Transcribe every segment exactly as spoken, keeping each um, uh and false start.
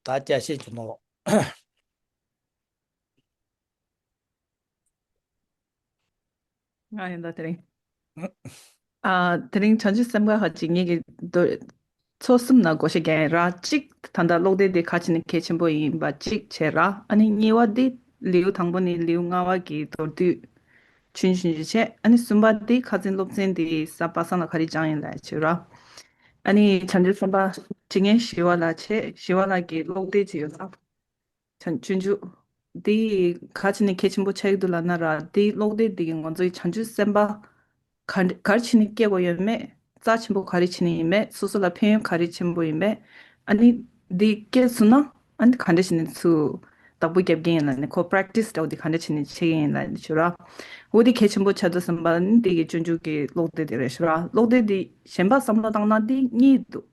ད་བསྐྱར་བཤད་བྱུང་ནོ། ང་ཡིན་ད་དེ་རིང་། ཨ། དེ་རིང་བྱང་ཆུབ་སེམས་དཀར་ཧ་ཅིག་ངེད་ཀྱི་མདོ་ཚོགས་གསུམ་ན་བགོ་བཤའ་རྒྱག་ཡིན་ར། གཅིག་ད་ལྟ་ཀློག་དེབ་དེ་ག་ཅི་ནས་གལ་ཆེན་པོ་ཡིན་པ་གཅིག་བྱས་ར། ཨ་ནི་གཉིས་པ་དེ་ལེའུ་དང་པོ་ནས་ལེའུ་ལྔ་པ་གི་མདོར་བསྡུས་ཆུང་ཆུང་ཅིག་བྱས། ཨ་ནི་གསུམ་པ་དེ་ཁ་སང་སློབ་ཚན་དེ་གཟའ་པ་སངས་ལ་ག་རེ་སྦྱངས་ཡིན་ལབ་བྱས་ར། ཨ་ནི་བྱང་ཆུབ་སེམས་དཔའ་དྲི་ངན་ཞི་བ་ལྷ་བྱས། ཞི་བ་ལྷ་གི་ཀློག་དེབ་ཅིག་ཡོད་ལ། བྱང་སྤྱོད་འཇུག་འདི་ག་ཅི་ནས་གལ་ཆེན་པོ་ཆགས་ཀྱི་འདུག་ལབ་ན་ར། འདི་ཀློག་དེབ་འདི་གིས་ང་ཚོའི་བྱང་ཆུབ་སེམས་དཔའ་ག་ག་རེ་བྱས་ནས་སྐྱེ་དགོས་ཡོད་མེད། རྩ་ཆེན་པོ་ག་རེ་བྱས་ནས་ཡིན་མེད། སོ་སོ་ལ་ཕན་ཡོན་ག་རེ་ཆེན་པོ་ཡིན་མེད། ཨ་ནི་འདི་སྐྱེས་སོང་ན་ཨ་ནི་ག་འདྲ་བྱས་ནས་ཚུར་བདག་པོ་རྒྱབ་ཀྱི་ཡིན་ལབ་ནས། ཁོ་པེ་རེག་ཊི་སི་འདྲ་བོ་འདི་ག་འདྲ་བྱས་ནས་བྱེད་ཀྱི་ཡིན་ལབ་ནས་བྱས་ར། འོ་འདི་གལ་ཆེན་པོ་ཆགས་འདུག་བསམ་པ་ནི་འདི་གི་སྤྱོད་འཇུག་གི་ཀློག་དེབ་དེ་རེད་ཤག་ར། ཀློག་དེབ་འདི་གཞན་པ་བསམ་བློ་བཏང་ན་འདི་གཉིས་འདུག་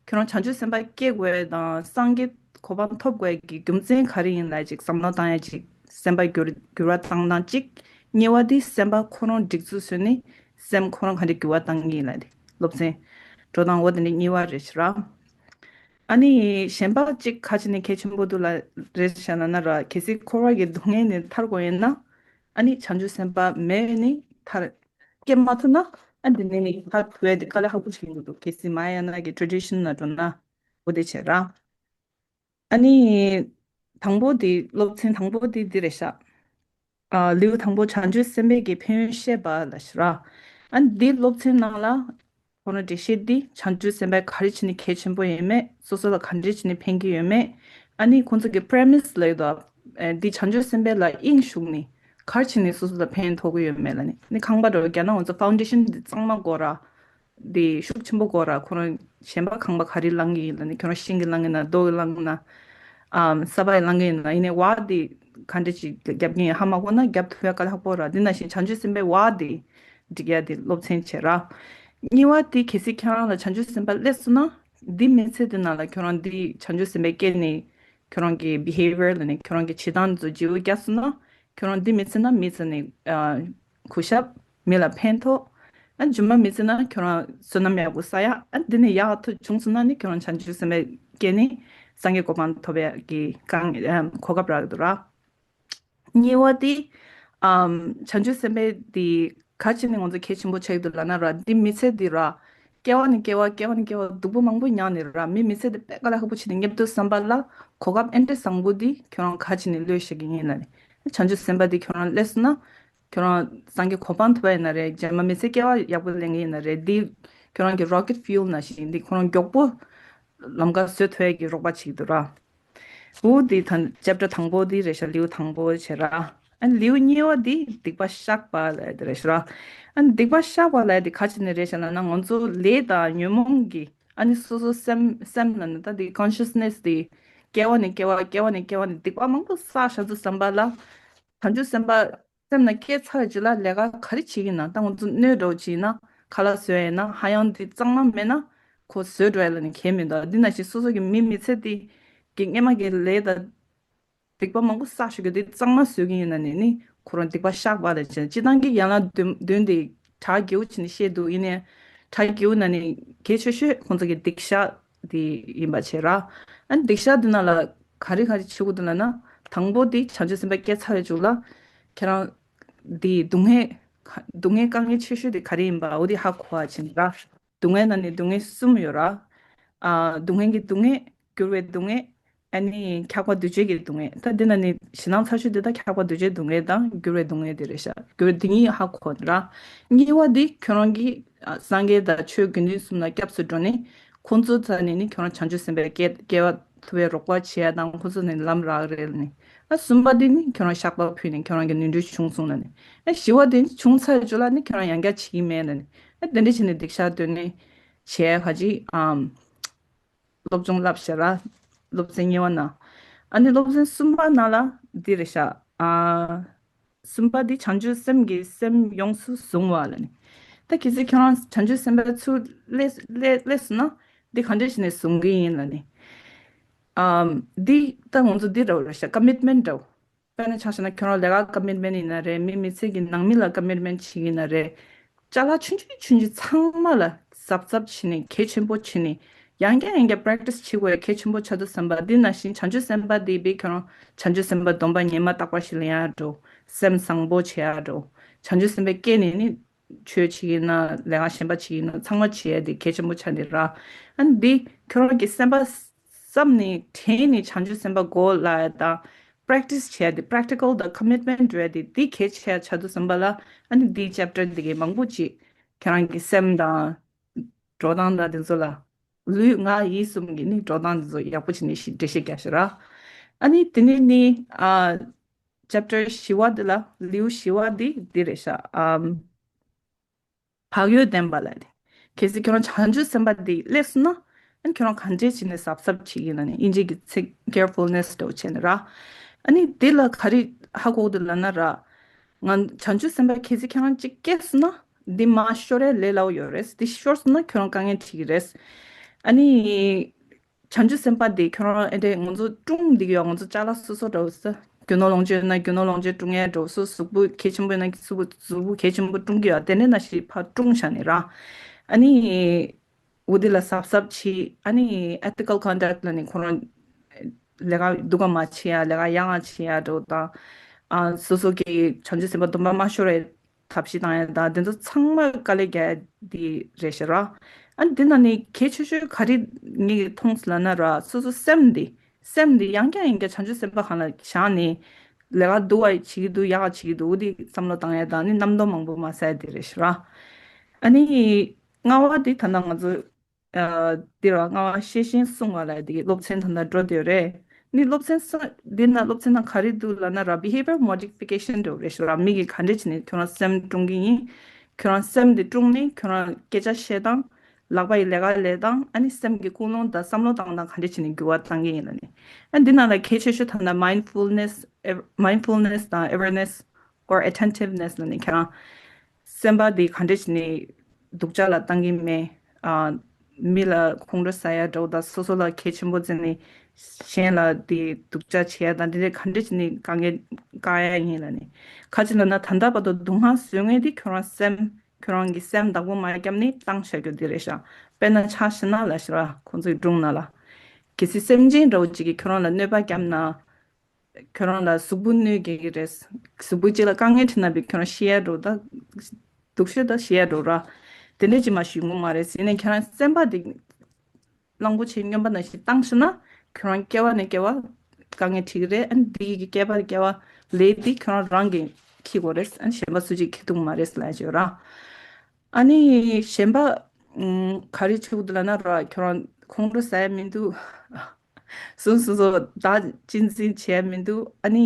ཁྱོད་རང་བྱང་ཆུབ་སེམས་དཔའ་སྐྱེ་དགོས་དང་སངས་རྒྱས་གོ་འཕང་ཐོབ་དགོས་ཀྱི་རྒྱུ་མཚན་ག་རེ་ཡིན་ལབ་ཅིག་བསམ་བློ་བཏང་ཡ་ཅིག་སེམས་པ་འགྱུར་འགྱུར་བ་བཏང་སྟངས་གཅིག་གཉིས་པ་དེ་སེམས་པ་ཁོ་རང་སྒྲིག་འཛུགས་བཟོས་ནས་སེམས་ཁོ་རང་ག་འདྲ་འགྱུར་བ་བཏང་གི་ཡིན་ལབ་དེ་སློབ་ཚན་འགྲོ་སྟངས། འོ་དེ་འདྲ་གཉིས་པ་རེད་ཤག་ར། ཨ་ནི་གཞན་པ་གཅིག་ག་ཅི་ནས་གལ་ཆེན་པོ་འདུག་ལབ་རེད་ཤག་ལབ་ན་ར། གལ་སྲིད་འཁོར་བ་གི་སྡུག་བསྔལ་ནས་ཐར་དགོས་ཡིན་ན། ཨ་ནི་བྱང་ཆུབ་སེམས་དཔའ་མེད་ནི་ཐར། སྐྱེ་མ་ཐུབ་ན་ཨ་འདི་ནས་ནི་ཐར་ཐུབ་ཡ་དེ་དཀའ་ལས་ཁག་པོ་ཞིག་ཡིན་འདུག་གལ་སྲིད་མ་ཧཱ་ཡ་ན་གི་ཊེ་རེ་ཌི་ཤན་ལ་འགྲོ་ན་འོ་དེ་བྱས་ར། ཨ་ནི་དང་པོ་དེ་སློབ་ཚན་དང་པོ་དེ་འདི་རེད་ཤག་ཨ། ལེའུ་དང་པོ་བྱང་ཆུབ་སེམས་དཔའི་གི་ཕན་ཡོན་བཤད་པ་ལབ་ཤག་ར། ཨ་ནི་འདི་སློབ་ཚན་ནང་ལ་ཁོ་རང་འགྲེལ་བཤད་འདི་བྱང་ཆུབ་སེམས་དཔའ་ག་རེ་བྱས་ནས་གལ་ཆེན་པོ་ཡིན་མེད། སོ་སོ་ལ་ག་འདྲས་བྱས་ནས་ཕན་གྱི་ཡོད་མེད། ཨ་ནི་ཁོང་ཚོ་གི་པི་རེ་མི་སི་ལབ་ཡོད་དོ། ཨ། འདི་བྱང་ཆུབ་སེམས་དཔའ་ལ་དབྱིངས་ཞུགས་ནས་ག་རེ་བྱས་ནས་སོ་སོ་ལ་ཕན་ཐོགས་ཀྱི་ཡོད་མེད་ལབ་ནས། ནི་ཁང་པ་འདྲ་བོ་རྒྱག་ན་ང་ཚོ་ཕའུན་ཌེ་ཤན་འདི་གཙང་མ་དགོས་ར། འདི་ཤུགས་ཆེན་པོ་དགོས་ར། ཁོ་རང་གཞན་པ་ཁང་པ་ག་རེ་བསླང་གི་ཡིན་ལབ་ནས། ཁྱོད་རང་ཤིང་གི་བསླང་གི་ན། རྡོ་གི་བསླང་གི་ན། ཨམ། ས་ཕག་གི་བསླང་གི་ཡིན་ན། ཡིན་ནའི་བ་འདི་ག་འདྲ་ཅིག་རྒྱབ་ཀྱི་ཡིན་ཧ་མ་གོ་ན་རྒྱབ་ཐུབ་ཡ་དཀའ་ལས་ཁག་པོ་ར། འདི་ནང་བཞིན་བྱང་ཆུབ་སེམས་དཔའི་བ་འདི་སྒྲིག་ཡ་འདི་སློབ་ཚན་བྱས་ར། གཉིས་པ་འདི་གལ་སྲིད་ཁྱེད་རང་ལ་བྱང་ཆུབ་སེམས་དཔའ་སླེབས་སོང་ན། འདི་མི་ཚེ་འདི་ནང་ལ་ཁྱོད་རང་འདི་བྱང་ཆུབ་སེམས་དཔའ་སྐྱེས་ནས་ཁྱོད་རང་གི་བི་ཧེ་བི་ཡར་ལབ་ནས་ཁྱོད་རང་གི་བྱེད་སྟངས་ཚོ་བརྗེ་པོ་བརྒྱབ་སོང་ན། ཁྱོད་རང་འདི་མི་ཚེ་ན་མི་ཚེ་ནས། ཨ། གུས་ཞབས། མི་ལ་ཕན་ཐོགས། ཨ། རྗེས་མ་མི་ཚེ་ན་ཁྱོད་རང་བསོད་ནམས་ཡག་པོ་བསགས་ཡ། ཨ། འདི་ནས་ཡག་ཐུབ་བྱུང་སོང་ན་ནི་ཁྱོད་རང་བྱང་ཆུབ་སེམས་དཔའ་སྐྱེས་ནས་སངས་རྒྱས་གོ་འཕང་ཐོབ་ཡ་གི་གང་། ཨམ། གོ་སྐབས་རག་གི་འདུག་ར། གཉིས་པ་དེ། ཨམ། བྱང་ཆུབ་སེམས་དཔའ་དེ་ག་ཅི་ནས་ང་ཚོ་གལ་ཆེན་པོ་ཆགས་ཀྱི་འདུག་ལབ་ན་ར། འདི་མི་ཚེ་འདི་ར། སྐྱེ་བ་ནས་སྐྱེ་བ། སྐྱེ་བ་ནས་སྐྱེ་བ་སྡུག་པོ་མང་པོ་མྱངས་ནས་ར། མི་མི་ཚེ་འདི་དཔེ་དཀའ་ལས་ཁག་པོ་བྱས་ནས་སླེབས་འདུག་བསམ་པ་ལ་གོ་སྐབས་ཨེ་འདྲ་བཟང་པོ་འདི་ཁྱོད་རང་ག་ཅི་ནས་བློས་བཞག་གི་ཡིན་ལབ་ནས། བྱང་ཆུབ་སེམས་དཔའ་འདི་ཁྱོད་རང་སླེབས་སོང་ན། ཁྱོད་རང་སངས་རྒྱས་གོ་འཕང་ཐོབ་པ་ཡིན་ན་རེད། རྗེས་མ་མི་ཚེ་སྐྱེལ་བ་ཡག་པོ་ལེན་གྱི་ཡིན་ན་རེད། འདི་ཁྱོད་རང་གི་རོ་ཀེ་ཊི་ཕིའུ་ལ་ནང་བཞིན་འདི་ཁོ་རང་མགྱོགས་པོ་ལམ་ཁ་བཟོ་ཐུབ་ཡ་གི་རོགས་པ་བྱེད་ཀྱི་འདུག་ར། འོ་འདི་ད་ཅེབ་ཊར་དང་པོ་འདི་རེད་ཤག་ལེའུ་དང་པོ་བྱས་ར། ཨ་ནི་ལེའུ་གཉིས་པ་འདི་སྡིག་པ་བཤགས་པ་ལབ་ཡ་འདི་རེད་ཤག་ར། ཨ་ནི་སྡིག་པ་བཤགས་པ་ལབ་ཡ་འདི་ག་ཅི་ནས་རེད་ཤག་ལབ་ན། ང་ཚོ་ལས་དང་ཉོན་མོངས་ཀྱི། ཨ་ནི་སོ་སོ་སེམས། སེམས་ལབ་ན་ད་འདི་ཀོན་ཤི་ཡས་ནེ་སི་འདི་སྐྱེ་བ་ནས་སྐྱེ་བ། སྐྱེ་བ་ནས་སྐྱེ་བ་ནས་སྡིག་པ་མང་པོ་བསགས་བཞག་འདུག་བསམ་པ་ལ། བྱང་ཆུབ་སེམས་དཔའ་སེམས་ནང་སྐྱེས་ཚར་རྗེས་ལ་ལས་ཀ་ག་རེ་བྱེད་ཀྱི་ཡིན་ན། ད་ང་ཚོ་སྣོད་འདྲ་བོ་བྱེད་ན། ཁ་ལག་བཟོ་ཡ་ཡིན་ན། ཧ་ཡང་འདི་གཙང་མ་མེད་ན་ཁོ་བཟོས་འགྲོ་ཡ་ལ་ནི་གལ་མི་འདུག་འདི་ནང་བཞིན་སོ་སོ་གི་མི་མི་ཚེ་འདི་གི་སྔས་མ་གི་ལས་དང་སྡིག་པ་མང་པོ་བསགས་བཞག་གི་འདི་གཙང་མ་བཟོ་གི་ཡིན་ན་ནི། ནི་ཁོ་རང་སྡིག་པ་བཤགས་པ་ལ་བྱས། སྤྱིར་བཏང་གི་ཡན་ལག་བདུན། བདུན་འདི་གྲ་རྒྱས་པོ་བྱས་ནས་བཤད་འདུག་ཡིན་ནའི་གྲ་རྒྱས་པོ་ནང་ནས་གལ་ཆེ་ཤོས་ཁོང་ཚོ་གི་སྡིག་བཤགས་འདི་ཡིན་པ་བྱས་ར། ཨ་ནི་སྡིག་བཤགས་འདི་ནང་ལ་ག་རེ་ག་རེ་བྱེད་དགོས་འདུག་ལབ་ན། དང་པོ་འདི་བྱང་ཆུབ་སེམས་དཔའ་སྐྱེས་ཚར་བའི་མཇུག་ལ་ཁྱེད་རང་འདི་སྡུག་བསྔལ། སྡུག་བསྔལ་དཀའ་ངལ་ཆེ་ཤོས་དེ་ག་རེ་ཡིན་པ། འོ་དེ་ཧ་གོ་བ་བྱས་ནས་ར། སྡུག་བསྔལ་ནང་ནས་སྡུག་བསྔལ་གསུམ་ཡོད་ར། ཨ། སྡུག་བསྔལ་གྱི་སྡུག་བསྔལ། འགྱུར་བའི་སྡུག་བསྔལ། ཨ་ནི་འཁྱག་པ་འདུ་བྱེད་ཀྱི་སྡུག་བསྔལ། ད་འདི་ནང་ནས་ཞེད་སྣང་ཚ་ཤོས་དེ་ད་འཁྱག་པ་འདུ་བྱེད་སྡུག་བསྔལ་དང་འགྱུར་བའི་སྡུག་བསྔལ་དེ་རེད་ཤག་འགྱུར་བའི་འདི་གཉིས་ཧ་གོ་ར། གཉིས་པ་འདི་ཁྱོད་རང་གིས། ཨ། སངས་རྒྱས་དང་ཆོས་དགེ་འདུན་གསུམ་ལ་སྐྱབས་སུ་འགྲོ་ནས་ཁོང་ཚོ་རྩ་ནས་ནི་ཁྱོད་རང་བྱང་ཆུབ་སེམས་དཔའི་སྐྱེ་སྐྱེ་བ་ཐོབ་པའི་རོགས་པ་བྱེད་ཡ་དང་ཁོང་ཚོ་ནས་ལམ་རག་རེད་ནི། ཨ། གསུམ་པ་འདི་ནི་ཁྱོད་རང་བཤགས་པ་ཕུལ་ནས་ཁྱོད་རང་གི་ནོར་འཁྲུལ་བྱུང་སོང་ལ་ནི། ཨ། བཞི་པ་འདི་ནི་བྱུང་ཚར་རྗེས་ལ་ནི་ཁྱོད་རང་ཡང་བསྐྱར་བྱེད་ཀྱི་མེད་ལ་ནི། ཨ། དེ་འདྲ་བྱས་ནས་སྡིག་བཤགས་དོན་ནི་བྱེད་ཡ་ག་ཅིག་ཨམ། སློབ་སྦྱོང་བསླབ་ཤག་ར། སློབ་ཚན་གཉིས་པ་ནང་། ཨ་ནི་སློབ་ཚན་གསུམ་པ་ནང་ལ་འདི་རེད་ཤག་ཨ། གསུམ་པ་འདི་བྱང་ཆུབ་སེམས་ཀྱིས་སེམས་ཡོངས་སུ་བཟུང་བ་ལ་ནི། ད་གལ་སྲིད་ཁྱོད་རང་བྱང་ཆུབ་སེམས་དཔའ་ཚུར་སླེབས་སླེབས་སླེབས་སོང་ན་འདི་ག་འདྲ་བྱས་ནས་བཟུང་གི་ཡིན་ལ་ནི། ཨམ། འདི་ད་ང་ཚོ་འདི་འདྲ་བོ་རེད་ཤག་ཀ་མིཊ་མེན་ཊི་འདྲ་བོ། དཔེར་ན་ཆ་བཞག་ན་ཁྱོད་རང་ལས་ཀ་ཀ་མིཊ་མེན་ཊི་ཡིན་ན་རེད། མི་མི་ཚེ་གི་ནང་མི་ལ་ཀ་མིཊ་མེན་ཊི་བྱེད་ཀྱི་ཡིན་ན་རེད། ཅ་ལག་ཆུང་ཆུང་ཆུང་ཆུང་ཚང་མ་ལ་གཟབ་གཟབ་བྱས་ནས་གལ་ཆེན་པོ་བྱས་ནས་ ཡང་བསྐྱར་ཡང་བསྐྱར་པེ་རེག་ཊི་སི་བྱེད་དགོས་གལ་ཆེན་པོ་ཆགས་འདུག་བསམ་པ། འདི་ནང་བཞིན་བྱང་ཆུབ་སེམས་དཔའ་འདི་བས་ཁྱོད་རང་བྱང་ཆུབ་སེམས་དཔའ་སྡོམ་པ་ཉི་མ་རྟག་པར་བཞེས་ལ་ཡང་འགྲོ། སེམས་བཟང་པོ་བྱེད་ཡ་འགྲོ། བྱང་ཆུབ་སེམས་དཔའི་སྐད་ནས་ནི་ཆོས་བྱེད་ཀྱི་ན་ལས་ཀ་གཞན་པ་བྱེད་ཀྱི་ན་ཚང་མ་བྱེད་ཡ་དེ་གལ་ཆེན་པོ་ཆགས་འདི་ར། ཨ་ནི་འདི་ཁྱོད་རང་གི་སེམས་པ་བསམ་ནས་དྲན་ནས་བྱང་ཆུབ་སེམས་དཔའ་གོ་ལ་ཡ་དང་པེ་རེག་ཊི་སི་བྱེད་ཡ་དེ་པེ་རེག་ཊི་ཀལ་དང་ཀོ་མིཊ་མེན་ཊི་འགྲོ་ཡ་དེ་འདི་གལ་ཆེ་ཡ་ཆགས་འདུག་བསམ་པ་ལ། ཨ་ནི་འདིའི་ཅེབ་ཊར་འདི་གའི་མང་པོ་ཅིག་ཁྱེད་རང་གི་སེམས་དང་འགྲོ་སྟངས་དང་དེ་ཚོ་ལ་ལུས་ངག་ཡིད་གསུམ་གྱི་ནི་འགྲོ་སྟངས་དེ་ཚོ་ཡག་པོ་བྱས་ནས་ཤི་འགྲེལ་བཤད་རྒྱག་ཤི་ར། ཨ་ནི་དེ་ནས་ནི་ཨ་ཅེབ་ཊར་བཞི་བ་འདི་ལ་ལེའུ་བཞི་བ་འདི་འདི་རེད་ཤག་ཨམ། བག་ཡོད་ལྡན་པ་ལ་ནི། གལ་སྲིད་ཁྱོད་རང་བྱང་ཆུབ་སེམས་དཔའ་འདི་སླེབས་སོང་ན། ཨ་ནི་ཁྱོད་རང་ག་འདྲས་བྱས་ནས་གཟབ་གཟབ་བྱེད་ཀྱི་ཡིན་ལ་ནི་དབྱིན་ཇི་གི་ཚིག་ཀེར་ཕུལ་ནེ་སི་འདྲ་བོ་བྱས་ནས་ར། ཨ་ནི་འདི་ལ་ག་རེ་ཧ་གོ་འདུག་ལབ་ན་ར། ང་བྱང་ཆུབ་སེམས་དཔའ་གལ་སྲིད་ཁྱེད་རང་གཅིག་སྐྱེས་སོང་ན། འདི་མ་ཤོར་ཡ་ལས་སླ་བོ་ཡོད་རེད། འདི་ཤོར་སོང་ན་ཁྱོད་རང་དཀའ་ངལ་འཕྲད་ཀྱི་རེད། ཨ་ནི། བྱང་ཆུབ་སེམས་དཔའ་དེ་ཁྱོད་རང་ཨེ་འདྲས་ང་ཚོ་སྲུང་འདི་གི་ཡོད། ང་ཚོ་ཅ་ལག་སོ་སོ་འདྲ་བོ་ས། རྒྱུ་ནོར་ལོངས་སྤྱོད་ཡོད་ན་རྒྱུ་ནོར་ལོངས་སྤྱོད་སྲུང་ཡས་འདྲ་བོ་སོ། གཟུགས་པོ་གལ་ཆེན་པོ་ཡོད་ན་གཟུགས་པོ་གཟུགས་པོ་གལ་ཆེན་པོ་སྲུང་གི་ཡོད། དེ་ནས་ན་ཞིག་ཕར་སྲུང་བཞག་ནས་ར། ཨ་ནི། འོ་དེ་ལ་གཟབ་གཟབ་བྱེད། ཨ་ནི་ethical conduct ལ་ནི་ཁོ་རང་ལས་ཀ་སྡུག་ག་མ་བྱེད་ཡ། ལས་ཀ་ཡག་ཡག་བྱེད་ཡ་འདྲ་བོ་དང་། ཨ་སོ་སོ་གི་བྱང་ཆུབ་སེམས་དཔའ་སྡོམ་པ་མ་ཤོར་བའི་ཐབས་ཤེས་བཏང་ཡ་དང་དེ་ཚོ་ཚང་མ་དཀའ་ལས་རྒྱག་ཡ་དེ་རེད་ཤག་ར། ཨ་ནི་དེ་ན་ནི་གལ་ཆེ་ཤོས་ག་རེ་ངས་མཐོང་སོང་ལབ་ན་ར། སོ་སོ་སེམས་འདི་སེམས་འདི་ཡང་བསྐྱར་ཡང་བསྐྱར་བྱང་ཆུབ་སེམས་དཔའ་སྒང་ལ་བཞག་ནས་ལས་ཀ་སྡུག་པ་བྱེད་ཀྱི་འདུག་ཡག་པ་བྱེད་ཀྱི་འདུག་འོ་དེ་བསམ་བློ་བཏང་ཡ་དང་ནི་རྣམ་རྟོག་མང་པོ་མ་ཟ་ཡ་དེ་རེད་ཤག་ར། ཨ་ནི་ལྔ་པ་དེ་ད་ལྟ་ང་ཚོ། ཨ་འདི་ར་ལྔ་པ་ཤེས་བཞིན་བསྲུང་བ་ལ་དེ་གི་སློབ་ཚན་ད་ལྟ་འགྲོ་བསྡད་ཡོད་རེད། ནི་སློབ་ཚན་ས་འདི་ན་སློབ་ཚན་ནང་ག་རེ་འདུག་ལབ་ན་ར། behaviour modification འདྲ་བོ་རེད་ཤག་ར། མི་གིས་ག་འདྲས་བྱས་ནས་ཁྱོད་རང་སེམས་སྲུང་གི་ཡིན། ཁྱོད་རང་སེམས་འདི་སྲུང་ནས་ཁྱོད་རང་སྐད་ཆ་བཤད་སྟངས། ལག་པ་ཡི་ལས་ཀ་ལས་སྟངས། ཨ་ནི་སེམས་ཀྱི་ཀུན་སློང་དང་བསམ་བློ་བཏང་སྟངས་ག་འདྲས་བྱས་ནས་འགྱུར་བ་བཏང་གི་ཡིན་ལབ་ནས། ཨ་འདི་ནང་ལ་གལ་ཆེ་ཤོས་ད་ལྟ་mindfulness mindfulness དང་awareness or attentiveness ལབ་ནས་ཁྱེད་རང་སེམས་པ་འདི་ག་འདྲས་བྱས་ནས་སྡུག་ཅག་ལ་བཏང་གི་མེད། ཨ་མི་ལ་ཁོང་ཁྲོ་ཟ་ཡ་འདྲ་བོ་དང་སོ་སོ་ལ་གལ་ཆེན་པོ་བརྩིས་ནས་གཞན་ལ་དེ་སྡུག་ཅག་བྱེད་ཡ་དང་དེ་འདྲས་ག་འདྲས་བྱས་ནས་དཀའ་ངལ་བཀག་ཡ་ཡིན་ལབ་ནས། ག་ཅི་ལབ་ན་ད་ལྟ་བར་དུ་སྡུག་བསྔལ་བཟོ་མཁན་དེ་ཁྱོད་རང་སེམས། ཁྱོད་རང་གི་སེམས་བདག་པོ་མ་བརྒྱབ་ནས་བཏང་བཞག་རྒྱུ་དེ་རེད་ཤག་དཔེར་ན་ཆ་བཞག་ན་ལབ་ཤག་ར། ཁོང་ཚོའི་སྒྲུང་ནང་ལ། གལ་སྲིད་སེམས་ཅན་འདྲ་བོ་ཅིག་གིས་ཁྱོད་རང་ལ་གནོད་པ་བརྒྱབ་ན། ཁྱོད་རང་ལ་གཟུགས་པོ་གནོད་སྐྱེལ་གྱི་རེད། གཟུགས་པོ་གཅིག་ལ་དཀའ་ངལ་འཕྲད་ན་བས་ཁྱོད་རང་ཤི་ཡ་འགྲོ་ད། སྡུག་ཤོས་ད་ཤི་ཡ་འགྲོ་ར། དེ་འདྲས་ཅིག་མ་ཞུ་ཡོང་མ་རེད། ཡིན་ནའི་ཁྱེད་རང་སེམས་པ་དེ་གླང་པོ་ཆེ་སྨྱོན་པ་ནང་བཞིན་བཏང་ཤི་ན་ཁྱོད་རང་སྐྱེ་བ་ནས་སྐྱེ་བ་དཀའ་ངལ་འཕྲད་ཀྱི་རེད། ཨ་ནི་དེ་གི་སྐྱེ་བ་སྐྱེ་བ་ལས་དེ་ཁྱོད་རང་རང་གིས་འཁྱེར་དགོས་རེད། ཨ་ནི་གཞན་པ་སུ་གཅིག་འཁྱེར་ཐུབ་མ་རེད་ལབ་ཡ་ཅིག་ཡོད་ར། ཨ་ནི་གཞན་པ་ཨུམ་ག་རེ་བྱེད་དགོས་འདུག་ལབ་ན་ར། ཁྱོད་རང་ཁོང་ཁྲོ་ཟ་ཡ་མི་འདུག་སོ་སོ་སོ་བདག་གཅེས་འཛིན་བྱེད་ཡ་མི་འདུག་ཨ་ནི་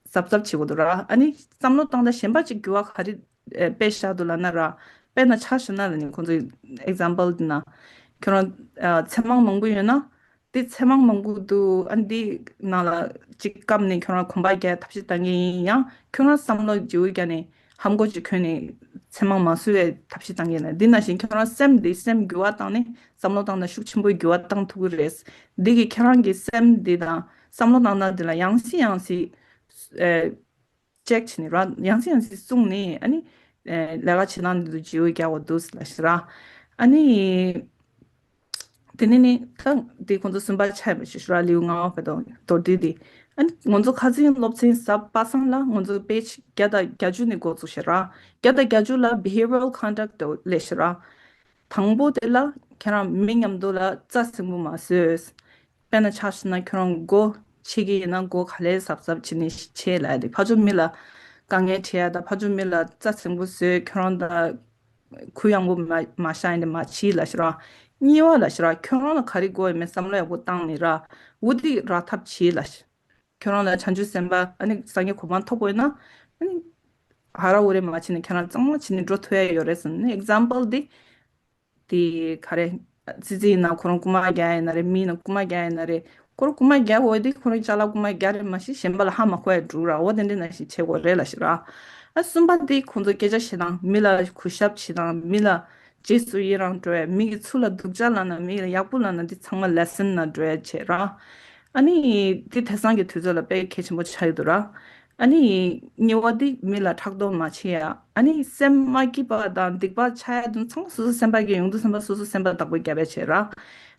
གཟབ་གཟབ་བྱེད་དགོས་འདུག་ར། ཨ་ནི་བསམ་བློ་བཏང་སྟངས་གཞན་པ་ཅིག་འགྱུར་བ་ག་རེ་ཨེ་དཔེ་བཞག་འདུག་ལབ་ན་ར། དཔེར་ན་ཆ་བཞག་ན་ལ་ནི་ཁོང་ཚོའི་ཨེག་ཛམ་པལ་འདི་ན་ཁྱོད་རང་ཨ་ཚེར་མང་མང་པོ་ཡོད་ན། དེ་ཚེར་མང་མང་པོ་འདུག་ཨ་ནི་འདི་ནང་ལ་གཅིག་བཀབ་ནས་ཁྱོད་རང་གོམ་པ་རྒྱག་ཐབས་ཤེས་བཏང་གི་ཡིན། ཡང་ཁྱོད་རང་བསམ་བློ་བརྗེ་པོ་བརྒྱབ་ནས་ཧམ་གོ་ཅིག་གོན་ནས་ཚེར་མང་མ་བཟོ་བའི་ཐབས་ཤེས་བཏང་གི་ཡིན་ལ། འདི་ནང་བཞིན་ཁྱོད་རང་སེམས་འདི་སེམས་འགྱུར་བ་བཏང་ནས་བསམ་བློ་བཏང་ན་ཤུགས་ཆེན་པོ་འགྱུར་བ་བཏང་ཐུབ་ཀྱི་རེད། འདི་གིས་ཁྱེད་རང་གི་སེམས་འདི་དང་བསམ་བློ་བཏང་སྟངས་འདི་ལ་ཡང་སེ་ཡང་སེ་ཨེ་ཅེག་བྱས་ནས་ར། ཡང་སེ་ཡང་སེ་བསྲུངས་ནས་ཨ་ནི་ཨེ་ལས་ཀ་བྱེད་སྟངས་འདི་ཚོ་བརྗེ་པོ་རྒྱག་དགོས་འདུག་ལབ་ཤག་ར། ཨ་ནི། དེ་ནས་ནི་ད་འདི་ཁོང་ཚོ་གསུམ་པ་ཆགས་པ་ཞིག་ཤུ་ར། ལེའུ་ལྔ་པ་བར་དུ་མདོར་བསྡུས་དེ། ཨ་ནི་ང་ཚོ་ཁ་སང་སློབ་ཚན་གཟའ་པ་སངས་ལ་ང་ཚོ་པེ་ཇི་བརྒྱ་དང་བརྒྱད་ཅུ་ནས་འགོ་བཙུགས་ཤག་ར། བརྒྱ་དང་བརྒྱད་ཅུ་ལ་behavioral conduct དེ་སླེབས་ཤག་ར། དང་པོ་དེ་ལ་ཁྱེད་རང་མི་མཉམ་དུ་ལ་རྩ་ཟིང་པོ་མ་བཟོས། དཔེར་ན་ཆ་བཞག་ན་ཁྱོད་རང་སྒོ་ཕྱེ་གི་ཡིན་ན་སྒོ་ག་ལེར་གཟབ་གཟབ་བྱས་ནས་ཕྱེ་ལབ་ཡ་དེ། ཕར་ཕྱོགས་མི་ལ་དཀའ་ངལ་འཕྲད་ཡ་དང་ཕར་ཕྱོགས་མི་ལ་རྩ་ཟིང་པོ་བཟོས། ཁྱོད་རང་དང་གུ་ཡངས་པོ་མ་མ་བཞག་ཡིན་ན་མ་བྱེད་ལབ་ཤག་ར། གཉིས་པ་ལབ་ཤག་ར། ཁྱོད་རང་ལ་ག་རེ་དགོས་ཡོད་མེད་བསམ་བློ་ཡག་པོ་བཏང་ནས་ར། འོ་དེ་རག་ཐབས་བྱེད་ལབ་ཤག་ཁྱོད་རང་ལ་བྱང་ཆུབ་སེམས་དཔའ་ཨ་ནི་སངས་རྒྱས་གོ་འཕང་ཐོབ་དགོས་ན། ཨ་ནི་ཧ་ར་ཧུ་རེ་མ་བྱེད་ནས་ཁྱོད་རང་གཙང་མ་བྱེད་ནས་འགྲོ་ཐུབ་ཡ་ཡོད་རེད་ཟེར་ནས་ཨེག་ཛམ་པལ་དེ། དེ་ག་རེ། ཙི་ཙི་ཡིན་ན་ཁོ་རང་རྐུ་མ་རྒྱག་ཡིན་ན་རེད། མི་ཡིན་ན་རྐུ་མ་རྒྱག་ཡིན་ན་རེད། ཁོ་རང་རྐུ་མ་རྒྱག་འོས་དེ་ཁོ་རང་ཅ་ལག་རྐུ་མ་རྒྱག་རེད་མ་གཞི་གཞན་པ་ལ་ཧ་མ་གོ་ཡ་འགྲོ་ར། འོ་དེ་འདྲ་ནང་བཞིན་བྱེད་དགོས་རེད་ལབ་ཤག་ར། ཨ་གསུམ་པ་དེ་ཁོང་ཚོ་སྐད་ཆ་བཤད་སྟངས། མི་ལ་གུས་ཞབས་བྱེད་སྟངས། མི་ལ་རྗེས་སུ་ཡི་རང་འགྲོ་ཡ། མི་གི་ཚུར་ལ་སྡུག་ཅག་ལབ་ན་མི་ལ་ཡག་པོ་ལབ་ན་འདི་ཚང་མ་ལེ་སན་ནང་འགྲོ་ཡ་བྱེད་ར། ཨ་ནི་འདི་དེང་སང་གི་དུས་ཚོད་ལ་དཔེ་གལ་ཆེན་པོ་ཆགས་ཡོད་འདུག་ར། ཨ་ནི་ཉེས་པ་འདི་མི་ལ་ཕྲག་དོག་མ་བྱེད་ཡ། ཨ་ནི་སེམས་མ་སྐྱིད་པ་དང་སྡིག་པ་ཆགས་ཡ་དེ་ཚང་མ་སོ་སོ་སེམས་པ་གིས་ཡོང་དུས་ཙམ་པ་སོ་སོ་སེམས་པ་བདག་པོ་རྒྱབ་པ་བྱེད་ར།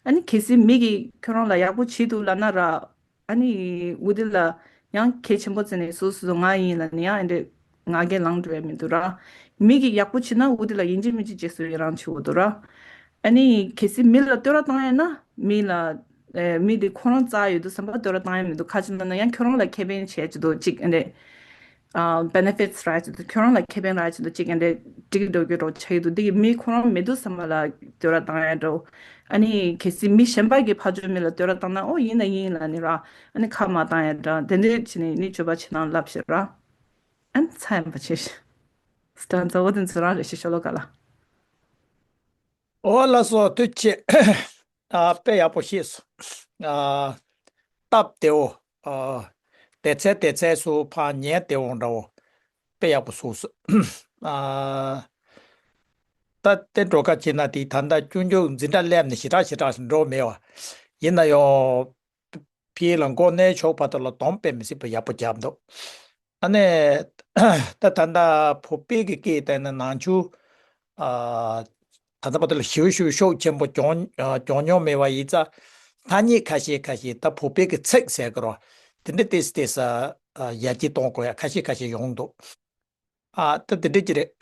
ཨ་ནི་གལ་སྲིད་མི་གིས་ཁྱོད་རང་ལ་ཡག་པོ་བྱེད་འདུག་ལབ་ན་ར། ཨ་ནི་འུ་དེ་ལ་ཡང་གལ་ཆེན་པོ་བརྩིས་ནས་སོ་སོ་སོ་ང་ཡིན་ལབ་ནས་ཡང་ཨ་འདྲས་ང་རྒྱལ་ལངས་འགྲོ་ཡ་མི་འདུག་ར། མི་གིས་ཡག་པོ་བྱེད་ན་འུ་དེ་ལ་ཡིན་གཅིག་མིན་གཅིག་རྗེས་སུ་ཡི་རང་བྱེད་དགོས་འདུག་ར། ཨ་ནི་གལ་སྲིད་མི་ལ་བསྟོད་ར་བཏང་ཡ་ན་མི་ལ་ཨེ་མི་དེ་ཁོ་རང་རྩ་ཡོད་དུས་ཙམ་པ་བསྟོད་ར་བཏང་ཡ་མི་འདུག་ཁ་ཅིག་ན་ན་ཡང་ཁྱོད་རང་ལ་ཁེ་ཕན་བྱས་ཀྱི་འདུག་གཅིག་ཨ་འདྲས། ཨ་benefits རག་ཅིག་འདུག་ཁྱོད་རང་ལ་ཁེ་ཕན་རག་ཅིག་འདུག་གཅིག་ཨ་འདྲས་འགྲིག་འགྲོ་རྒྱུ་རོགས་ཆགས་ཀྱི་འདུག་དེ་གི་མི་ཁོ་རང་མེད་དུས་ཙམ་པ་ལ་བསྟོད་ར་བཏང་ཡ་འགྲོ། ཨ་ནི་གལ་སྲིད་མི་གཞན་པ་གིས་ཕར་ཕྱོགས་མི་ལ་བསྟོད་ར་བཏང་ན་ཨོ་ཡིན་ན་ཡིན་ལབ་ནི་ར། ཨ་ནི་ཁ་མ་བཏང་ཡ་འདྲ་དེ་འདྲས་བྱས་ནས་ནི་སྤྱོད་པ་བྱེད་སྟངས་ལབ་ཤེས་ར། ཨ་ནི་ཚ་ཡམ་པ་ཆེ་ཤི། སྟན་ཚ་བོ་དེ་ཚོ་རང་རེ་ཞིག་ཤོ་ལོ་ཀ་ལ། ཨོ་ལགས་སོ་ཐུགས་རྗེ་ཆེ། ཨ་དཔེ་ཡག་པོ་ཤེས་སོང་། ཨ་སྟབས་བདེ་བོ། ཨ་དེ་ཚེ་དེ་ཚེ་སུ་ཕ་ཉལ་བདེ་བོ་འདྲ་བོ། དཔེ་ཡག་པོ་གསུངས་སོང་། ཨ་ད་དེ་འགྲོ་ཁ་ཅིག་ན་དེ་ད་ལྟ་སྐྱོན་བརྗོད་འཛིན་གྲྭ་སླེབས་ནས་ཞེ་དྲག་ཞེ་དྲག་ཞིག་འགྲོ་མེད་བ། ཡིན་ན་ཡང་། ཕི་ལ་མགོ་གནོན་ཕྱོགས་བར་དུ་ལ་གདོང་དཔེ་མི་སྲིད་པ་ཡག་པོ་རྒྱབ་འདུག་ཨ་ནི། ད་ད་ལྟ་བོད་པའི་གི་སྐད་བལྟས་ན་ནང་ཆོས། ཨ་ད་ལྟ་བར་དུ་ལ་ཞིབ་ཞིབ་ཤུགས་ཆེན་པོ་བྱུང་བྱུང་མྱོང་མེད་པ་ཡིན་ཙང་། ཐ་སྙད་ཁ་ཤས་ཁ་ཤས་ད་བོད་པའི་གི་ཚིག་ཟེར་གི་རོ། དེ་འདྲ་ཏེས་ཏེས་ཨ་ཡར་རྒྱས་གཏོང་དགོས་ཡ་ཁ་ཤས་ཁ་ཤས་ཡོང་འདུག་ཨ་ད་དེ་འདྲ་ཅིག་རེད།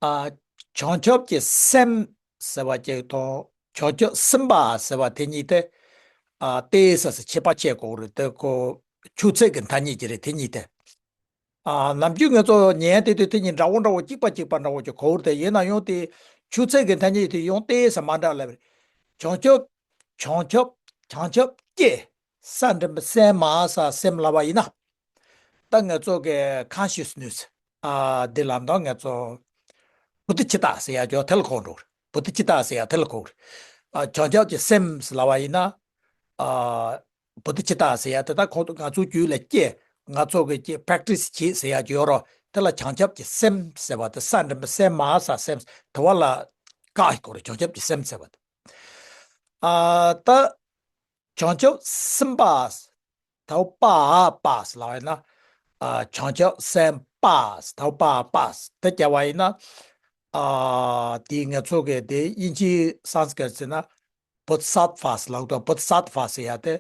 ཨ་བྱང་ཆུབ་ཀྱི་སེམས་ཟེར་བ་ཅིག་དང་བྱང་ཆུབ་སེམས་དཔའ་ཟེར་བ་དེ་གཉིས་དེ། ཨ་ཏེ་ས་ས་ཁྱད་པར་ཕྱེ་དགོས་རེད་དེ་ཁོ། ཆོས་ཚིག་གི་ཐ་སྙད་ཅིག་རེད་དེ་གཉིས་དེ། ཨ་ནམ་རྒྱུན་ང་ཚོ་ཉན་དེ་དུས་དེ་གཉིས་འདྲ་བོ་འདྲ་བོ་གཅིག་པ་གཅིག་པ་འདྲ་བོ་ཅིག་གོ་བོར་དེ་ཡིན་ན་ཡང་དེ། ཆོས་ཚིག་གི་ཐ་སྙད་དེ་ཡང་ཏེ་ས་མ་འདྲ་ལབ་རེད། བྱང་ཆུབ། བྱང་ཆུབ། བྱང་ཆུབ་ཀྱི། ས་འདྲེན་པའི་སེམས་མ་ས་སེམས་ལབ་པ་ཡིན་ན། ད་ང་ཚོ་གི་consciousness ཨ་འདི་ལ་མདོ་ང་ཚོ་བོ་དྷི་ཙིཏྟ་ཟེར་ཡ་ཅོ་དེ་ལ་གོ་འགྲོ། བོ་དྷི་ཙིཏྟ་ཟེར་ཡ་དེ་ལ་གོ། ཨ་བྱང་ཆུབ་ཀྱི་སེམས་ལབ་པ་ཡིན་ན། ཨ་བོ་དྷི་ཙིཏྟ་ཟེར་ཡ་དེ་ད་ཁོང་ང་ཚོ་རྒྱུད་ལ་སྐྱེ། ང་ཚོ་གི་སྐྱེ་practice བྱེད་ཟེར་ཡ་ཅོ་ཡོད་རོ། དེ་ལ་བྱང་ཆུབ་ཀྱི་སེམས་ཟེར་བ་དེ་ས་འདྲེན་པའི་སེམས་མ་ས་སེམས་དེ་བ་ལ་བཀག་གི་གོ་རེད། བྱང་ཆུབ་ཀྱི་སེམས་ཟེར་བ་དེ། ཨ་ད། བྱང་ཆུབ་སེམས་དཔའ། དའོ་པ་པ་ལ་ཡིན་ན། ཨ་བྱང་ཆུབ་སེམས་དཔའ། དའོ་པ་པ་དེ་བྱ་བ་ཡིན་ན། ཨ་དེ་ང་ཚོ་གི་དེ་དབྱིན་ཇིའི་སཾ་སྐྲྀཏ་ཟེར་ན། བོད་སཱཏ་ཕཱ་ལ་འདུག་བོད་སཱཏ་ཕཱ་ཟེར་ཡ་དེ།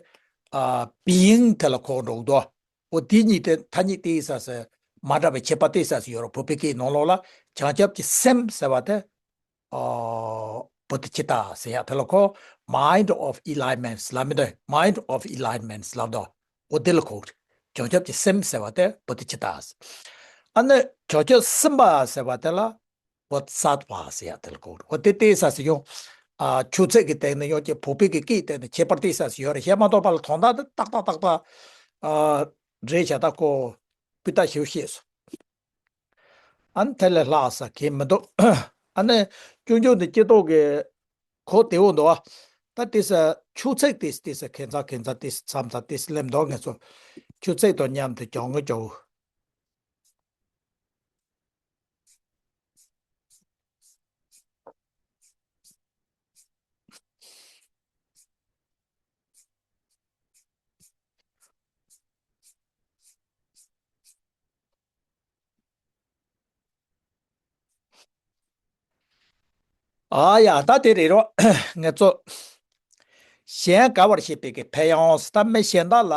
ཨ་བི་ཡིང་དེ་ལ་གོ་འགྲོ་འདུག་འོ་དེ་གཉིས་དེ་ཐ་སྙད་དེ་ས་ས་མ་འདྲ་བའི་ཁྱད་པར་དེ་ས་ས་ཡོད་རོ། བོད་པའི་སྐད་ནང་ལོགས་ལ་བྱང་ཆུབ་ཀྱི་སེམས་ཟེར་བ་དེ། ཨོ། བོ་དྷི་ཙིཏྟ་ཟེར་ཡ་དེ་ལ་གོ། Mind of enlightenment ལབ་མི་འདུག Mind of enlightenment ལབ་དོ། འོ་དེ་ལ་གོ། བྱང་ཆུབ་ཀྱི་སེམས་ཟེར་བ་དེ་བོ་དྷི་ཙིཏྟ། ཨ་ནི་བྱང་ཆུབ་སེམས་དཔའ་ཟེར་བ་དེ་ལ་བོད་སཱཏ་ཕཱ་ཟེར་ཡ་དེ་ལ་གོ། འོ་དེ་དེ་ས་ས་ཡོང་། ཨ་ཆོས་ཚིག་གི་སྟེང་ནས་ཡོང་གི་བོད་པའི་གི་སྐད་སྟེང་ནས་ཁྱད་པར་དེ་ས་ས་ཡོད་རེད། ཤེས་མ་གཏོགས་པ་ལ་དོན་དག་དེ་ཏག་ཏག་ཏག་ཏག་ཨ་རེད་བྱ་ད་ཁོ་སྤུས་དག་ཞེ་པོ་ཤེས་སོང་། ཨ་ནི་དེ་ལས་ལྷག་ས་གང་མི་འདུག་ཨ་ནི་སྐྱོན་བརྗོད་འདི་སྐྱེ་ཐོག་གི་གོ་བདེ་བོ་འདུག་ཨ་ད་ཏི་ས་ཆུ་ཚིག་ཏི་ཏི་ས་ཁེ་ཚ་ཁེ་ཚ་ཏི་ས་མཚམས་མཚམས་ཏི་ས་སླེབས་འདུག་ངེད་ཚོ་ཆུ་ཚིག་དང་མཉམ་དུ་གྱོང་ངོ་ཅོ། ཨ་ཡ་ད་དེ་རེད་རོ། ངེད་ཚོ་གཞན་དགའ་བར་བྱེད་པའི་གི་ཕན་ཡོན་ད་མི་གཞན་དག་ལ།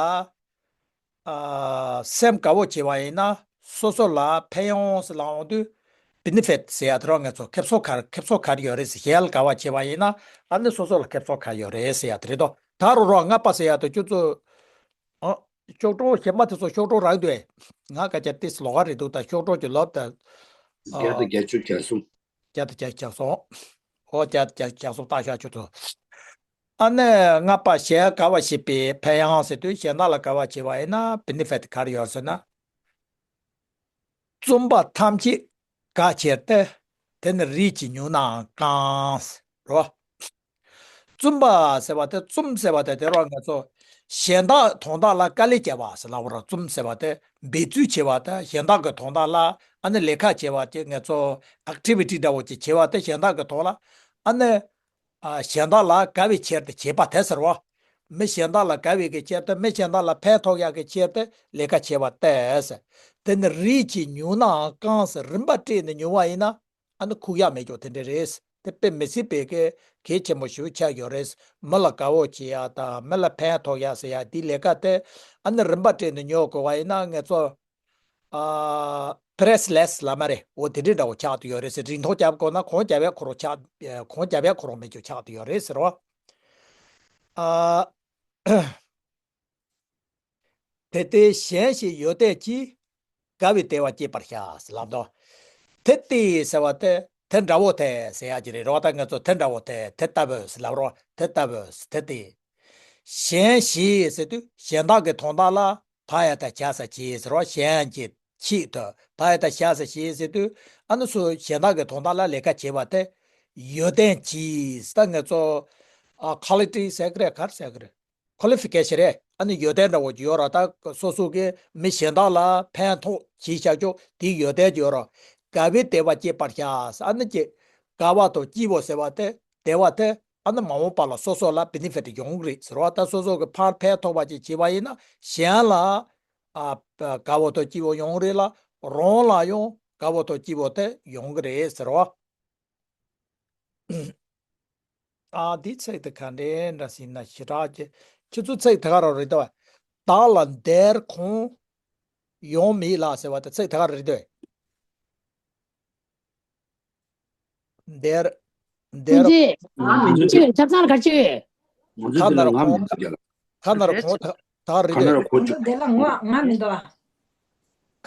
ཨ་སེམས་དགའ་བོ་བྱེད་པ་ཡིན་ན་སོ་སོ་ལ་ཕན་ཡོན་ཟེར་ལབ་འོང་དུས་benefit ཟེར་ཡ་དེ་རང་ངེད་ཚོ་ཁེ་བཟང་ག་རེ་ཁེ་བཟང་ག་རེ་ཡོད་རེད་ཟེར། གཞན་ལ་དགའ་བ་བྱེད་པ་ཡིན་ན་ཨ་ནི་སོ་སོ་ལ་ཁེ་བཟང་ག་རེ་ཡོད་རེད་ཟེར་ཡ་དེ་རེད་དོ། ད་རུང་རོགས་ལྔ་པ་ཟེར་ཡ་དེ་ཁྱོད་ཚོ་ཨ་ཤོག་གྲངས་གཞན་པ་དེ་ཚོ་ཤོག་གྲངས་རག་འདུག་ཨེ། ང་སྐད་ཆ་ཏིས་ལོགས་ཀ་རེད་འདུག་ད་ཤོག་གྲངས་ཀྱི་ལོབ་ད་ཨ་བརྒྱ་དང་བརྒྱད་ཅུ་གྱ་གསུམ། བརྒྱ་དང་བརྒྱད་ཅུ་གྱ་གསུམ། ཨོ་བརྒྱ་དང་བརྒྱད་ཅུ་གྱ་གསུམ་བཏང་ཤག་ཁྱོད་ཚོ། ཨ་ནི་ལྔ་པ་གཞན་དགའ་བ་བྱེད་པའི་ཕན་ཡོན་ཟེར་དུས་གཞན་དག་ལ་དགའ་བ་བྱེད་པ་ཡིན་ན་benefit ག་རེ་ཡོད་ཟེར་ན། བཙུན་པ་ཐམས་ཅད་དགའ་ཕྱིར་ཏེ། དེ་ནི་རིགས་ཀྱི་ཉུང་ནའང་བསྐང་། རོ། བཙུན་པ་ཟེར་བ་དེ་བཙུན་ཟེར་བ་དེ་དེ་རོ་ངེད་ཚོ་གཞན་དག་དོན་དག་ལ་དཀའ་ལས་བརྒྱབ་པ་ཟེར་ལབ་པ་རོ། བཙུན་ཟེར་བ་དེ་འབད་རྩོལ་བྱེད་པ་དེ་གཞན་དག་གི་དོན་དག་ལ་ཨ་ནི་ལས་ཀ་བྱེད་པ་དེ་ངེད་ཚོ་activity འདྲ་བོ་ཅིག་བྱེད་པ་དེ་གཞན་དག་གི་དོན་ལ་ཨ་ནི། ཨ་གཞན་དག་ལ་དགའ་བའི་ཕྱིར་དུ་བྱེད་པ་དེ་ཟེར་བ། མི་གཞན་དག་ལ་དགའ་བའི་གི་ཆེད་དུ། མི་གཞན་དག་ལ་ཕན་ཐོགས་ཡག་གི་ཆེད་དུ་ལས་ཀ་བྱས་པ་སྟེ། དེ་ནི་རིགས་ཀྱིས་ཉུང་ནའང་རྐང་ཟེར། རིམ་པ་སྤྲད་ནས་ཉུང་བ་ཡིན་ན། ཨ་ནི་ཁུག་ཡག་མེད་ཀྱོག་དེ་འདྲ་རེད། དེ་དཔེ་མི་སྲིད་པའི་གི་གལ་ཆེན་པོ་ཞིག་ཆགས་ཡོད་རེད། མི་ལ་དགའ་བོ་བྱེད་ཡག་དང་མི་ལ་ཕན་ཐོགས་ཡག་ཟེར་ཡག་འདི་ལས་ཀ་དེ། ཨ་ནི་རིམ་པ་སྤྲད་ནས་ཉོ་དགོས་པ་ཡིན་ན། ང་ཚོ་ཨ་པི་རེ་སི་ལེ་སི་ལབ་མ་རེད། འོ་དེ་འདྲ་འདྲ་བོ་ཆགས་བསྡད་ཡོད་རེད་ཟེར། རིན་ཐང་རྒྱབ་དགོས་ན་གོང་རྒྱབ་ཡག་ཁོ་རང་ཆགས། གོང་རྒྱབ་ཡག་ཁོ་རང་མེད་ཀྱོག་ཆགས་བསྡད་ཡོད་རེད་ཟེར་བ། ཨ། དེ་ལྟའི་གཞན་ཞིག་ཡོན་ཏན་གྱིས། དགའ་བའི་བདེ་བ་སྐྱེད་པར་བྱ་ཟེར་ལབ་དོ། དེ་ལྟའི་ཟེར་བ་དེ་དེ་འདྲ་བོ་དེ་ཟེར་ཡག་ཅིག་རེད་རོ། ད་ང་ཚོ་དེ་འདྲ་བོ་དེ། དེ་ལྟ་བུ་ཟེར་ལབ་རོ། དེ་ལྟ་བུ་ཟེར། དེ་ལྟའི། གཞན་ཞིག་ཟེར་དུས་གཞན་དག་གི་དོན་དག་ལ་བག་ཡངས་དང་བྱ་ས་གྱིས་ཟེར་རོ། གཞན་གྱི་ཆེད་དུ་བག་ཡངས་དང་བྱ་ས་གྱིས་ཟེར་དུས། ཨ་ནི་སུ་གཞན་དག་གི་དོན་དག་ལ་ལས་ཀ་བྱེད་པ་དེ་ཡོན་ཏན་གྱིས། ད་ང་ཚོ་ཨ་ཁ་ལི་ཊི་ཟེར་གི་རེད། ག་རེ་ཟེར་གི་རེད། ཁོ་ལི་ཕི་ཀེ་ཤན་རེད། ཨ་ནི་ཡོན་ཏན་འདྲ་བོ་ཅིག་ཡོད་ར། ད་སོ་སོ་གི་མི་གཞན་དག་ལ་ཕན་ཐོགས་བྱེད་བྱ་ཆོག་དེའི་ཡོན་ཏན་ཅིག་ཡོད་ར། དགའ་བའི་བདེ་བ་སྐྱེད་པར་བྱ། ཨ་ནི་ཅིག་དགའ་བ་དང་སྐྱིད་པོ་ཟེར་བ་དེ། བདེ་བ་དེ་ཨ་ནི་མ་འོངས་པ་ལ་སོ་སོ་ལ་བེ་ནི་ཕིཊ་ཡོང་གི་རེད་ཟེར་བ། ད་སོ་སོ་གི་ཕར་ཕན་ཐོགས་པ་ཅིག་བྱེད་པ་ཡིན་ན། གཞན་ལ་ཨ་དགའ་བོ་དང་སྐྱིད་པོ་ཡོང་གི་རེད་ལ། རང་ལ་ཡང་དགའ་བོ་དང་སྐྱིད་པོ་དེ་ཡོང་གི་རེད་ཟེར་བ། ཨ་འདི་ཚིག་དེ་ག་འདྲའི་འདྲ་ཟིན་ན་ཞེ་དྲག་ཅིག་ཁྱེད་ཚོ་ཚིག་དེ་ག་རང་རེད་དོ། བདག་ལ་འདིར་ཁོང་ཡོང་མེད་ལ་ཟེར་བ་དེ་ཚིག་དེ་ག་རང་རེད་དོ། འདིར། འདིར། ཅི། ཆབ་ཚང་ག་ཅི། ཁ་ནར་ཁོང་། ཁ་ནར་ཁོང་ད་ག་རེད་དོ། ཁ་ནར་ཁོ་ཅིག་དེ་ལ་ང་ང་མི་འདུག་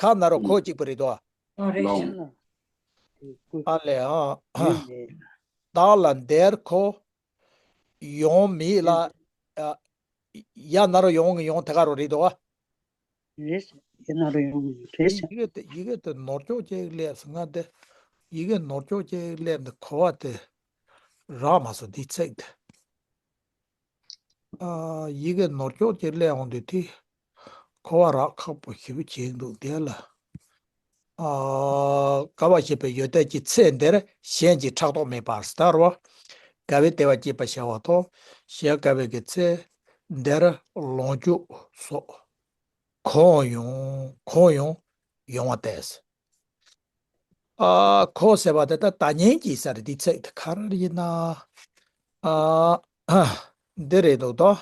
ཁ་ནར་ཁོ་ཅིག་པ་རེད་དོ། ཨ་རེད། ཨ་ལས་ཨ། བདག་ལ་འདིར་ཁོ་ཡོང་མེད་ལ། ཡ་ན་རོ་ཡོང་གི་ཡོང་དེ་ག་རོ་རེད་དོ། རེད། ཡ་ན་རོ་ཡོང་གི་ཡོང་རེད། ཡི་གེ་དེ་ཡི་གེ་དེ་ནོར་ཅོག་ཅིག་སླེབས་སོང་། ང་དེ་ཡི་གེ་ནོར་ཅོག་ཅིག་སླེབས་འདི་གོ་བ་དེ་རག་མ་སོང་འདི་ཚིག་དེ། ཨ། ཡི་གེ་ནོར་ཅོག་ཅིག་སླེབས་འོང་དུས་དེ་གོ་བ་རག་ཁག་པོ་ཞེ་པོ་བྱེད་འདུག་དེ་ལ། ཨ། དགའ་བ་ཞེས་པའི་ཡོན་ཏན་གྱི་ཚེ་འདིར་གཞན་གྱིས་ཕྲག་དོག་མེད་པར་ཟེར་བ། དགའ་བའི་བདེ་བ་སྐྱེད་པར་བྱ་བ་དང་གཞན་དགའ་བའི་གི་ཚེ་འདིར་ལོངས་སྤྱོད་སོགས་གང་ཡང་གང་ཡང་ཡོང་བ་སྟེ། ཨ། ཁོ་ཟེར་བ་དེ་ད་ལྟ་ཉིན་གྱི་ས་རེད། འདི་ཚིག་དེ་ག་རེ་ཡིན་ན། ཨ། འདི་རེད་འདུག་དོ།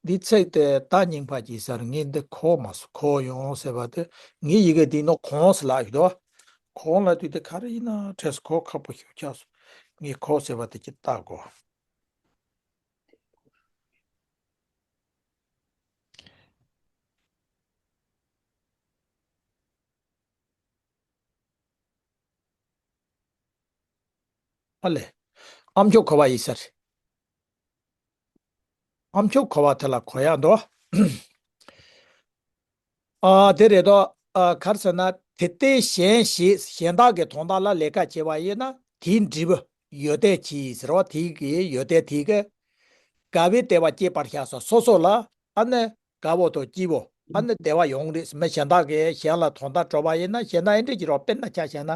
འདི་ཚིག་དེ་ད་ཉིན་ཕ་གྱི་ས་རེད། ངས་འདི་གོ་མ་སོང་། གང་ཡང་ཟེར་བ་དེ་ངའི་ཡི་གེ་འདི་ནང་གང་ཟེར་ལབ་ཡོད་དོ། གང་ལབ་དུས་དེ་ག་རེ་ཡིན་ན་དྲན་སོང་། གོ་ཁག་པོ་ཞིག་ཆགས་སོང་། ངས་གོ་ཟེར་བ་དེ་ཅིག་བལྟ་དགོས། ཨ་ལས། ཨ་མཆོག་གོ་བ་ཡིན་ས་རེད། ཨ་མཆོག་གོ་བ་དེ་ལ་གོ་ཡག་འདུག་ཨ། དེ་རེད་དོ། ཨ། ག་རེ་ཟེར་ན། དེ་ལྟའི་གཞན་ཞིག་གཞན་དག་གི་དོན་དག་ལ་ལས་ཀ་བྱེད་པ་ཡིན་ན། དེའི་འབྲས་བུ་ཡོན་ཏན་གྱིས་ཟེར་བ། དེའི་གི་ཡོན་ཏན་དེ་གིས་དགའ་བའི་བདེ་བ་སྐྱེད་པར་བྱ་སོ། སོ་སོ་ལ་ཨ་ནི་དགའ་བོ་དང་སྐྱིད་བོ། ཨ་ནི་བདེ་བ་ཡོང་རེད། མི་གཞན་དག་གིས་གཞན་ལ་དོན་དག་སྤྲོད་པ་ཡིན་ན། གཞན་དག་ཨེ་འདྲ་ཅིག་རོགས། དཔེར་ན་ཆ་བཞག་ན།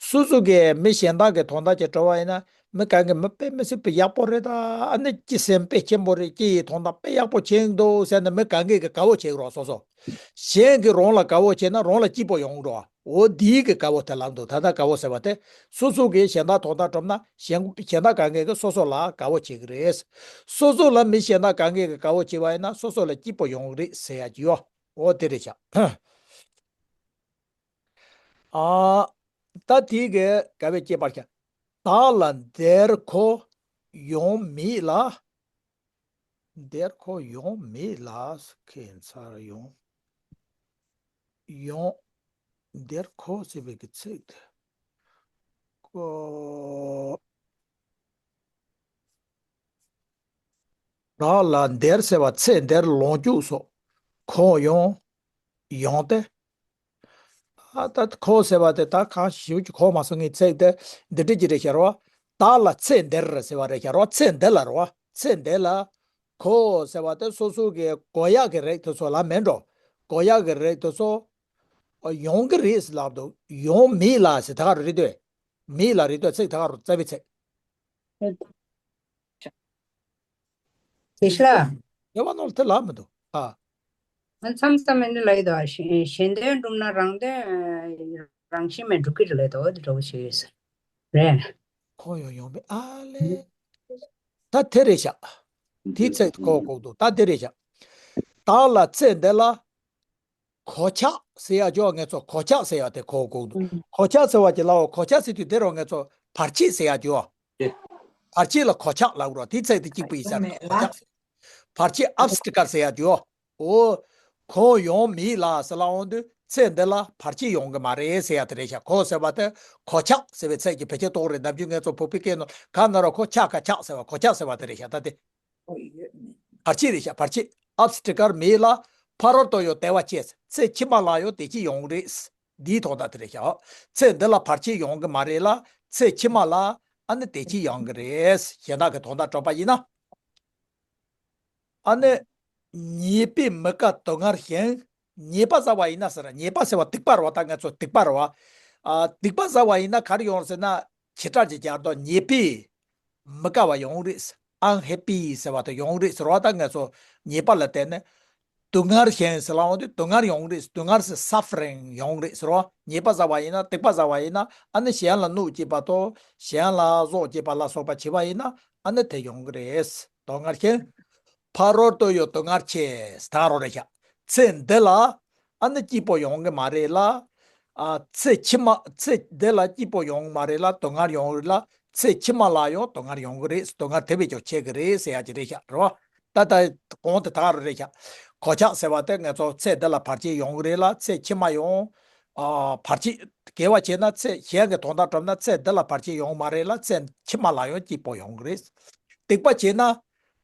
སོ་སོ་གིས་མི་གཞན་དག་གི་དོན་དག་ཅིག་སྤྲོད་པ་ཡིན་ན། མི་གང་གིས་མི་དཔེ་མི་སྲིད་པའི་ཡག་པོ་རེད་ད། ཨ་ནི་སྤྱི་སེམས་དཔེ་ཆེན་པོ་རེད། སྤྱི་ཡི་དོན་དག་དཔེ་ཡག་པོ་བྱེད་འདུག་ཟེར་ནས་མི་གང་གིས་གི་དགའ་བོ་བྱེད་རོགས། སོ་སོ། གཞན་གྱིས་རང་ལ་དགའ་བོ་བྱེད་ན་རང་ལ་སྐྱིད་པོ་ཡོང་འགྲོ། འོ་འདིའི་གི་དགའ་བོ་དེ་ལབ་འདུག་ད་ལྟ་དགའ་བོ་ཟེར་བ་དེ། སོ་སོ་གིས་གཞན་དག་དོན་དག་སྒྲུབ་ན་གཞན་གཞན་དག་གང་གིས་གི་སོ་སོ་ལ་དགའ་བོ་བྱེད་ཀྱི་རེད། སོ་སོ་ལ་མི་གཞན་དག་གང་གིས་གི་དགའ་བོ་བྱེད་པ་ཡིན་ན་སོ་སོ་ལ་སྐྱིད་པོ་ཡོང་གི་རེད་ཟེར་ཡ་ཅིག་ཡོད། འོ་དེ་རེད་ཤག་ཨ། ད་དེའི་གི་དགའ་བའི་སྐྱེད་པར་བྱ། བདག་ལ་འདིར་ཁོ་ཡོང་མེད་ལ། འདིར་ཁོ་ཡོང་མེད་ལ། ཁྱད་མཚར་ཡོང་། ཡོང་། འདིར་ཁོ་ཟེར་བའི་གི་ཚིག་དེ། ཁོ། བདག་ལ་འདིར་ཟེར་བ་ཚེ་འདིར་ལོངས་སྤྱོད་སོགས་གང་ཡང་ཡོང་སྟེ། ཨ། ད་ཁོ་ཟེར་བ་དེ་ད་གང་ཞིབ་ཀྱི་གོ་མ་སོང་། ངས་ཚིག་དེ་འདི་འདྲ་ཅིག་རེད་ཤག་རོ། བདག་ལ་ཚེ་འདིར་ཟེར་བ་རེད་ཤག་རོ། ཚེ་འདི་ལ་རོ། ཚེ་འདི་ལ། ཁོ་ཟེར་བ་དེ་སོ་སོ་གི་དགོས་ཡག་གི་རིགས་དེ་ཚོ་ལ་མེད་འགྲོ། དགོས་ཡག་གི་རིགས་དེ་ཚོ་ཡོང་གི་རེད་ཟེར་ལབ་འདུག་ཡོང་མེད་ལ་ཟེར་ད་ག་རེ་རེད་དོ། མེད་ལ་རེད་དོ། ཚིག་ད་ག་རེ་རྩ་བའི་ཚིག་དེ་ཤ། དེ་བ་ནོར་དེ་ལ་མི་འདུག་ཨ། ང་མཚམས་མཚམས་མེད་ནི་ལ་ཡི་དོ། གཞན་དོན་སྒྲུབ་ན་རང་དོན་རང་བཞིན་མེད་འགྲུབ་ཀྱི་རེད་ལ་དོ། དེ་འདྲ་བོ་ཞིག་ཡོད་ས་རེད། ཁོང་ཡོང་ཡོང་མེད་ཨ་ལེ། ད་དེ་རེད་ཤག་དེའི་ཚེ་གོ་གོ་འདུག་ད་དེ་རེད་ཤག་ད་ལ་ཚེ་འདི་ལ་གོ་ཆག་ཟེར་ཡ་ཅོ་ངེད་ཚོ་གོ་ཆག་ཟེར་ཡ་དེ་གོ་གོ་འདུག་གོ་ཆག་ཟེར་བ་ཅི་ལའོ། གོ་ཆག་ཟེར་དུས་དེ་རོ་ངེད་ཚོ་བར་ཆད་ཟེར་ཡ་ཅོ། བར་ཆད་ལ་གོ་ཆག་ལབ་རོ། དེའི་ཚེ་དེ་གཅིག་པུ་ཡིན་ས་རེད། གོ་ཆག་ཟེར། བར་ཆད་ཨབ་སི་ཊི་ཀལ་ཟེར་ཡ་དེའོ། འོ། ཁོ་ཡོང་མི་ལ་ཟེར་ལ་འོང་དུས་ཚེ་འདི་ལ་བར་ཆད་ཡོང་གི་མ་རེད་ཟེར་ཡ་དེ་རེད་ཤག་ཁོ་ཟེར་བ་དེ་གོ་ཆག་ཟེར་བའི་ཚད་ཀྱི་བེད་སྤྱོད་གཏོང་རེད། ནམ་རྒྱུན་ངས་ཚོ་བོད་པའི་སྐད་ནང་ག་ན་རོ་ཁོ་ཆག་ག་ཆག་ཟེར་བ་གོ་ཆག་ཟེར་བ་དེ་རེད་ཤག་ད་དེ་བར་ཆད་རེད་ཤག་བར་ཆད་ཨབ་སི་ཊི་ཀལ་མི་ལ་ཕ་རོལ་ཏུ་ཡང་དལ་བ་བཅས། ཚེ་ཕྱི་མ་ལ་ཡང་དེ་ཅི་ཡོང་རེད། འདིའི་དོན་དག་དེ་རེད་ཤག་ཚེ་འདི་ལ་བར་ཆད་ཡོང་གི་མ་རེད་ལ་ཚེ་ཕྱི་མ་ལ་ཨ་ནི་དེ་ཅི་ཡོང་གི་རེད། གཞན་དག་གི་དོན་དག་གྲུབ་པ་ཡིན་ན། ཨ་ནི། ཉེས་པས་མི་དགའ་སྡུག་བསྔལ་ཞིང་། ཉེས་པ་བསགས་པ་ཡིན་ན་ཟེར། ཉེས་པ་ཟེར་བ་སྡིག་པ་རེད་བ། ད་ང་ཚོ་སྡིག་པ་རེད་བ། ཨ། སྡིག་པ་བསགས་པ་ཡིན་ན་ག་རེ་ཡོང་ཟེར་ན། བྱེ་བྲག་ཅིག་སྦྱར་དུས་ཉེས་པས་མི་དགའ་བ་ཡོང་རེད། ཨན་ཧེ་པི་ཟེར་བ་དེ་ཡོང་རེད་ཟེར་བ། ད་ང་ཚོ་ཉེས་པ་ལ་བརྟེན་ནས་སྡུག་བསྔལ་ཞིང་ཟེར་ལ་འོང་དུས་སྡུག་བསྔལ་ཡོང་རེད། སྡུག་བསྔལ་ཟེར་སཱ་ཕ་རིང་ཡོང་རེད་ཟེར་བ། ཉེས་པ་བསགས་པ་ཡིན་ན་སྡིག་པ་བསགས་པ་ཡིན་ན་ཨ་ནི་གཞན་ལ་གནོད་བྱེད་པ་དང་གཞན་ལ་སྲོག་བཅད་པ་ལ་སོགས་པ་བྱེད་པ་ཡིན་ན་ཨ་ནི་དེ་ཡོང་གི་རེད། སྡུག་བསྔལ་ཞིང་། ཕ་རོལ་ཏུ་ཡང་སྡུག་བསྔལ་ཆེ། ད་རོ་རེད་ཤག་ཚེ་འདི་ལ་ཨ་ནི་སྐྱིད་པོ་ཡོང་གི་མ་རེད་ལ། ཨ། ཚེ་ཕྱི་མ་ཚེ་འདི་ལ་སྐྱིད་པོ་ཡོང་གི་མ་རེད་ལ་སྡུག་བསྔལ་ཡོང་གི་རེད་ལ། ཚེ་ཕྱི་མ་ལ་ཡང་སྡུག་བསྔལ་ཡོང་གི་རེད། སྡུག་བསྔལ་དེ་བས་ཀྱང་ཆེ་གི་རེད་ཟེར་ཡ་ཅིག་རེད་ཤག་རེད་བ། ད་ལྟ་གོང་དེ་དག་རུ་རེད་ཤག་གོ་ཆག་ཟེར་བ་དེ་ང་ཚོ་ཚེ་འདི་ལ་བར་ཆད་ཡོང་གི་རེད་ལ་ཚེ་ཕྱི་མ་ཡང་། ཨ། བར་ཆད་དགེ་བ་བྱས་ན་ཚེ་གཞན་གྱི་དོན་དག་བསྒྲུབས་ན་ཚེ་འདི་ལ་བར་ཆད་ཡོང་གི་མ་རེད་ལ་ཚེ་ཕྱི་མ་ལ་ཡང་སྐྱིད་པོ་ཡོང་གི་རེད། སྡིག་པ་བྱས་ན་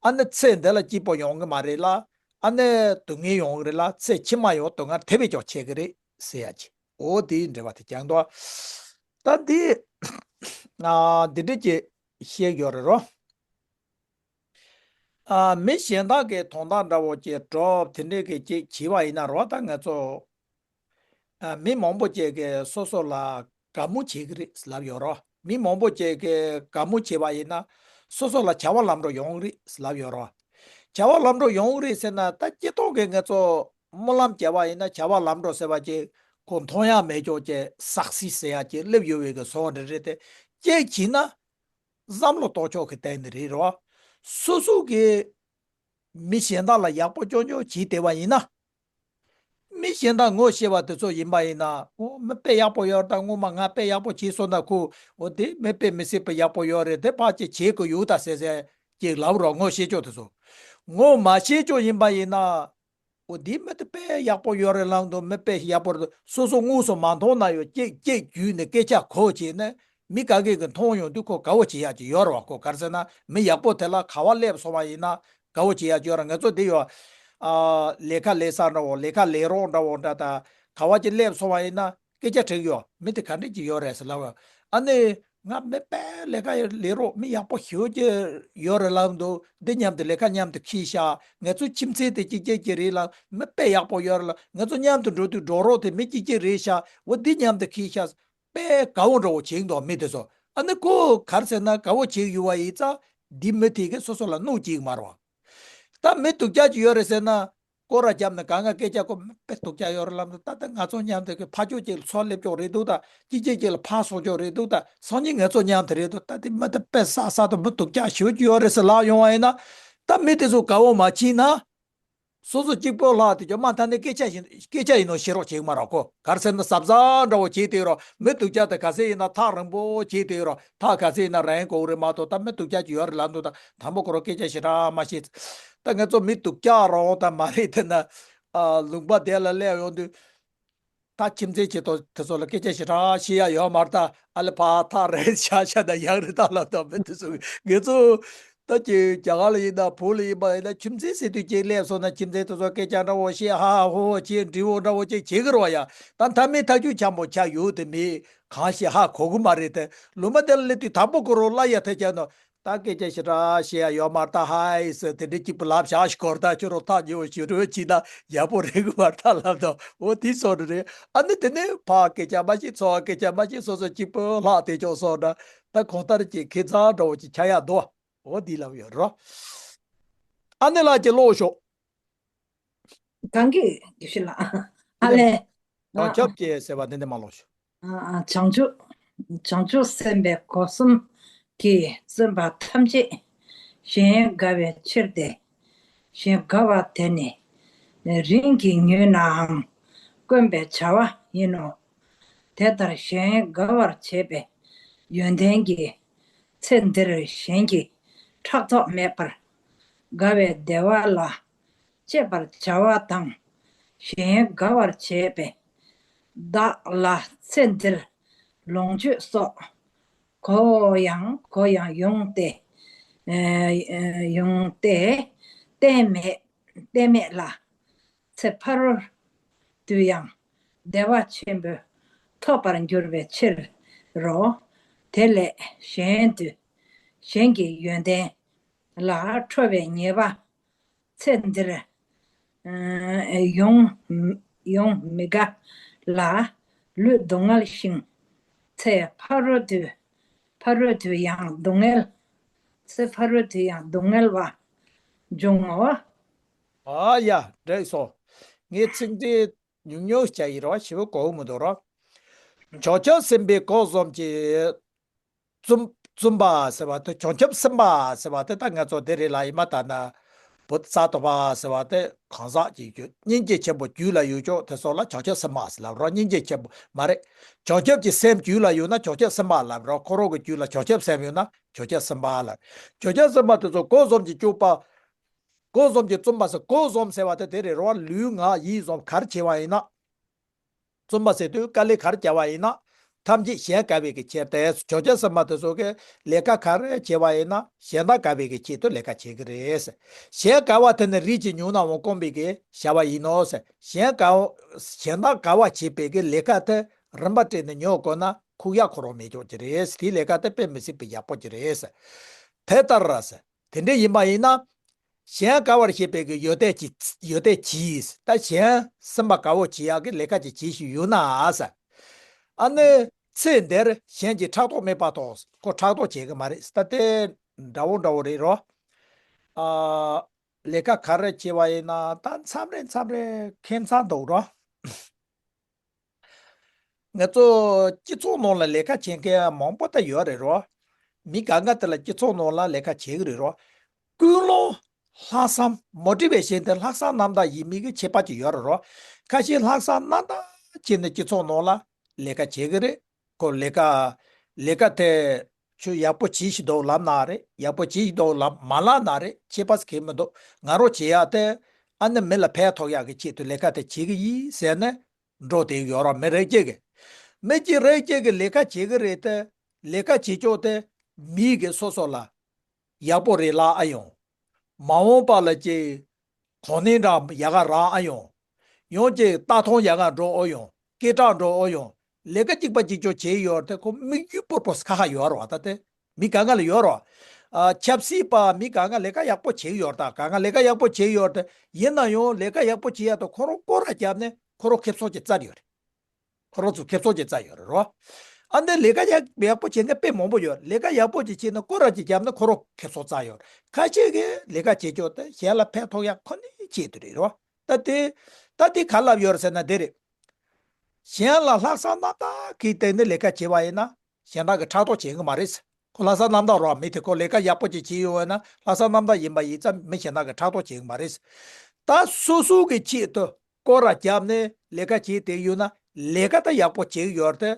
ཨ་ནི་ཚེ་འདི་ལ་སྐྱིད་པོ་ཡོང་གི་མ་རེད་ལ་ཨ་ནི་སྡུག་བསྔལ་ཡོང་གི་རེད་ལ་ཚེ་ཕྱི་མ་ཡང་སྡུག་བསྔལ་དེ་བས་ཀྱང་ཆེ་གི་རེད་ཟེར་ཡ་ཅིག་འོ་དེའི་འགྲེལ་པ་དེ་ཀྱང་འདུག་ད་འདི། ཨ། འདི་འདྲ་ཅིག་བཤད་ཡོད་རེད་རོ། ཨ། མི་གཞན་དག་གི་དོན་དག་འདྲ་བོ་ཅིག་སྒྲུབ་དེ་འདྲས་ཀྱི་ཅིག་བྱས་པ་ཡིན་ན་རོ། ད་ང་ཚོ། ཨ། མི་མང་པོ་ཅིག་གིས་སོ་སོ་ལ་དགའ་མོ་བྱེད་ཀྱི་རེད་ལབ་ཡོད་རོ། མི་མང་པོ་ཅིག་གིས་དགའ་མོ་བྱས་པ་ཡིན་ན་སོ་སོ་ལ་བྱ་བ་ལམ་འགྲོ་ཡོང་གི་རེད་ལབ་ཡོད་རོ། བྱ་བ་ལམ་འགྲོ་ཡོང་གི་རེད་ཟེར་ན་ད་སྤྱིར་བཏང་གི་ང་ཚོ་སྨོན་ལམ་བྱས་པ་ཡིན་ན་བྱ་བ་ལམ་འགྲོ་ཟེར་བ་ཅིག་ཁོ་མཐོང་ཡ་མེད་ཅོག་ཅིག་སག་སི་ཟེར་ཡ་ཅིག་སླེབས་ཡོད་པའི་གི་བཟོ་འདྲ་རེད་དེ། ཅིག་བྱས་ན། བསམ་བློ་གཏོང་ཕྱོགས་ཀྱི་སྟེང་ནས་རེད་རོ། སོ་སོ་གིས་མི་གཞན་དག་ལ་ཡག་པོ་སྐྱོང་སྐྱོང་བྱེད་བསྡད་པ་ཡིན་ན། མི་གཞན་དག་ངོ་ཤེས་པ་དེ་ཚོ་ཡིན་པ་ཡིན་ན་འོ་མི་དཔེ་ཡག་པོ་ཡོད་རེད། ད་སྔོན་མ་ང་དཔེ་ཡག་པོ་བྱས་སོང་ན་ཁོ་འོ་དེ་མི་དཔེ་མི་སྲིད་པ་ཡག་པོ་ཡོད་རེད། དེ་ཕར་ཅིག་བྱེད་དགོས་ཡོད་ད་ཟེར་ཟེར་ཅིག་ལབ་རོགས། ངོ་ཤེས་ཕྱོགས་དེ་ཚོ། ངོ་མ་ཤེས་ཕྱོགས་ཡིན་པ་ཡིན་ན། འོ་འདི་མི་དེ་དཔེ་ཡག་པོ་ཡོད་རེད་ལབ་འདུག་མི་དཔེ་ཡག་པོ་རེད་འདུག་སོ་སོ་དངོས་སུ་མ་མཐོང་ན་ཡང་ཅིག་ཅིག་བརྒྱུད་ནས་སྐད་ཆ་གོ་བྱས་ནས་མི་ག་གེ་གི་མཐོང་ཡོང་དུས་ཁོ་དགའ་བོ་བྱེད་ཡག་ཅིག་ཡོད་རེད་བ། ཁོ་ག་རེ་ཟེར་ན་མི་ཡག་པོ་དེ་ལ་ག་བ་སླེབས་སོང་བ་ཡིན་ན་དགའ་བོ་བྱེད་ཡག་ཅིག་ཡོད་རེད། ང་ཚོ་འདི་ཡོད། ཨ། ལས་ཀ་ལས་ས་འདྲ་བོ་ལས་ཀ་ལས་རོགས་འདྲ་བོ་འདྲ་ད་ག་བ་ཅིག་སླེབས་སོང་བ་ཡིན་ན། སྐད་ཆ་དྲིས་ཡོད། མི་དེ་ག་འདྲ་ཅིག་ཡོད་རེད་ཟེར་ལབ་ཡོད། ཨ་ནི་ང་མི་དཔེ་ལས་ཀ་ལས་རོགས་མི་ཡག་པོ་ཞེ་པོ་ཅིག་ཡོད་རེད་ལབ་འདུག་འདི་མཉམ་དུ་ལས་ཀ་མཉམ་དུ་འཁྱེར་ཤག་ང་ཚོ་ཁྱིམ་མཚེས་དེ་གཅིག་རྐྱང་གཅིག་རེད་ལབ། མི་དཔེ་ཡག་པོ་ཡོད་རེད་ལབ། ང་ཚོ་མཉམ་དུ་འགྲོ་དུས་འགྲོ་རོགས་དེ་མི་གཅིག་རྐྱང་རེད་ཤག་འོ་འདི་མཉམ་དུ་འཁྱེར་ཤག་དཔེ་དགའ་བོ་འདྲ་བོ་བྱེད་འདུག་མི་དེ་ཚོ། ཨ་ནི་ཁོ་ག་རེ་ཟེར་ན་དགའ་བོ་བྱེད་ཡོད་པ་ཡིན་ཙང་འདི་མི་དེ་གིས་སོ་སོ་ལ་གནོད་བྱེད་ཀྱི་མ་རེད་བ། ད་མི་སྡུག་ཅག་ཅིག་ཡོད་རེད་ཟེར་ན། སྐོར་ར་བརྒྱབ་ནས་གང་ག་སྐད་ཆ་ཁོ་མི་དཔེ་སྡུག་ཅག་ཡོད་རེད་ལབ་འདུག་ད་ལྟ་ང་ཚོ་མཉམ་དུ་གི་ཕར་ཕྱོགས་གཅིག་ལ་ཚུར་སླེབས་ཀྱོག་རེད་འདུག་ད་གཅིག་གཅིག་གཅིག་ལ་ཕར་སོང་ཀྱོག་རེད་འདུག་ད་སང་ཉིན་ང་ཚོ་མཉམ་དུ་རེད་འདུག་ད་དེ་མི་དེ་དཔེ་བསགས་བསགས་དང་མི་སྡུག་ཅག་ཞེ་པོ་ཅིག་ཡོད་རེད་ཟེར་ལབ་ཡོང་བ་ཡིན་ན། ད་མི་དེ་ཚོ་དགའ་བོ་མ་བྱས་ན། སོ་སོ་གཅིག་པོ་ལྷག་དེ་ཀྱང་མ་མཐའ་ནས་སྐད་ཆ་བཞིན་སྐད་ཆ་ཡིན་ནོ་ཤེས་རོགས་བྱེད་ཀྱི་མ་རེད་ཁོ། ག་རེ་ཟེར་ན་གཟབ་གཟབ་འདྲ་བོ་བྱེད་དེ་ཡོད་རོགས། མི་སྡུག་ཅག་དེ་ག་ཚད་ཡིན་ན་ཐག་རིང་པོ་བྱེད་དེ་ཡོད་རོགས། ཐག་ག་ཚད་ཡིན་ན་རིང་དགོས་རེད་མ་གཏོགས། ད་མི་སྡུག་ཅག་ཅིག་ཡོད་རེད་ལབ་འདུག་ད་དང་པོ་ཁོ་རང་སྐད་ཆ་ཞེ་དྲག་མ་བཤད། ད་ང་ཚོ་མི་སྡུག་ཅག་རང་དང་མ་རེད་དེ་ན། ཨ། ལུང་པ་དེ་ལ་སླེབས་ཡོང་དུས། ད་ཁྱིམ་མཚེས་ཆེད་དུ་དེ་ཚོ་ལ་སྐད་ཆ་ཞེ་དྲག་བཤད་ཡ་ཡོད་མ་རེད་ད། ཨ་ལེ་ཕར་ཐག་རིང་ཤག་ཤག་ད་ཡག་རེད་ད་ལབ་ད་མི་དེ་ཚོ་ངེད་ཚོ་ད་ཀྱི་རྒྱ་གར་ལ་ཡིན་ན་བོད་ལ་ཡིན་པ་ཡིན་ན་ཁྱིམ་མཚེས་ཟེར་དུས་ཅིག་སླེབས་སོང་ན་ཁྱིམ་མཚེས་དེ་ཚོ་སྐད་ཆ་འདྲ་བོ་བཤད་ཧ་ཧ་ཧོ་ཧོ་བྱེད་འདྲི་བོ་འདྲ་བོ་ཅིག་བྱེད་ཀྱི་རེད་བ་ཡ། ད་མཐའ་མའི་ཐག་གཅོད་འཆམ་པོ་ཆགས་ཡོད་དེ་མི་གང་ཞིག་ཧ་གོ་གི་མ་རེད་དེ། ལུང་པ་དེ་ལ་སླེབས་དུས་དང་པོ་ཁོ་རང་སླར་ཡ་ཐལ་ཆགས་ནོ། ད་སྐད་ཆ་ཞེ་དྲག་བཤད་ཡ་ཡོད་མ་རེད་ད། ཧའི་ཟེར་དེ་འདྲའི་སྐྱིད་པོ་ལབ་བཞག་ཞིག་གོ་རེད་ད། ཁྱོད་རང་ཐག་ཉེ་བོ་ཞུ་རོགས་བྱས་ན་ཡག་པོ་རེད་གི་མ་རེད་ད་ལབ་ད། འོ་དེ་སོགས་རེད། ཨ་ནི་དེ་ནས་ཕར་སྐད་ཆ་མ་བཤད་ཚུར་སྐད་ཆ་མ་བཤད་སོ་སོ་གཅིག་པོ་ལྷག་དེ་ཅོག་སོང་ན་ད་གང་ལྟར་གྱི་ཁེ་མཚར་འདྲ་བོ་ཅིག་ཆགས་ཡ་འདུག་འོ་དེ་ལབ་ཡོད་རོ། ཨ་ནི་ལགས་ཀྱི་ཀློག་ཤོག་གང་གི་དགེ་བཤེས་ལགས། ཨ་ལས། བྱང་ཆུབ་ཀྱི་ཟེར་བ་དེ་འདི་མ་ལོག་ཤོག་ཨ། བྱང་ཆུབ། བྱང་ཆུབ་སེམས་དཔའི་སྒོ་གསུམ་གྱིས་བརྩོན་པ་ཐམས་ཅད་གཞན་དགའ་བའི་ཕྱིར་ཏེ། གཞན་དགའ་བ་དེ་ནི་རིམ་གྱིས་ཉོས་ནའང་དཀོན་པའི་བྱ་བ་ཡིན་ནོ། དེ་ལྟར་གཞན་དགའ་བར་བྱེད་པའི་ཡོན་ཏན་གྱིས་ཚེ་འདིར་གཞན་གྱི་ཕྲག་དོག་མེད་པར་དགའ་བའི་བདེ་བ་ལ་སྤྱད་པར་བྱ་བ་དང་། གཞན་དགའ་བར་བྱེད་པའི་བདག་ལ་ཚེ་འདིར་ལོངས་སྤྱོད་སོགས་གོ་ཡང་གོ་ཡང་ཡོང་སྟེ། ཨེ། ཡོང་སྟེ། གཏན་མེད་གཏན་མེད་ལ་ཚེ་ཕ་རོལ་དུ་ཡང་བདེ་བ་ཆེན་པོ་ཐོབ་པར་འགྱུར་བའི་ཕྱིར་རོ། དེ་ལས་གཞན་དུ་གཞན་གྱི་ཡོན་ཏན་ལ་ཁྲོ་བའི་ཉེས་པ་ཚེ་འདིར། ཨ། ཡོང་ཡོང་མི་དགའ་ལ་ལུས་སྡུག་བསྔལ་ཞིང་། ཚེ་ཕ་རོལ་དུ་ཕ་རོལ་དུ་ཡང་སྡུག་བསྔལ། ཚེ་ཕ་རོལ་དུ་ཡང་སྡུག་བསྔལ་བ་འབྱུང་ངོ་། ཨ་ཡ། འགྲིག་སོང་། ངས་ཚིག་འགྲེལ་ཉུང་ཉུང་བྱས་ཡིན་རོགས། ཞེ་པོ་གོ་མི་འདུག་རོགས། བྱང་ཆུབ་སེམས་དཔའི་སྒོ་གསུམ་གྱི་བརྩོན་བརྩོན་པ་ཟེར་བ་དེ། བྱང་ཆུབ་སེམས་དཔའ་ཟེར་བ་དེ་ད་ང་ཚོ་དེ་རེད་ལ། ཡིན་མ་ད་ན་བོད་ས་དོ་པ་ཟེར་བ་དེ་གང་ཟག་གི་རྒྱུད་སྙིང་རྗེ་ཆེན་པོ་རྒྱུད་ལ་ཡོད་ཅོག་དེ་ཚོ་ལ་བྱང་ཆུབ་སེམས་དཔའ་ཟེར་ལབ་རོགས། སྙིང་རྗེ་ཆེན་པོ་མ་རེད། བྱང་ཆུབ་ཀྱི་སེམས་རྒྱུད་ལ་ཡོད་ན་བྱང་ཆུབ་སེམས་དཔའ་ལབ་རོགས། ཁོ་རང་གི་རྒྱུད་ལ་བྱང་ཆུབ་སེམས་ཡོད་ན་བྱང་ཆུབ་སེམས་དཔའ་ལབ། བྱང་ཆུབ་སེམས་དཔའ་དེ་ཚོ་སྒོ་གསུམ་གྱི་སྤྱོད་པ། སྒོ་གསུམ་གྱིས་བརྩོན་པ་ཟེར། སྒོ་གསུམ་ཟེར་བ་དེ་དེ་རེད་རོ། ལུས་ངག་ཡིད་གསུམ་ག་རེ་བྱས་པ་ཡིན་ན། བརྩོན་པ་ཟེར་དུས་དཀའ་ལས་ག་རེ་བརྒྱབ་པ་ཡིན་ན། ཐམས་ཅད་གཞན་དགའ་བའི་གི་ཕྱིར་ཏེ། བྱང་ཆུབ་སེམས་དཔའ་དེ་ཚོ་གིས་ལས་ཀ་ག་རེ་བྱས་པ་ཡིན་ན་གཞན་དག་དགའ་བའི་གི་ཆེད་དུ་ལས་ཀ་བྱེད་ཀྱི་རེད། གཞན་དགའ་བ་དེ་ནི་རིགས་ཀྱི་ཉོན་མོངས་སྐོམ་པའི་གི་བྱ་བ་ཡིན་ནོ་ཟེར། གཞན་དགའ་གཞན་དག་དགའ་བ་བྱེད་པའི་གི་ལས་ཀ་དེ་རིམ་པ་སྤྲད་ནས་ཉོ་དགོས་ན་ཁུག་ཡག་ཁོ་རང་མེད་ཆོག་གི་རེད། དེའི་ལས་ཀ་དེ་དཔེ་མི་སྲིད་པའི་ཡག་པོ་གི་རེད། དེ་ལྟར་ཟེར། དེ་འདྲ་ཡིན་པ་ཡིན་ན། གཞན་དགའ་བར་བྱེད་པའི་གི་ཡོན་ཏན་གྱིས་ཡོན་ཏན་གྱིས། ད་གཞན་སེམས་པ་དགའ་བོ་བྱེད་ཡག་གི་ལས་ཀ་ཅིག་བྱེད་བཞིན་ཡོད་ན་ཟེར། ཨ་ནི་ཚེ་འདིར་གཞན་གྱི་ཕྲག་དོག་མེད་པ་དང་། ཁོ་ཕྲག་དོག་བྱེད་གི་མ་རེད། ད་དེ་འདྲ་བོ་འདྲ་བོ་རེད་རོ། ཨ། ལས་ཀ་ག་རེ་བྱེད་པ་ཡིན་ན་ད་མཚམས་རེ་མཚམས་རེ་ཁེ་མཚར་འདུག་རོ། ང་ཚོ་སྤྱི་ཚོགས་ནང་ལ་ལས་ཀ་བྱེད་མཁན་མང་པོ་ད་ཡོད་རེད་རོ། མི་གང་ག་དེ་ལ་སྤྱི་ཚོགས་ནང་ལ་ལས་ཀ་བྱེད་ཀྱི་རེད་རོ། ཀུན་སློང་། ལྷག་བསམ་མ་བསྒྲིགས་པའི་ཞེན་ཏེ་ལྷག་བསམ་རྣམ་དག་ཡིན་མིན་གྱི་ཁྱད་པར་ཅིག་ཡོད་རེད་རོ། ཁ་ཤས་ལྷག་བསམ་རྣམ་དག་བྱས་ནས་སྤྱི་ཚོགས་ནང་ལ་ལས་ཀ་བྱེད་ཀྱི་རེད། ཁོ་ལས་ཀ་ལས་ཀ་དེ་ཁྱོད་ཡག་པོ་བྱེད་བཞིན་འདུག་ལབ་ན་རེད། ཡག་པོ་བྱེད་བཞིན་འདུག་ལབ་མ་ལབ་ན་རེད། ཁྱད་པར་གང་ཡང་མི་འདུག་ང་རང་བྱེད་ཡག་དེ་ཨ་ནི་མི་ལ་ཕན་ཐོགས་ཡག་གི་ཆེད་དུ་ལས་ཀ་དེ་བྱེད་ཀྱི་ཡིན་ཟེར་ནས་འགྲོ་བསྡད་ཡོད་རེད། མི་རེ་གཅིག་གིས། མི་གཅིག་རེ་གཅིག་གིས་ལས་ཀ་བྱེད་ཀྱི་རེད་དེ། ལས་ཀ་བྱེད་ཕྱོགས་དེ་མིའི་གི་སོ་སོ་ལ་ཡག་པོ་རེད་ལབ་ཨ་ཡོང་། མ་འོངས་པ་ལ་ཅིག་དོ་ནན་འདྲ་ཡག་ག་རག་ཨ་ཡོང་། ཡང་ཅིག་ལྟ་སྟངས་ཡག་ག་འགྲོ་ཨ་ཡོང་། སྐད་གྲགས་འགྲོ་ཨ་ཡོང་། ལས་ཀ་གཅིག་པ་གཅིག་རྐྱང་བྱས་ཡོད་དེ། ཁོ་དམིགས་ཡུལ་ཕུར་པོ་ཁ་ཁ་ཡོད་རེད་བ། ད་དེ་མི་གང་ག་ལ་ཡོད་རེད་བ། ཨ། ཆབ་སྲིད་པ་མི་གང་ག་ལས་ཀ་ཡག་པོ་བྱེད་ཀྱི་ཡོད་རེད། ད་གང་ག་ལས་ཀ་ཡག་པོ་བྱེད་ཀྱི་ཡོད་རེད། ཡིན་ན་ཡང་ལས་ཀ་ཡག་པོ་བྱེད་ཡག་དེ་ཁོ་རང་སྐོར་ར་བརྒྱབ་ནས་ཁོ་རང་ཁེ་བཟང་ཅིག་བཙལ་ཡོད་རེད། ཁོ་རང་ཚོ་ཁེ་བཟང་ཅིག་བཙལ་ཡོད་རེད་རོ། ཨ་ནི་ལས་ཀ་ཡག་ཡག་པོ་བྱེད་མཁན་དཔེ་མང་པོ་ཡོད། ལས་ཀ་ཡག་པོ་ཅིག་བྱས་ན་སྐོར་ར་ཅིག་བརྒྱབ་ན་ཁོ་རང་ཁེ་བཟང་བཙལ་ཡོད་རེད། ཁ་ཤས་ཀྱིས་ལས་ཀ་བྱེད་ཕྱོགས་དེ་གཞན་ལ་ཕན་ཐོགས་ཡག་ཁོ་ནའི་ཆེད་དུ་རེད་རོ། ད་དེ་ད་དེ་ག་ལབ་ཡོད་རེད་ཟེར་ན་དེ་རེད། གཞན་ལ་ལྷག་བསམ་རྣམ་དག་གིས་བརྟེན་ནས་ལས་ཀ་བྱས་པ་ཡིན་ན་གཞན་དག་གིས་ཕྲག་དོག་བྱེད་ཀྱི་མ་རེད། ཁོ་ལྷག་བསམ་རྣམ་དག་རོ། མི་དེ་ཁོ་ལས་ཀ་ཡག་པོ་ཅིག་བྱས་ཡོད་ན་ལྷག་བསམ་རྣམ་དག་ཡིན་པ་ཡིན་ཙང་མི་གཞན་དག་གིས་ཕྲག་དོག་བྱེད་ཀྱི་མ་རེད། ད་སོ་སོ་གི་ཆེད་དུ་སྐོར་ར་བརྒྱབ་ནས་ལས་ཀ་བྱས་བསྡད་ཡོད་ན་ལས་ཀ་ད་ཡག་པོ་བྱེད་ཀྱི་ཡོད་རེད་དེ།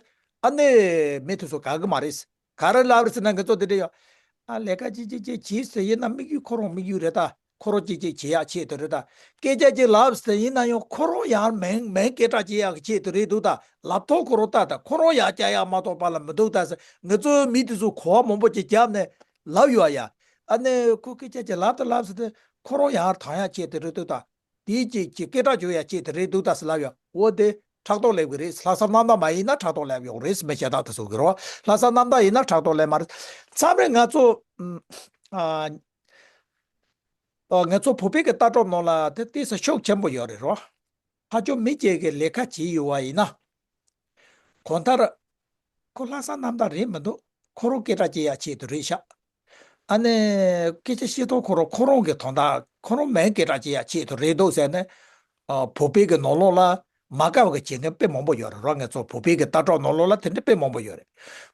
ཨ་ནི་མི་དེ་ཚོ་དགའ་གི་མ་རེད། ག་རེ་ལབ་རེད་ཟེར་ན་ང་ཚོ་དེ་འདྲ་ཡོད། ཨ། ལས་ཀ་ཅིག་ཅིག་ཅིག་བྱས་ཟེར་ཡིན་ན་དམིགས་ཡུལ་ཁོ་རང་དམིགས་ཡུལ་རེད་ད། ཁོ་རང་ཅིག་ཅིག་བྱེད་ཡག་ཆེད་དུ་རེད་ད། སྐད་ཆ་ཅིག་ལབ་ཟེར་ཡིན་ན་ཡང་ཁོ་རང་ཡང་མིང་མིང་སྐད་གྲགས་བྱེད་ཡག་གི་ཆེད་དུ་རེད་འདུག་ད། ལབ་ཐོག་ཁོ་རང་ལྟ་ད་ཁོ་རང་ཡག་སྐྱག་ཡག་མ་གཏོགས་པ་ལ་མི་འདུག་ད་ཟེར། ང་ཚོའི་མི་དེ་ཚོ་གོ་བ་མང་པོ་ཅིག་བརྒྱབ་ནས་ལབ་ཡོད་ཡ། ཨ་ནི་ཁོ་སྐད་ཆ་ཅིག་ལབ་ད་ལབ་ཟེར་ཏེ་ཁོ་རང་ཡང་ཐང་ཡག་ཆེད་དུ་རེད་འདུག་ད། དེའི་ཅིག་ཅིག་སྐད་གྲགས་བྱུང་ཡ་ཆེད་དུ་རེད་འདུག་ད་ཟེར་ལབ་ཡོད། འོ་དེ་ཕྲག་དོག་སླེབས་གི་རེད། ལྷག་བསམ་རྣམ་དག་མ་ཡིན་ན་ཕྲག་དོག་སླེབས་ཡོང་རེད། མི་གཞན་དག་དེ་ཚོ་གི་རོ། ལྷག་བསམ་རྣམ་དག་ཡིན་ན་ཕྲག་དོག་སླེབས་མ་རེད། མཚམས་རེ་ང་ཚོ་ཨ། ཨ། ང་ཚོ་བོད་པའི་གི་ལྟ་གྲུབ་ནང་ལ་དེ་ཏོག་ཙམ་ཤུགས་ཆེན་པོ་ཡོད་རེད་རོ། ཕར་ཕྱོགས་མི་གཅིག་གིས་ལས་ཀ་བྱས་ཡོད་པ་ཡིན་ན། གང་ལྟར་ཁོ་ལྷག་བསམ་རྣམ་དག་རེད་མི་འདུག་ཁོ་རང་སྐད་གྲགས་སྐྱེ་ཡག་ཆེད་དུ་རེད་ཤག་ཨ་ནི་སྐད་ཆ་བཤད་སྟངས་ཁོ་རང་ཁོ་རང་གི་དོན་དག་ཁོ་རང་མིང་སྐད་གྲགས་སྐྱེ་ཡག་ཆེད་དུ་རེད་འདུག་ཟེར་ནས། ཨ། བོད་པའི་གི་ནང་ལོགས་ལ་མ་དགའ་བ་གི་བྱེད་མཁན་དཔེ་མང་པོ་ཡོད་རེད་རོ། ང་ཚོ་བོད་པའི་གི་ལྟ་གྲུབ་ནང་ལོགས་ལ་དེ་འདྲ་དཔེ་མང་པོ་ཡོད་རེད།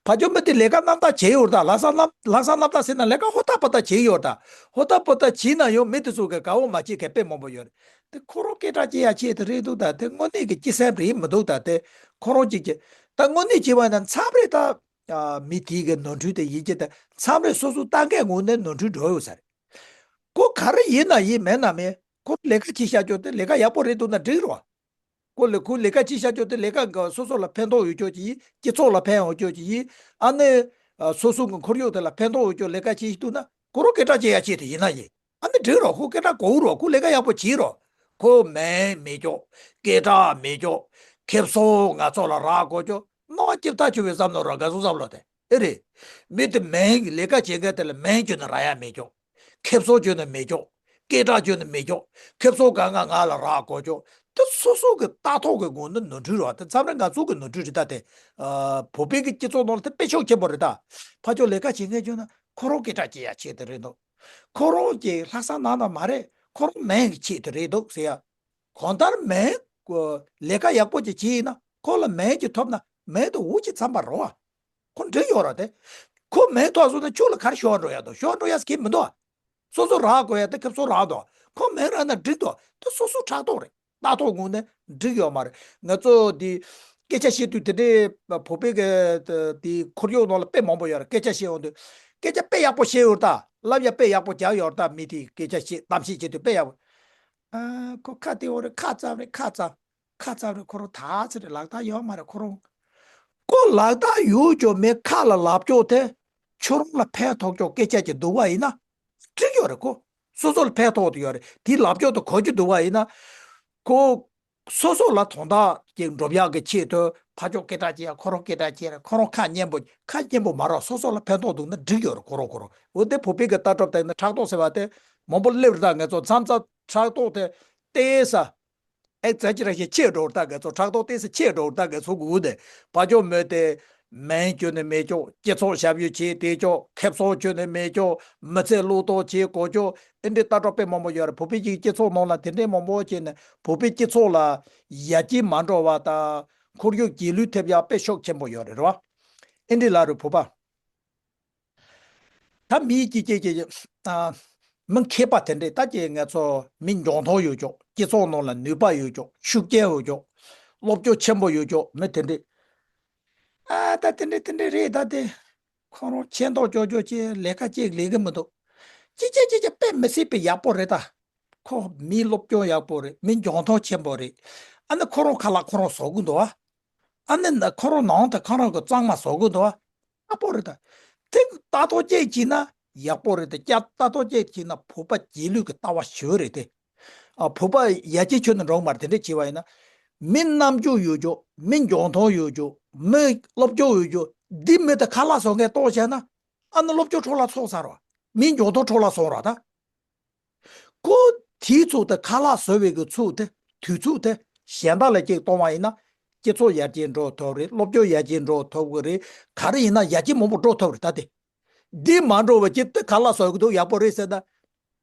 ཕར་ཕྱོགས་མི་དེ་ལས་ཀ་རྣམ་དག་བྱས་ཡོད་རེད་ད། ལྷག་བསམ་རྣམ་ལྷག་བསམ་རྣམ་དག་ཟེར་ན་ལས་ཀ་ཧོ་ཐག་པ་ཐག་བྱས་ཡོད་རེད་ད། ཧོ་ཐག་པ་ཐག་བྱས་ན་ཡང་མི་དེ་ཚོ་གི་དགའ་བོ་མ་བྱེད་མཁན་དཔེ་མང་པོ་ཡོད་རེད། དེ་ཁོ་རང་སྐད་གྲགས་ཅི་ཡ་ཆེད་དུ་རེད་འདུག་ད། དེ་དངོས་གནས་ཀྱི་སྐྱེ་སེམས་རེད་མི་འདུག་ད། དེ་ཁོ་རང་གཅིག་གིས་ད་དངོས་གནས་བྱས་པ་ན་མཚམས་རེ་ད། ཨ། མི་དེའི་གི་ནོར་འཁྲུལ་དེ་ཡིན་གྱི་ད། མཚམས་རེ་སོ་སོ་ལྟ་མཁན་ངོས་ནས་ནོར་འཁྲུལ་འགྲོ་ཡོད་ས་རེད། ཁོ་ག་རེ་ཡིན་ན་ཡིན་མེད་ན་མེད། ཁོ་ལས་ཀ་བྱེད་བཞག་རྒྱུ་དེ་ལས་ཀ་ཡག་པོ་རེད་འདུག་ན་འགྲིག་རོ། ཁོ་ལས་ཁོ་ལས་ཀ་བྱེད་བཞག་རྒྱུ་དེ་ལས་ཀ་གི་སོ་སོ་ལ་ཕན་ཐོགས་ཡོད་རྒྱུ་ཅིག་ཡིན། སྤྱི་ཚོགས་ལ་ཕན་ཡོད་རྒྱུ་ཅིག་ཡིན། ཨ་ནི་སོ་སོ་གི་ཁོར་ཡུག་དེ་ལ་ཕན་ཐོགས་ཡོད་རྒྱུ་ལས་ཀ་བྱེད་འདུག་ན། ཁོ་རང་སྐད་གྲགས་ཅི་ཡ་ཆེད་དུ་ཡིན་ན་ཡིན། ཨ་ནི་འགྲིག་རོ། ཁོ་སྐད་གྲགས་དགོས་རོ། ཁོ་ལས་ཀ་ཡག་པོ་བྱེད་རོ། ཁོ་མིང་མེད་ཀྱོག་སྐད་གྲགས་མེད་ཀྱོག་ཁེ་བཟང་ང་ཚོ་ལ་རག་དགོས་ཀྱོག་སྣང་བ་སྐྱིད་ཐག་ཆོད་པའི་བསམ་བློ་ར་དགའ་སོ་བསམ་བློ་དེ་ཨེ་རེད། མི་དེ་མིང་གི་ལས་ཀ་བྱེད་མཁན་དེ་ལ་མིང་བརྗོད་ན་རག་ཡ་མེད་ཀྱོག་ཁེ་བཟང་བརྗོད་ན་མེད་ཀྱོག་སྐད་གྲགས་བརྗོད་ན་མེད་ཀྱོག་ཁེ་བཟང་གང་ག་ང་ལ་རག་དགོས་ཀྱོག་དེ་སོ་སོ་གི་ལྟ་རྟོག་གི་ངོས་ནས་ནོར་འཁྲུལ་རེད་བ། དེ་མཚམས་རེ་ང་ཚོ་གི་ནོར་འཁྲུལ་རེད་ད། དེ་ཨ། བོད་པའི་གི་སྤྱི་ཚོགས་ནང་ལ་དེ་དཔེ་ཤུགས་ཆེན་པོ་རེད་ད། ཕར་ཕྱོགས་ལས་ཀ་བྱེད་མཁན་བརྗོད་ན་ཁོ་རང་སྐད་གྲགས་ཅི་ཡ་ཆེད་དུ་རེད་འདུག་ཁོ་རང་གི་ལྷག་བསམ་ནང་ན་མ་རེད། ཁོ་རང་མིང་གི་ཆེད་དུ་རེད་འདུག་ཟེར་ཡ། གང་ལྟར་མིང་ལས་ཀ་ཡག་པོ་ཅིག་བྱས་ཡིན་ན་ཁོ་ལ་མིང་ཅིག་ཐོབ་ན་མིང་དུ་འུ་ཅིག་འཚམ་པ་རོ། ཁོ་འགྲིག་ཡོད་ར་དེ། ཁོ་མིང་ཐོབ་སོང་ན་ཁྱོད་ལ་ག་རེ་ཤོར་འགྲོ་ཡ་འདུག་ཤོར་འགྲོ་ཡ་ཟེར་གི་མི་འདུག་སོ་སོ་རག་དགོས་ཡ་དེ་ཁེ་བཟང་རག་འདུག་ཁོ་མིང་རག་ན་འགྲིག་འདུག་དེ་སོ་སོ་ཕྲག་དོག་རེད། ལྟ་རྟོག་ངོས་ནས་འགྲིག་ཡོད་མ་རེད། ང་ཚོ་འདི་སྐད་ཆ་བཤད་དུས་དེ་འདྲའི་བོད་པའི་གི་དེ་ཁོར་ཡུག་ནང་ལ་དཔེ་མང་པོ་ཡོད་རེད། སྐད་ཆ་བཤད་ཡོང་དུས་སྐད་ཆ་དཔེ་ཡག་པོ་བཤད་ཡོད་ད། ལབ་ཡ་དཔེ་ཡག་པོ་རྒྱག་ཡོད་ད། མི་དེ་སྐད་ཆ་བཤད་གཏམ་བཤད་བྱེད་དུས་དཔེ་ཡག་པོ། ཨ། ཁོ་ཁ་དེ་འོ་རེད། ཁ་ཙམ་རེད། ཁ་ཙམ། ཁ་ཙམ་རེད། ཁོ་རང་ད་ཚེ་རེད། ལག་རྟགས་ཡོད་མ་རེད་ཁོ་རང་། ཁོ་ལག་རྟགས་ཡོད་ཀྱང་མེད་ཁ་ལ་ལབ་ཀྱོག་དེ་ཁྱོད་རང་ལ་ཕན་ཐོགས་ཀྱོག་སྐད་ཆ་ཅིག་འདུག་པ་ཡིན་ན་འགྲིག་ཡོད་རེད། ཁོ་སོ་སོ་ལ་ཕན་ཐོགས་དུ་ཡོད་རེད། དེ་ལབ་ཀྱོག་དེ་གོ་རྒྱུ་འདུག་པ་ཡིན་ན་ཁོ་སོ་སོ་ལ་དོན་དག་ཅིག་འགྲུབ་ཡག་གི་ཆེད་དུ་ཕར་ཕྱོགས་སྐད་གྲགས་ཅི་ཡ་ཁོ་རང་སྐད་གྲགས་ཅི་རེད། ཁོ་རང་ཁ་སྙན་པོ་ཁ་སྙན་པོ་མ་རེད། སོ་སོ་ལ་ཕན་ཐོགས་འདུག་ན་འགྲིག་ཡོད་རེད། ཁོ་རང་ཁོ་རང་འོ་དེ་བོད་པའི་གི་ལྟ་གྲུབ་དེ་ནི་ཕྲག་དོག་ཟེར་བ་དེ་མང་པོ་སླེབས་རེད་ད། ང་ཚོ་མཚམས་མཚམས་ཕྲག་དོག་དེ་ཏོག་ཙམ་ཨེག་ཛ་ཇེ་རེ་ཤན་ཆེ་འགྲོ་ད་ག་ཚོ་ཕྲག་དོག་ཏོག་ཙམ་ཆེ་འགྲོ་ད་ག་ཚོ་གུ་དེ་ཕ་ཇོ་མོ་དེ་མིང་བརྗོད་ནས་མེད་ཅོག་སྤྱི་ཚོགས་ཞབས་ཞུ་བྱེད་དེ་ཅོག་ཁེ་བཟང་བརྗོད་ནས་མེད་ཅོག་མི་ཚེ་བློས་གཏོང་བྱེད་དགོས་ཅོག་ཨེ་འདྲའི་ལྟ་གྲུབ་དཔེ་མང་པོ་ཡོད་རེད། བོད་པའི་གི་སྤྱི་ཚོགས་ནང་ལ་དེ་འདྲའི་མང་པོ་བྱས་ནས་བོད་པའི་སྤྱི་ཚོགས་ལ་ཡར་རྒྱས་མ་འགྲོ་བ་དང་ཁོར་ཡུག་རྒྱས་ལུས་ཐེབས་ཡག་དཔེ་ཤུགས་ཆེན་པོ་ཡོད་རེད་རེད་བ། ཨེ་འདྲའི་ལ་རུ་བོད་པ། ད་མི་གཅིག་གཅིག་གིས་ཨ། མི་མཁས་པ་དེ་འདྲས་ད་ཀྱི་ང་ཚོ་མི་འཇོན་ཐང་ཡོད་ཅོག་སྤྱི་ཚོགས་ནང་ལ་ནུས་པ་ཡོད་ཅོག་ཤུགས་རྐྱེན་ཡོད་ཅོག་སློབ་སྦྱོང་ཆེན་པོ་ཡོད་ཅོག་མི་དེ་འདྲས། ཨ་ད་དེ་འདྲས་དེ་འདྲས་རེད། ད་དེ་ཁོ་རང་ཆེ་མདོག་ཅོག་ཅོག་ཅེས་ལས་ཀ་ཅིག་ལས་གི་མི་འདུག་ཅི་ཅི་ཅི་ཅི་དཔེ་མི་སྲིད་པའི་ཡག་པོ་རེད་ད། ཁོ་མི་སློབ་སྦྱོང་ཡག་པོ་རེད། མི་འཇོན་ཐང་ཆེན་པོ་རེད། ཨ་ནི་ཁོ་རང་ཁ་ལག་ཁོ་རང་བཟོ་གི་འདུག་ཨ། ཨ་ནི་ན་ཁོ་རང་ནང་དུ་ཁོ་རང་གི་གཙང་མ་བཟོ་གི་འདུག་ཨ། ཡག་པོ་རེད་ད། དེ་ལྟ་རྟོག་ཅིག་བྱས་ན་ཡག་པོ་རེད་ད། ལྟ་རྟོག་ཅིག་བྱས་ན་བོད་པ་རྗེས་ལུས་ཀྱི་ལྟ་བ་ཞེ་པོ་རེད་དེ། ཨ། བོད་པ་ཡར་རྒྱས་ཁྱོན་ནས་འགྲོ་གི་མ་རེད། དེ་འདྲ་བྱས་པ་ཡིན་ན། མི་རྣམ་དཔྱོད་ཡོད་ཅོག་མི་འཇོན་ཐང་ཡོད་ཅོག་མི་སློབ་སྦྱོང་ཡོད་ཅོག་འདི་མི་དེ་ཁ་ལག་བཟོ་མཁན་གཏོང་བྱས་ན། ཨ་ནི་སློབ་སྦྱོང་འཕྲོ་བརླག་སོང་ཚར་བ། མི་འཇོན་ཐང་འཕྲོ་བརླག་སོང་ར་ད། ཁོ་དེའི་ཚོགས་དེ་ཁ་ལག་བཟོ་བའི་གི་ཚོགས་དེ་དུས་ཚོད་དེ་གཞན་དག་ལ་ཅིག་གཏོང་བ་ཡིན་ན་སྤྱི་ཚོགས་ཡར་རྒྱས་འགྲོ་ཐུབ་རེད། སློབ་སྦྱོང་ཡར་རྒྱས་འགྲོ་ཐུབ་གི་རེད། ག་རེ་ཡིན་ན་ཡར་རྒྱས་མང་པོ་འགྲོ་ཐུབ་རེད་ད་དེ། འདི་མ་འགྲོ་བ་ཅིག་དེ་ཁ་ལག་བཟོ་གི་འདུག་ཡག་པོ་རེད་ཟེར་ན།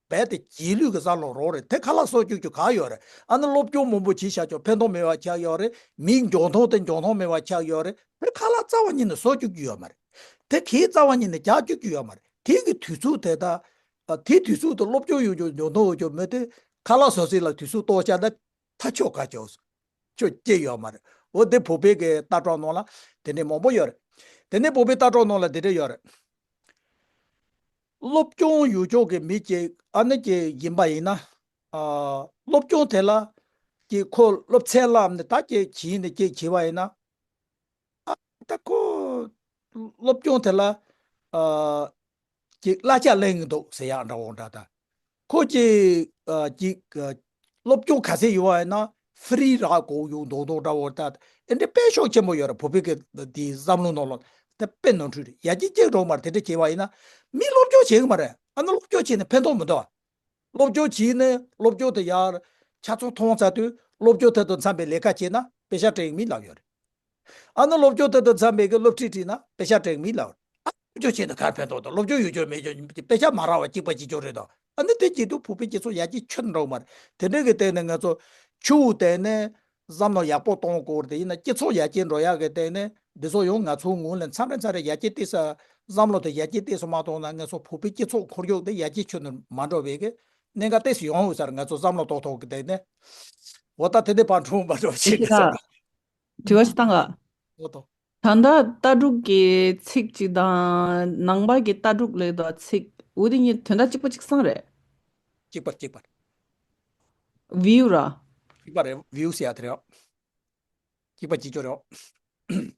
རྦད་དེ་རྗེས་ལུས་ཀྱི་བསམ་བློ་རོགས་རེད། དེ་ཁ་ལག་བཟོ་བཅུག་རྒྱུ་ག་ཡོད་རེད། ཨ་ནི་སློབ་སྦྱོང་མང་པོ་བྱས་བཞག་ཆོག་ཕན་ཐོགས་མེད་པ་ཆགས་ཡོད་རེད། མིའི་འཇོན་ཐང་དེ་འཇོན་ཐང་མེད་པ་ཆགས་ཡོད་རེད། དེ་ཁ་ལག་རྩ་བ་ཉིད་ནས་བཟོ་བཅུག་རྒྱུ་ཡོད་མ་རེད། དེ་གའི་རྩ་བ་ཉིད་ནས་རྒྱག་བཅུག་རྒྱུ་ཡོད་མ་རེད། དེ་གི་དུས་ཚོད་དེ་ད། ཨ། དེའི་དུས་ཚོད་དུ་སློབ་སྦྱོང་ཡོད་རྒྱུ་འཇོན་ཐང་ཡོད་རྒྱུ་མི་དེ་ཁ་ལག་བཟོ་ས་ལ་དུས་ཚོད་གཏོང་བྱས་ན་ཐག་ཆོད་ག་ཆོད་ཆོད་ཀྱི་ཡོད་མ་རེད། འོ་དེ་བོད་པའི་གི་ལྟ་གྲུབ་ནང་ལ་དེ་འདྲའི་མང་པོ་ཡོད་རེད། དེ་ནས་བོད་པའི་ལྟ་གྲུབ་ནང་ལ་དེ་འདྲ་ཡོད་རེད། སློབ་སྦྱོང་ཡོད་ཅོག་གི་མི་ཅིག་ཨ་ནི་ཅིག་ཡིན་པ་ཡིན་ན། ཨ། སློབ་སྦྱོང་དེ་ལ་ཅིག་ཁོ་སློབ་ཚན་བསླབས་ནས་ད་ཅིག་བྱས་ནས་ཅིག་བྱས་པ་ཡིན་ན། ཨ། ད་ཁོ་སློབ་སྦྱོང་དེ་ལ། ཨ། ཅིག་གླ་ཆ་ལེན་གི་འདུག་ཟེར་ཡག་འདྲ་བོ་འདྲ་ད། ཁོ་ཅིག་ཨ། ཅིག་ཨ། སློབ་སྦྱོང་ག་ཚད་ཡོད་པ་ཡིན་ན་ཧྥི་རི་རག་གོ་ཡོང་མདོག་མདོག་འདྲ་བོ་ད། ཨེ་འདྲ་དཔེ་ཤུགས་ཆེན་པོ་ཡོད་རེད། བོད་པའི་གི་དེའི་བསམ་བློ་ནང་ལ་དེ་དཔེ་ནོར་འཁྲུལ་རེད། ཡར་རྒྱས་ཅིག་འགྲོ་མ་རེད། དེ་འདྲ་བྱས་པ་ཡིན་ན་མི་སློབ་སྦྱོང་བྱེད་གི་མ་རེད། ཨ་ནི་སློབ་སྦྱོང་བྱས་ནས་ཕན་ཐོགས་མི་འདུག་ཨ། སློབ་སྦྱོང་བྱས་ནས་སློབ་སྦྱོང་དེ་ཡར་ཆ་ཚང་མཐོང་ཚར་དུས་སློབ་སྦྱོང་དེ་དང་འཚམས་པའི་ལས་ཀ་བྱས་ན་པེ་ཤ་སྤྲད་མི་ལབ་ཡོད་རེད། ཨ་ནི་སློབ་སྦྱོང་དེ་དང་འཚམས་པའི་གི་སློབ་ཁྲིད་ཁྲིད་ན་པེ་ཤ་སྤྲད་མི་ལབ་རེད། ཨ། སློབ་སྦྱོང་བྱས་ན་ག་རེ་ཕན་ཐོགས་དང་། སློབ་སྦྱོང་ཡོད་ཅོག་མེད་ཅོག་པེ་ཤ་མ་རག་པ་གཅིག་པ་གཅིག་ཅོག་རེད་དོ། ཨ་ནི་དེ་བྱེད་དུས་བོད་པའི་སྤྱི་ཚོགས་ཡར་རྒྱས་ཁྱོན་འགྲོ་མ་རེད། དེ་འདྲ་གི་སྟེང་ནས་ང་ཚོ་ ཆུ་བོ་དེ་ནས་བསམ་བློ་ཡག་པོ་གཏོང་དགོས་རེད། ཡིན་ན་སྤྱི་ཚོགས་ཡར་རྒྱས་འགྲོ་ཡག་གི་སྟེང་ནས་འདི་ཚོ་ཡང་ང་ཚོའི་ངོས་ལ་མཚམས་རེ་མཚམས་རེ་ཡར་རྒྱས་ཏོག་ཙམ་བསམ་བློ་དེ་ཡར་རྒྱས་ཏོག་ཙམ་མ་གཏོང་ན་ང་ཚོ་བོད་པའི་སྤྱི་ཚོགས་ཁོར་ཡུག་དེ་ཡར་རྒྱས་ཁྱོན་ནས་མ་འགྲོ་བའི་གི་གནད་འགག་ཏོག་ཙམ་ཡོང་འོས་ས་རེད། ང་ཚོ་བསམ་བློ་གཏོང་ཐུབ་གི་སྟེང་ནས་འོ་ད་དེ་འདྲ་ཕར་འགྲོ་མ་འགྲོ་བྱེད་གི་ས་རེད། དྲི་བ་ཞིག་བཏང་ག་འོ་ད། ད་ལྟ་ལྟ་གྲུབ་ཀྱི་ཚིག་ཅིག་དང་ནང་པ་གི་ལྟ་གྲུབ་ལབ་དུས་ཚིག་འོ་དེ་གཉིས་དོན་དག་གཅིག་པ་གཅིག་རྐྱང་རེད། གཅིག་པ་གཅིག་པ། བིའུ་ར། གཅིག་པ་རེད། བིའུ་ཟེར་ཡ་དེ་རེད། གཅིག་པ་གཅིག་རྐྱང་རེད།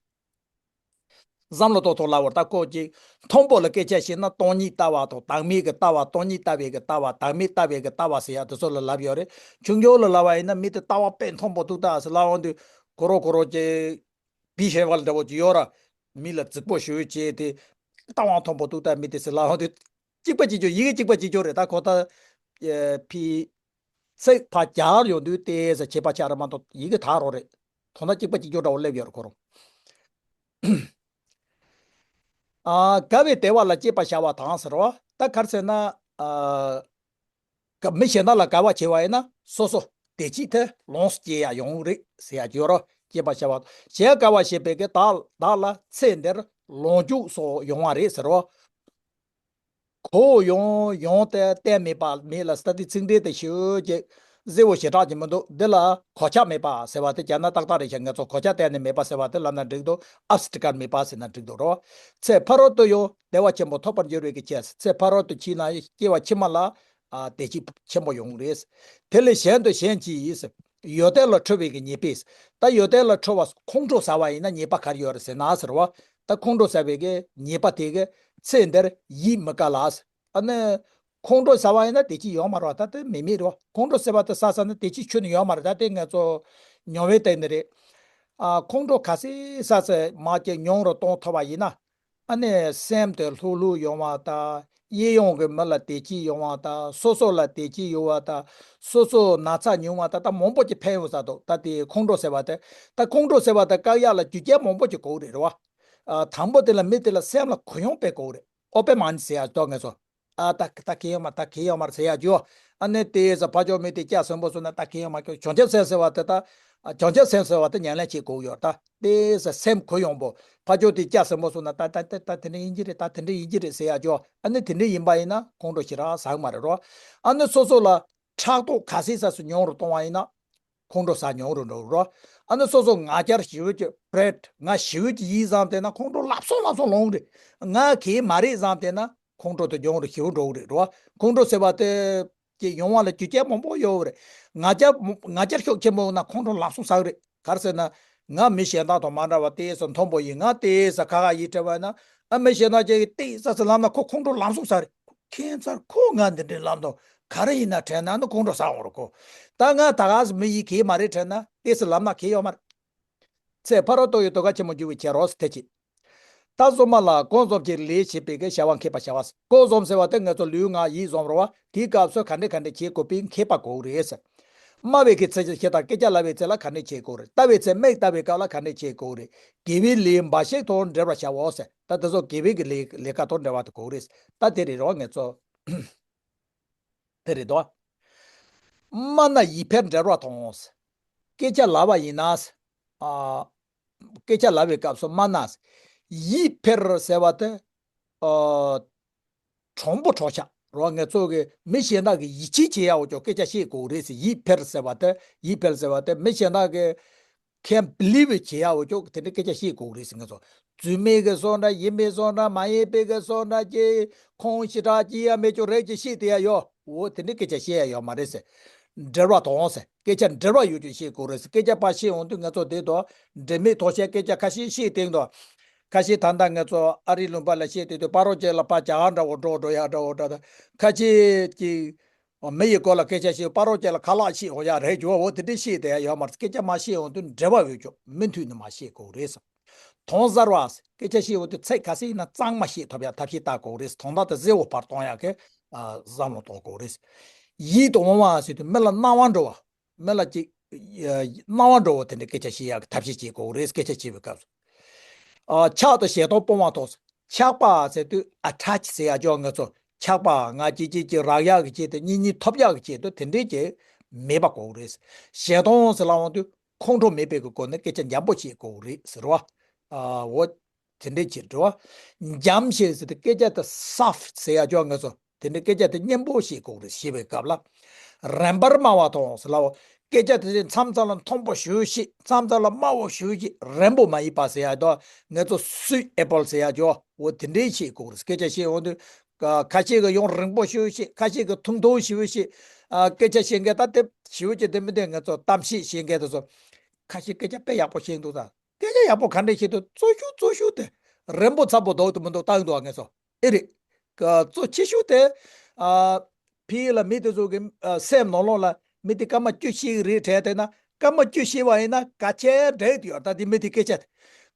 བསམ་བློ་གཏོང་ཐུབ་སླ་བོར་ད་ཁོ་ཅིག་མཐོན་པོ་ལ་སྐད་ཆ་བཤད་ན་སྟོང་ཉིད་ལྟ་བ་དང་བདག་མེད་ཀྱི་ལྟ་བ། སྟོང་ཉིད་ལྟ་བའི་གི་ལྟ་བ། བདག་མེད་ལྟ་བའི་གི་ལྟ་བ་ཟེར་ཡ་དེ་ཚོ་ལ་ལབ་ཡོད་རེད། ཆུང་ཆུང་ལ་ལབ་པ་ཡིན་ན་མི་དེ་ལྟ་བ་དཔེ་མཐོན་པོ་འདུག་ད་ཟེར་ལབ་འོང་དུས་ཁོ་རང་ཁོ་རང་ཅིག་བི་ཤེས་པ་འདྲ་བོ་ཅིག་ཡོད་ར། མི་ལ་རྫིག་པོ་ཞུ་བྱས་ཏེ་ལྟ་བ་མཐོན་པོ་འདུག་ད་མི་དེ་ཟེར་ལབ་འོང་དུས་གཅིག་པ་གཅིག་རྐྱང་ཡི་གེ་གཅིག་པ་གཅིག་རྐྱང་རེད། ད་ཁོ་ད་ཕི་ཚིག་ཕར་རྒྱག་ཡོང་དུས་ཏོག་ཙམ་ཁྱད་པར་ཆགས་རེད་མ་གཏོགས་ཡི་གེ་དག་རང་རེད། དོན་དག་གཅིག་པ་གཅིག་རྐྱང་འདྲ་བོ་སླེབས་ཡོད་རེད་ཁོ་རང་། ཨ། དགའ་བའི་བདེ་བ་ལ་སྐྱེས་པར་བྱ་བ་དང་ཟེར་བ། ད་ག་རེ་ཟེར་ན། ཨ། ག- མི་གཞན་དག་ལ་དགའ་བ་བྱས་པ་ཡིན་ན་སོ་སོ་བདེ་སྐྱིད་དེ་ལོངས་སུ་སྤྱད་ཡ་ཡོང་རེད་ཟེར་ཡ་ཡོད་ར། སྐྱེས་པར་བྱ་བ། གཞན་དགའ་བ་བྱེད་པའི་གི་བདག་བདག་ལ་ཚེ་འདིར་ལོངས་སྤྱོད་སོགས་ཡོང་བ་རེད་ཟེར་བ། གོ་ཡོང་ཡོང་སྟེ་གཏན་མེད་པ་མེད་ལ་ས་དེ་ཚིག་འགྲེལ་དེ་ཞེ་པོ་ཅིག་གསལ་བོ་ཞེ་དྲག་ཅིག་མི་འདུག་འདི་ལ་གོད་ཆག་མེད་པ་ཟེར་བ་དེ་བྱས་ན་ཏག་ཏག་རེད་ཤག་ང་ཚོ་གོད་ཆག་གཏན་ནས་མེད་པ་ཟེར་བ་དེ་ལབ་ན་འགྲིག་འདུག་ཨབ་སི་ཊི་ཀལ་མེད་པ་ཟེར་ན་འགྲིག་འདུག་རོ། ཚེ་ཕ་རོལ་ཏུ་ཡང་བདེ་བ་ཆེན་པོ་ཐོབ་པར་འགྱུར་བའི་གི་ཆེད། ཚེ་ཕ་རོལ་ཏུ་ཕྱིན་ན་སྐྱེ་བ་ཕྱི་མ་ལ་ཨ་བདེ་སྐྱིད་ཆེན་པོ་ཡོང་གི་རེད། དེ་ལས་གཞན་དུ་གཞན་གྱིས་ཡོད་དལ་ལ་ཁྲོ་བའི་གི་ཉེས་པས། ད་ཡོད་དལ་ལ་ཁྲོ་བ་ཁོང་ཁྲོ་ཟ་བ་ཡིན་ན་ཉེས་པ་ག་རེ་ཡོད་རེད་ཟེར་ན་ཟེར་བ། ད་ཁོང་ཁྲོ་ཟ་བའི་གི་ཉེས་པ་དེ་གི་ཚེ་འདིར་ཡིད་མི་དགའ་ལ། ཨ་ནི། ཁོང་ཁྲོ་ཟ་བ་ཡིན་ན་བདེ་སྐྱིད་ཡོད་མ་རེད་བ། ད་དེ་མི་མེད་རེད་བ། ཁོང་ཁྲོ་ཟ་བ་དེ་ཟ་ཟ་ན་བདེ་སྐྱིད་ཁྱོན་ནས་ཡོད་མ་རེད། ད་དེ་ང་ཚོ་མྱོང་བའི་སྟེང་ནས་རེད། ཨ། ཁོང་ཁྲོ་ག་ཚོད་ཟ་ཟ་མ་སྐྱེ་མྱོང་རུ་གཏོང་ཐུབ་པ་ཡིན་ན། ཨ་ནི་སེམས་དེ་ལྷོད་ལྷོད་ཡོང་བ་དང་། གཡས་གཡོན་གྱི་མི་ལ་བདེ་སྐྱིད་ཡོང་བ་དང་། སོ་སོ་ལ་བདེ་སྐྱིད་ཡོང་བ་དང་། སོ་སོ་ན་ཚ་ཉུང་བ་དང་། ད་མང་པོ་ཅིག་ཕན་ཡོང་ས་འདུག་ད་དེ་ཁོང་ཁྲོ་ཟེར་བ་དེ། ད་ཁོང་ཁྲོ་ཟེར་བ་དེ་བཀག་ཡག་ལ་རྒྱུ་རྐྱེན་མང་པོ་ཅིག་དགོས་རེད་རེད་བ། ཨ། དང་པོ་དེ་ལ་མི་དེ་ལ་སེམས་ལ་གུ་ཡངས་དཔེ་དགོས་རེད། ཨོ་པེན་མའིན་ཌི་ཟེར་ཡག་འདུག་ང་ཚོ། ཨ། ད་ད་གལ་ཡོད་མ། ད་གལ་ཡོད་མ་རེད་ཟེར་ཡག་རྒྱུ། ཨ་ནི་དེ་ཟ་ཕ་ཇོ་མི་དེ་སྐྱ་སོན་པོ་སོང་ན་ད་གལ་ཡོད་མ་རེད། བྱང་ཆུབ་སེམས་ཟེར་བ་དེ་ད། ཨ། བྱང་ཆུབ་སེམས་ཟེར་བ་དེ་ཉམས་ལེན་བྱེད་དགོས་ཡོད། ད་དེ་ཟ་སེམས་གུ་ཡངས་པོ། ཕ་ཇོ་དེ་སྐྱ་སོན་པོ་སོང་ན་ད་ད་ད་ད་དེ་འདྲ་ཡིན་གྱི་རེད། ད་དེ་འདྲ་ཡིན་གྱི་རེད་ཟེར་ཡག་རྒྱུ། ཨ་ནི་དེ་འདྲ་ཡིན་པ་ཡིན་ན་ཁོང་ཁྲོ་ཞེ་དྲག་ཟ་གི་མ་རེད་རོ། ཨ་ནི་སོ་སོ་ལ་ཕྲག་དོག་ག་ཚོད་ཟ་ཟ་ཉུང་རུ་གཏོང་བ་ཡིན་ན། ཁོང་ཁྲོ་ཟ་ཉུང་རུ་འགྲོ་རོ། ཨ་ནི་སོ་སོ་ང་རྒྱལ་ཞེ་པོ་ཅིག་པྲའིཌ། ང་ཞེ་པོ་ཅིག་ཡིན་བསམ་བསྡད་ན་ཁོང་ཁྲོ་ལྷག་སོང་ལྷག་སོང་ལོང་རེད། ང་གལ་མ་རེད་བསམ་བསྡད་ན་ཁོང་ཁྲོ་དེ་ཉུང་རུ་ཞེ་པོ་འགྲོ་གི་རེད་རོ། ཁོང་ཁྲོ་ཟེར་བ་དེ་ཅིག་ཡོང་བ་ལ་རྒྱུ་རྐྱེན་མང་པོ་ཡོད་རེད། ང་རྒྱལ་ང་རྒྱལ་ཤུགས་ཆེན་པོ་ཡོང་ན་ཁོང་ཁྲོ་ལྷག་སོང་ཟ་གི་རེད། ག་རེ་ཟེར་ན། ང་མི་གཞན་དག་དང་མ་འདྲ་བ་ཏོག་ཙམ་མཐོན་པོ་ཡིན། ང་ཏོག་ཙམ་ཁ་ཁ་ཡིད་བྲལ་བ་ཡིན་ན། ཨ། མི་གཞན་དག་ཅིག་གིས་ཏོག་ཙམ་ཟ་ཟ་ལབ་ན་ཁོ་ཁོང་ཁྲོ་ལྷག་སོང་ཟ་རེད། ཁྱད་མཚར། ཁོ་ང་འདི་འདྲའི་ལབ་འདུག་ག་རེ་ཡིན་ན་དྲན་ན་ནི་ཁོང་ཁྲོ་ཟ་འོང་རོ་ཁོ། ད་ང་ད་ག་སེ་མི་ཡིན་གལ་མ་རེད་དྲན་ན་ཏོག་ཙམ་ལབ་ན་གལ་ཡོད་མ་རེད། ཚེ་ཕ་རོལ་ཏུ་ཡང་དོ་གལ་ཆེན་པོར་འགྱུར་བའི་ཕྱིར་རོ་ཟེར་དེ་ཅི། ད་གསུམ་པ་ལ་གང་བཟུམ་གྱི་ལས་བྱེད་པའི་གི་བྱ་བ་མཁས་པར་བྱ་བ། གང་བཟུམ་ཟེར་བ་དེ་ང་ཚོ་ལུས་ངག་ཡིད་གསུམ་རེད་བ། དེའི་སྐབས་སུ་ག་འདྲ་ག་འདྲ་བྱེད་དགོས་པའི་མཁས་པ་དགོས་རེད་ཟེར། སྨྲ་བའི་གི་ཚེ་ཇི་ལྟར་སྐད་ཆ་ལབ་པའི་ཚེ་ལ་ག་འདྲ་བྱེད་དགོས་རེད། ལྟ་བའི་ཚེ་མིག་ལྟ་བའི་སྐབས་ལ་ག་འདྲ་བྱེད་དགོས་རེད། དགེ་བའི་ལས་འབའ་ཞིག་དང་འབྲེལ་བར་བྱའོ་ཟེར། ད་དེ་ཚོ་དགེ་བའི་གི་ལས་ལས་ཀ་དང་འབྲེལ་བ་དེ་དགོས་རེད། ད་དེ་རེད་རོ་ང་ཚོ། དེ་རེད་དོ། སྨྲ་ན་ཡིད་འཕེལ་འབྲེལ་བ་དང་། སྐད་ཆ་ལབ་པ་ཡིན་ན། ཨ། སྐད་ཆ་ལབ་པའི་སྐབས་སུ་སྨྲ་ན། ཡིད་འཕེལ་ཟེར་བ་དེ། ཨ། གྲོང་པོ་གྲོགས་ཤ་རོ། ང་ཚོ་གི་མི་གཞན་དག་གི་ཡིད་ཆེས་བྱེད་ཡག་འོ་ཅོག་སྐད་ཆ་བཤད་དགོས་རེད་ཟེར། ཡིད་འཕེལ་ཟེར་བ་དེ། ཡིད་འཕེལ་ཟེར་བ་དེ་མི་གཞན་དག་གི་ཁེན་བྷི་ལིབ་བྱེད་ཡག་འོ་ཅོག་དེ་འདྲའི་སྐད་ཆ་བཤད་དགོས་རེད་ཟེར། ང་ཚོ་རྫུན་མའི་གི་བཟོ་འདྲ། ཡིན་པའི་བཟོ་འདྲ། མ་ཡིན་པའི་གི་བཟོ་འདྲ་ཅིག་ཁོང་ཞེ་དྲག་ཅིག་ཡ་མེད་ཅོག་རེད་ཅིག་བཤད་དེ་ཡ་ཡོད། འོ་དེ་འདྲའི་སྐད་ཆ་བཤད་ཡ་ཡོད་མ་རེད་ཟེར། འབྲེལ་བ་དང་ཟེར། སྐད་ཆ་འབྲེལ་བ་ཡོད་ཅོག་བཤད་དགོས་རེད་ཟེར། སྐད་ཆ་ཕར་བཤད་འོང་དུས་ང་ཚོ་དེ་དང་འབྲེལ་མེད་དོགས་བཤད་སྐད་ཆ་ཁ་ཤས་བཤད་སྟེང་དུ། ཁ་ཤས་ད་ལྟ་ང་ཚོ་ཨ་རིའི་ལུང་པ་ལ་བཤད་དེ་དུས་ཕ་རོལ་ཅིག་ལ་ཕར་རྒྱག་འདྲ་བོ་འགྲོ་འགྲོ་ཡ་འདྲ་བོ་འདྲ་ད། ཁ་ཤས་ཀྱིས་མི་ཡི་སྐོར་ལ་སྐད་ཆ་བཤད། ཕ་རོལ་ཅིག་ལ་ཁ་ལག་བཤད་འོང་ཡ་རེད་ཇོ། འོ་དེ་འདྲས་བཤད་དེ་ཡ་ཡོད་མ་རེད། སྐད་ཆ་མར་བཤད་འོང་དུས་འབྲེལ་བ་ཡོད་ཅོག་མུ་མཐུད་ནས་མར་བཤད་དགོས་རེད་ཟེར། དོན་གསར་བ། སྐད་ཆ་བཤད་འོང་དུས་ཚིག་ག་ཚོད་ཡིན་ན་གཙང་མ་བཤད་ཐུབ་ཡ་ཐབས་ཤེས་བལྟ་དགོས་རེད་ཟེར། དོན་དག་དེ་གསལ་བོ་ཕར་གཏོང་ཡ་གི་ཨ་བསམ་བློ་གཏོང་དགོས་རེད་ཟེར། ཡིད་དུ་འོང་བ་ཟེར་དུས་མི་ལ་སྣང་བ་འགྲོ་བ། མི་ལ་ཅིག་ཡ་སྣང་བ་འགྲོ་བ་དེ་འདྲའི་སྐད་ཆ་བཤད་ཡག་གི་ཐབས་ཤེས་བྱེད་དགོས་རེད། སྐད་ཆ་བཤད་པའི་སྐབས་སུ། ཨ། ཆགས་དང་ཞེ་སྡང་སྤོང་བ་དང་། ཆགས་པ་ཟེར་དུས་ཨ་ཊེཆ་ཟེར་ཡག་ཅོག་ང་ཚོ་ཆགས་པ་ང་གཅིག་གཅིག་གཅིག་རག་ཡག་གི་ཆེད་དུ་གཉིས་གཉིས་ཐོབ་ཡག་གི་ཆེད་དུ་དེ་འདྲའི་ཅིག་ མེད་པ་དགོས་རེད། ཞལ་མཐོང་ཟེར་ལབ་ཡོང་དུས་ཁོང་ཁྲོ་མེད་པའི་གི་སྒོ་ནས་སྐད་ཆ་འཇམ་པོ་བཤད་དགོས་རེད་ཟེར་བ། ཨ་འོ། དེ་འདྲའི་ཕྱིར་དྲི་བ། འཇམ་ཞིང་ཟེར་དུས་སྐད་ཆ་དེ་སོཕ་ཟེར་ཡ་ཅོག་ང་ཚོ་དེ་འདྲའི་སྐད་ཆ་དེ་སྙན་པོ་བཤད་དགོས་རེད། ཞེས་པའི་སྐབས་ལ། རན་པར་དམའ་བ་དང་ཟེར་ལབ་ཡོང་། སྐད་ཆ་དེ་མཚམས་མཚམས་ལ་མཐོན་པོ་ཞེ་པོ་བཤད། མཚམས་མཚམས་ལ་དམའ་བོ་ཞེ་པོ་བཤད། རན་པོ་མ་ཡིན་པ་ཟེར་ཡ་དོ། ང་ཚོ་སུའིཊ་ཨེ་པལ་ཟེར་ཡ་ཅོག་འོ་དེ་འདྲའི་བཤད་དགོས་རེད། སྐད་ཆ་བཤད་ཡོང་དུས། ཁ་ཁ་ཤས་ཀྱིས་ཡང་རིང་པོ་ཞེ་པོ་བཤད། ཁ་ཤས་ཀྱིས་ཐུང་ཐུང་ཞེ་པོ་བཤད། ཨ་སྐད་ཆ་བཤད་མཁན་ད་དེ་ཞེ་པོ་ཅིག་དེ་མི་འདུག་ང་ཚོ་གཏམ་བཤད་བཤད་མཁན་དེ་ཚོ། ཁ་ཤས་སྐད་ཆ་དཔེ་ཡག་པོ་བཤད་འདུག་ད། སྐད་ཆ་ཡག་པོ་ག་འདྲ་བཤད་འདུག་གཙོ་ཤོས་གཙོ་ཤོས་དེ། རན་པོ་འཚམ་པོ་འདུག་དང་མི་འདུག་བལྟ་གི་འདུག་ཨ་ངས་སོ། ཨེ་རེད། གཙོ་ཆེ་ཤོས་དེ། ཨ་ཕི་ལ་མི་དེ་ཚོ་གི་ཨ་སེམས་ནང་ལོགས་ལ་མི་དེ་སྐར་མ་བཅུ་བཤད་གི་རེད་དྲན་བསྡད་ན། སྐར་མ་བཅུ་བཤད་པ་ཡིན་ན་ག་ཚད་འགྲིག་འདུག་ཡོད། ད་དེ་མི་དེ་སྐད་ཆ་དེ།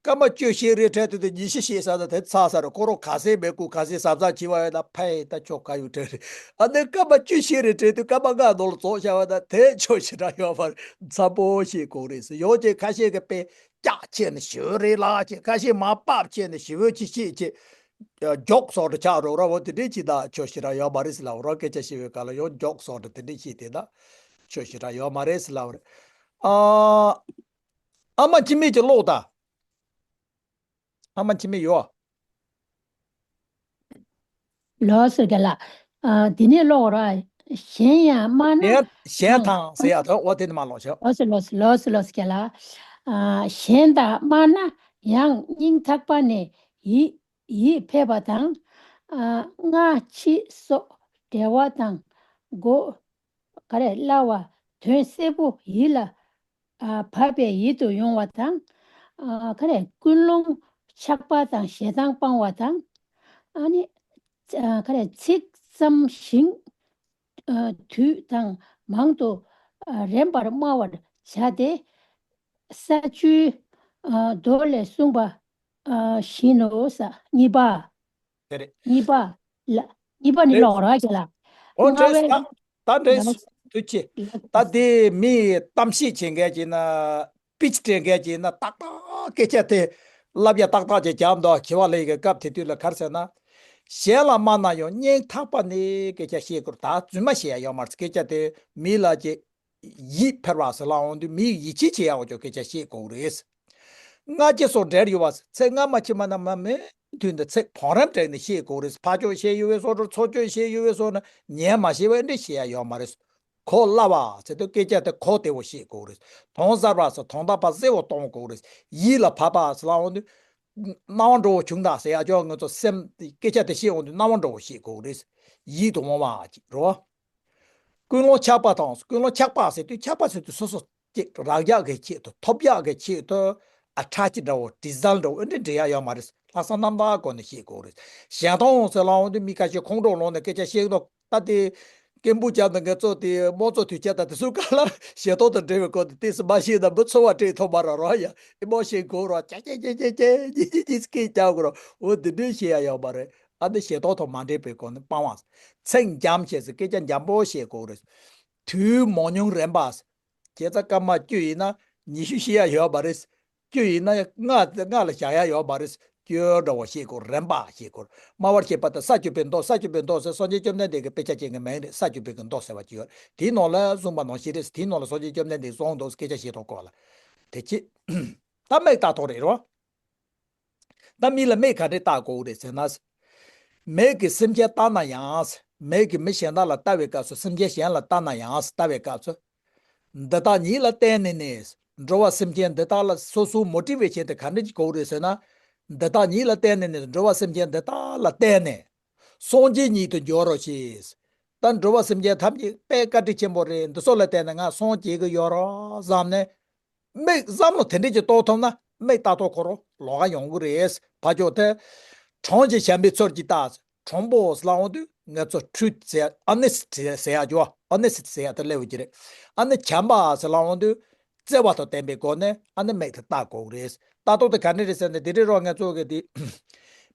སྐར་མ་བཅུ་བཤད་རེད་དྲན་དུས་དེ་ཉི་ཤུ་བཤད་ས་ད་དེ་ཚར་ས་རེད། ཁོ་རང་ག་ཚད་མེད་དགོས། ག་ཚད་གཟབ་གཟབ་བྱས་པ་ཡིན་ན་ཕ་ཡི་ད་ཆོ་ག་ཡོད་དྲན་རེད། ཨ་ནི་སྐར་མ་བཅུ་བཤད་རེད་དྲན་དུས་སྐར་མ་ལྔ་ནང་ལ་རྫོགས་བཞག་པ་ད་དེ་ཆོ་ཞེ་དྲག་ཡོད་མ་རེད། འཚམ་པོ་བཤད་དགོས་རེད་ཟེར། ཡོད་ཅེ་ཁ་ཤས་ཀྱི་དཔེ་ལྕགས་ཆེ་ནི་ཞེ་པོ་རེད་ལགས་ཅེ། ཁ་ཤས་མ་པབ་ཆེ་ནི་ཞེ་པོ་ཅིག་བཤད་ཅེ། མགྱོགས་སོགས་དུ་ཆགས་རོགས་ར་བོ་དེ་འདྲའི་ཅི་ད་ཆོ་ཞེ་དྲག་ཡོད་མ་རེད་ཟེར་ལབ་རོགས། སྐད་ཆ་བཤད་པའི་སྐབས་ལ་ཡང་མགྱོགས་སོགས་དུ་དེ་འདྲའི་བཤད་དེ་ད་ཆོ་ཞེ་དྲག་ཡོད་མ་རེད་ཟེར་ལབ་རེད། ཨ་ཨ་མ་འཆི་མེད་ཀྱི་ཀློག་ད། ཨ་མ་འཆི་མེད་ཡོད། ལོས་ཟེར་ག་ལ། ཨ་དེ་ནས་ཀློག་ར། གཞན་ཡང་སྨྲ་ན། གཞན་གཞན་ཡང་དང་ཟེར་ཡ་ད་འོ་དེ་ནི་མ་ཀློག་ཤོག་ལོས་ལོས་ལོས་ལོས་ག་ལ། ཨ་གཞན་དང་སྨྲ་ན་ཡང་སྙིང་ཐག་པ་ནས་ཡིད་ཡིད་ཕེབས་པ་དང་། ཨ་སྔ་ཕྱི་སོགས་འབྲེལ་བ་དང་གོ་ག་རེ་སླ་བ་དོན་གསལ་པོ་ཡིད་ལ་ཨ་བབས་པའི་ཡིད་དུ་ཡོང་བ་དང་། ཨ་ག་རེ་ཀུན་སློང་ཆགས་པ་དང་ཞེ་སྡང་སྤང་བ་དང་། ཨ་ནི་ཨ་ག་རེ་ཚིག་ཙམ་ཞིག་ཨ་དུས་དང་མང་དུ་ཨ་རེམ་པར་སྨྲ་བར་བྱ་སྟེ། ས་བཅུའི་ཨ་མདོ་ལས་གསུངས་པ་ཨ་བཞིན་ནོ། ས་གཉིས་པ། དེ་རེད། གཉིས་པ་ལ། གཉིས་པ་ནི་རེད། ཀློག་རོགས་བྱེད་ལ། འོ་ལྔ་འདྲེས་པའི་ད་ད་འདྲེས་ལ། དུ་ཆེ། ལ་ད་དེ་མི་གཏམ་བཤད་བྱེད་མཁན་གྱིས་ན། སྤིཆ་སྤྲད་མཁན་གྱིས་ན་ཏག་ཏག་སྐད་ཆ་དེ་ལབ་ཡ་ཏག་ཏག་ཅིག་རྒྱབ་འདུག་མཁས་པ་ལགས་ཀྱི་སྐབས་དེ་དུས་ལ་ག་རེ་ཟེར་ན། གཞན་ལ་སྨྲ་ན་ཡང་སྙིང་ཐག་པ་ནས་སྐད་ཆ་བཤད་དགོས་རེད། ད་རྫུན་མ་བཤད་ཡ་ཡོད་མ་རེད། སྐད་ཆ་དེ་མི་ལ་ཅིག་ཡིད་འཕེར་བ་ཟེར་ལབ་འོང་དུས་མི་ཡིད་ཆེས་བྱེད་ཡག་འོ་ཅོག་སྐད་ཆ་བཤད་དགོས་རེད། སྔ་ཕྱི་སོགས་འབྲེལ་ཡོད་པ། ཚེ་སྔ་མ་ཕྱི་མ་རྣམས་མ་མེད་དུས་འདི་ཚེ་བང་རིམ་བསྒྲིགས་ནས་བཤད་དགོས་རེད། ཕར་ཕྱོགས་བཤད་ཡོད་པའི་སོགས་དང་ཚུར་ཕྱོགས་བཤད་ཡོད་པའི་སོགས་ནི་ཉན་མ་ཤེས་པ་འདི་བཤད་ཡ་ཡོད་མ་རེད། གོ་སླ་བ་ཟེར་དུས་སྐད་ཆ་དེ་གོ་བདེ་བོ་བཤད་དགོས་རེད། དོན་གསར་བ་ཟེར་དོན་དག་པ་གསལ་བོ་གཏོང་དགོས་རེད། ཡིད་ལ་བབས་པ་ཟེར་ལབ་འོང་དུས། སྣང་བ་འགྲོ་བོ་བྱུང་དང་ཟེར་ཡ་ཅོག་ང་ཚོ་སེམས་སྐད་ཆ་དེ་བཤད་འོང་དུས་སྣང་བ་འགྲོ་བོ་བཤད་དགོས་རེད། ཡིད་དུ་འོང་བ་ཅིག་རོ། ཀུན་སློང་ཆགས་པ་དང་། ཀུན་སློང་ཆགས་པ་ཟེར་དུས་ཆགས་པ་ཟེར་དུས་སོ་སོ་ཅིག་རག་ཡག་གི་ཆེད་དུ་ཐོབ་ཡག་གི་ཆེད་དུ་ཨ་ཁྲག་ཅིག་འདྲ་བོ་དྲི་བཟང་འདྲ་བོ་ཨེ་འདྲ་འདྲེ་ཡག་ཡོད་མ་རེད། ལྷག་བསམ་རྣམ་དག་སྒོ་ནས་བཤད་དགོས་རེད། གཞན་དོན་ཟེར་ལབ་འོང་དུས་མི་ཁ་ཤས་ཁོང་ཁྲོ་ལངས་ནས་སྐད་ཆ་བཤད་མདོག་ད་དེ། སྐད་འབོད་རྒྱབ་ནས་ངལ་རྩོལ་དེ་དམངས་གཙོ་དུས་ཆེན་དང་དེ་ཚོའི་སྐབས་ལ་ཞལ་ཏོག་དང་འབྲེལ་བའི་སྐོར་དུ་ཏོག་ཙམ་མ་བཤད་ན་མི་ཚོར་བ་སྤྲད་ཐུབ་མ་རེད་རོ། ཡ་ཨེ་མོ་བཤད་དགོས་རོ། ཀྱ་ཀྱ་ཀྱ་ཀྱ་ཀྱ་ཀྱི་ཀྱི་ཀྱི་སྐད་རྒྱག་དགོས་རོ། འོ་དེ་འདྲའི་བཤད་ཡ་ཡོད་མ་རེད། ཨ་ནི་ཞལ་ཏོག་དང་མ་འབྲེལ་བའི་སྐོར་ནས་སྤང་བ། ཚིག་འཇམ་བྱས་ཟེར་སྐད་ཆ་འཇམ་པོ་བཤད་དགོས་རེད། དུས་མང་ཉུང་རན་པ། བྱས་ཙང་སྐར་མ་བཅུ་ཡིན་ན་ཉི་ཤུ་བཤད་ཡ་ཡོད་མ་རེད། བཅུ་ཡིན་ན་ལྔ་ལྔ་ལ་བཞག་ཡ་ཡོད་མ་རེད། སྐྱོ་འདྲ་བོ་བཤད་དགོས། རན་པ་བཤད་དགོས། སྨྲ་བར་བྱེད་པ་དང་ས་བཅུ་པའི་མདོ། ས་བཅུ་པའི་མདོ་ཟེར་སངས་རྒྱས་བཅོམ་ལྡན་འདས་ཀྱི་དཔེ་ཆ་ཅན་གྱི་མིང་རེད། ས་བཅུ་པའི་གི་མདོ་ཟེར་བ་ཅིག་ཡོད། དེའི་ནང་ལ་གསུངས་པ་ནང་བཞིན་རེད། དེའི་ནང་ལ་སངས་རྒྱས་བཅོམ་ལྡན་འདས་གསུངས་འདུག་སྐད་ཆ་བཤད་ཐོག་སྐོར་ལ། དེ་ཅི། ད་མིག་ལྟ་ཐོག་རེད་རོ། ད་མི་ལ་མིག་ག་འདྲས་ལྟ་དགོས་རེད་ཟེར་ན། མིག་གིས་སེམས་ཅན་ལྟ་ན་ཡང་། མིག་གིས་མི་གཞན་དག་ལ་ལྟ་བའི་སྐབས་སུ་སེམས་ཅན་གཞན་ལ་ལྟ་ན་ཡང་ལྟ་བའི་སྐབས་སུ། འདི་དག་ཉིད་ལ་བརྟེན་ནས་ནི། འགྲོ་བ་སེམས་ཅན་འདི་དག་ལ་སོ་སོའི་མོ་དྲི་བའི་ཆེད་དུ་ག་འདྲ་ཅིག་དགོས་རེད་ཟེར་ན། འདི་དག་ཉིད་ལ་བརྟེན་ནས་ནི་འགྲོ་བ་སེམས་ཅན་འདི་དག་ལ་བརྟེན་ནས། སངས་རྒྱས་ཉིད་དུ་འགྱུར་རོ་ཞེས། ད་འགྲོ་བ་སེམས་ཅན་ཐམས་ཅད་དཔེ་བཀའ་དྲིན་ཆེན་པོ་རེད། འདི་ཚོ་ལ་བརྟེན་ནས་ང་སངས་རྒྱས་ཀྱི་ཡོད་རོ་བསམ་ནས། མིག་བསམ་བློ་དེ་འདྲས་ཀྱི་གཏོང་ཐུབ་ན་མིག་ལྟ་ཐོག་ཁོ་རང་ལོགས་ཀ་ཡོང་གི་རེད། ཕ་ཆོས་དེ། གྲོང་གི་བྱམས་པའི་ཚུལ་གྱིས་བལྟ། གྲོང་པོ་ལབ་འོང་དུས་ང་ཚོ་ཁྲུད་ཟེར་ཨོ་ནེ་སི་ཊི་ཟེར་ཡ་ཅོ། ཨོ་ནེ་སི་ཊི་ཟེར་ཡ་དེ་སླེབས་ཀྱི་རེད། ཨ་ནི་བྱམས་པ་ཟེར་ལབ་འོང་དུས་བརྩེ་བ་དང་ལྡན་པའི་སྒོ་ནས་ཨ་ནི་མིག་དེ་ལྟ་དགོས་རེད། ལྟ་ཐོག་དེ་ག་འདྲས་རེད་ཟེར་ན་དེ་འདྲས་རོ། ང་ཚོ་གི་དེ་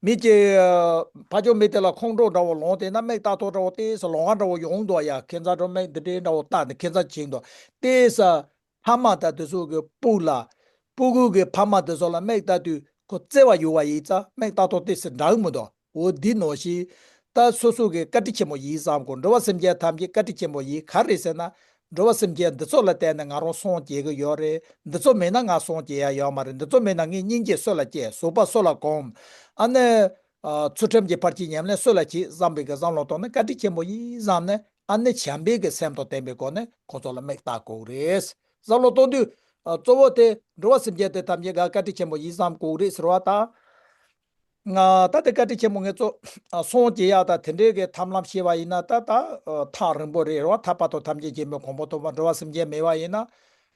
མི་གཅིག་ཕ་ཆོས་མི་དེ་ལ་ཁོང་ཁྲོ་འདྲ་བོ་ལངས་དེ་ན་མིག་ལྟ་ཐོག་འདྲ་བོ་ཏོག་ཙམ་ལོགས་ཀ་འདྲ་བོ་ཡོང་འདུག་ཡ། ཁྱད་མཚར་འདྲ་བོ་མིག་འདི་འདྲས་འདྲ་བོ་ལྟ་ནས་ཁྱད་མཚར་ཅིག་འདུག་ཏོག་ཙམ། ཕ་མ་དང་དེ་ཚོ་གི་སྤུ་ལ། སྤུ་གུ་གི་ཕ་མ་དེ་ཚོ་ལ་མིག་ལྟ་དུས་ཁོ་བརྩེ་བ་ཡོད་པ་ཡིན་ཙང་མིག་ལྟ་ཐོག་ཏོག་ཙམ་འདྲ་གི་མི་འདུག་འོ་འདི་ནང་བཞིན། ད་སོ་སོ་གི་བཀའ་དྲིན་ཆེན་པོ་ཡིན་བསམ་དགོས། འགྲོ་བ་སེམས་ཅན་ཐམས་ཅད་བཀའ་དྲིན་ཆེན་པོ་ཡིན། ག་རེ་ཟེར་ན། འགྲོ་བ་སེམས་ཅན་འདི་ཚོ་ལ་བརྟེན་ནས་ང་རང་སངས་རྒྱས་ཀྱི་ཡོད་རེད། འདི་ཚོ་མེད་ན་ང་སངས་རྒྱས་ཡ་ཡོད་མ་རེད། འདི་ཚོ་མེད་ན་ངས་སྙིང་རྗེ་སུ་ལ་སྐྱེ། བཟོད་པ་སུ་ལ་སྒོམ། ཨ་ནི། ཨ། ཚུལ་ཁྲིམས་ཀྱི་ཕར་ཕྱིན་ཉམས་ལེན་སུ་ལ་བྱེད་བསམ་པའི་གི་བསམ་བློ་བཏང་ནས་བཀའ་དྲིན་ཆེན་པོ་ཡིན་བསམ་ནས། ཨ་ནི་བྱམས་པའི་གི་སེམས་དང་ལྡན་པའི་སྒོ་ནས་ཁོ་ཚོ་ལ་མིག་ལྟ་དགོས་རེད། བསམ་བློ་གཏོང་དུས། ཨ། གཙོ་བོ་དེ་འགྲོ་བ་སེམས་ཅན་དེ་ཐམས་ཅད་ཀ་བཀའ་དྲིན་ཆེན་པོ་ཡིན་བསམ་དགོས་རེད་ཟེར་བ་དང་། ང་ད་ལྟ་བཀའ་དྲིན་ཆེན་པོ་ངེད་ཚོ། ཨ། སངས་རྒྱས་ཡག་དང་དེ་འདྲའི་གི་ཐབས་ལམ་ཤེས་པ་ཡིན་ན་ད་ད། ཨ། ཐག་རིང་པོ་རེད་རོ། ཐར་པ་དང་ཐམས་ཅད་མཁྱེན་པའི་གོ་འཕང་ཐོབ་པ། འགྲོ་བ་སེམས་ཅན་མེད་པ་ཡིན་ན།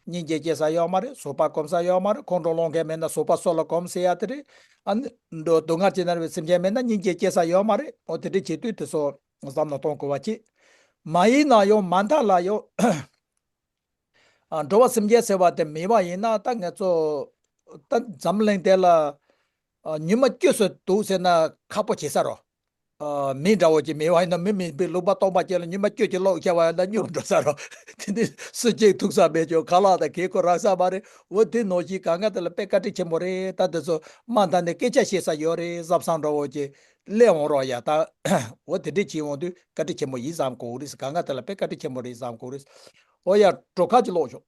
སྙིང་རྗེ་སྐྱེ་ས་ཡོད་མ་རེད། བཟོད་པ་སྒོམ་ས་ཡོད་མ་རེད། ཁོང་ཁྲོ་སློང་མཁན་མེད་ན་བཟོད་པ་སུ་ལ་སྒོམ་ཟེར་ཡ་དེ་རེད། ཨ་ནི་འགྲོ་སྡུག་བསྔལ་གྱི་ནང་བའི་སེམས་ཅན་མེད་ན་སྙིང་རྗེ་སྐྱེ་ས་ཡོད་མ་རེད། འོ་དེ་འདྲ་བྱེད་དུས་དེ་ཚོ་བསམ་བློ་གཏོང་དགོས་པ་ཅིག་མ་ཡིན་ན་ཡང་མ་མཐའ་ལ་ཡང་། ཨ། འགྲོ་བ་སེམས་ཅན་ཟེར་བ་དེ་མེད་པ་ཡིན་ན་ད་ངེད་ཚོ་ད་འཛམ་གླིང་དེ་ལ། ཨ། ཉི་མ་བཅུ་ཙམ་འདུག་ཟེར་ན་ཁག་པོ་བྱེད་ས་རོ། ཨ། མི་འདྲ་བོ་ཅིག་མེད་པ་ཡིན་ན་མི་མིན་པའི་ལུང་པ་སྟོང་པ་ཅིག་ལ་ཉི་མ་བཅུ་ཅིག་ལོག་བྱས་པ་ཡིན་ན་སྙུང་འགྲོ་ས་རོ། དེ་འདི་སུ་གཅིག་ཐུག་ས་མེད་ཀྱང་ཁ་ལག་དང་གེ་ཁོ་རག་ས་མ་རེད། འོ་དེ་ནང་བཞིན་གང་ག་དེ་ལ་དཔེ་བཀའ་དྲིན་ཆེན་པོ་རེད། ད་དེ་ཚོ་མ་མཐའ་ནས་སྐད་ཆ་བཤད་ས་ཡོད་རེད་བསམ་བསམ་འདྲ་བོ་ཅིག་སླེབས་འོང་རོགས་ཡ། ད་འོ་དེ་འདྲས་བྱེད་འོང་དུས་བཀའ་དྲིན་ཆེན་པོ་ཡིན་བསམ་དགོས་རེད། གང་ག་དེ་ལ་དཔེ་བཀའ་དྲིན་ཆེན་པོ་རེད་བསམ་དགོས་རེད། འོ་ཡ། གྲོགས་ཁ་ཅིག་ལོག་ཤོག་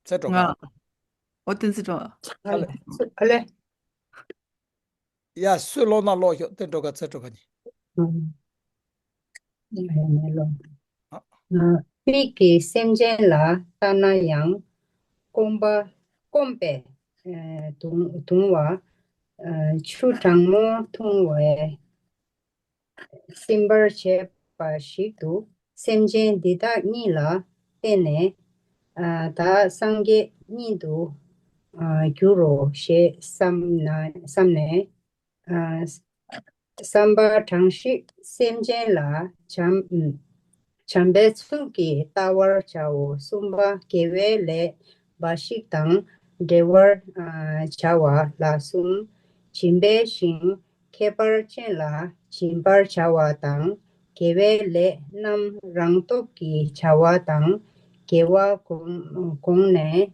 ཚེ་གྲོགས་ང་། ཁ། འོ་དེ་ཚེ་གྲོགས། ཨ་ལེ། ཨ་ལེ། ཡ། སུ་ལོག་ན་ལོག་ཤོག་དེ་གྲོགས་ཁ། ཚེ་གྲོགས་ཁ་ནི། ཨ། ཡ་ཡ་ལོག་ཨ། ཨ། མིག་གིས་སེམས་ཅན་ལ་ལྟ་ན་ཡང་། སྐོམ་པ། སྐོམ་པས། ཨ། གདུང་གདུང་བ། ཨ། ཆུ་གྲང་མོ་འཐུང་བས། སིམ་པར་བྱེད་པ་ཞིག་ཏུ་སེམས་ཅན་འདི་དག་ཉིད་ལ་བརྟེན་ནས། ཨ། བདག་སངས་རྒྱས་ཉིད་དུ། ཨ། འགྱུར་རོ་ཞེས་བསམ་ན་བསམ་ནས། ཨ། བསམ་པ་དྲངས་ཤིག་སེམས་ཅན་ལ་བྱམས། བྱམས་པའི་ཚུལ་གྱིས་བལྟ་བར་བྱའོ། གསུམ་པ། དགེ་བའི་ལས་འབའ་ཞིག་དང་འབྲེལ་བར། ཨ། བྱ་བ་ལ་གསུམ། སྦྱིན་པའི་ཞིང་ཁྱད་པར་ཅན་ལ་སྦྱིན་པར་བྱ་བ་དང་། དགེ་བའི་ལས་རྣམས་རང་སྟོབས་ཀྱིས་བྱ་བ་དང་། དགེ་བ་གོང་གོང་ནས་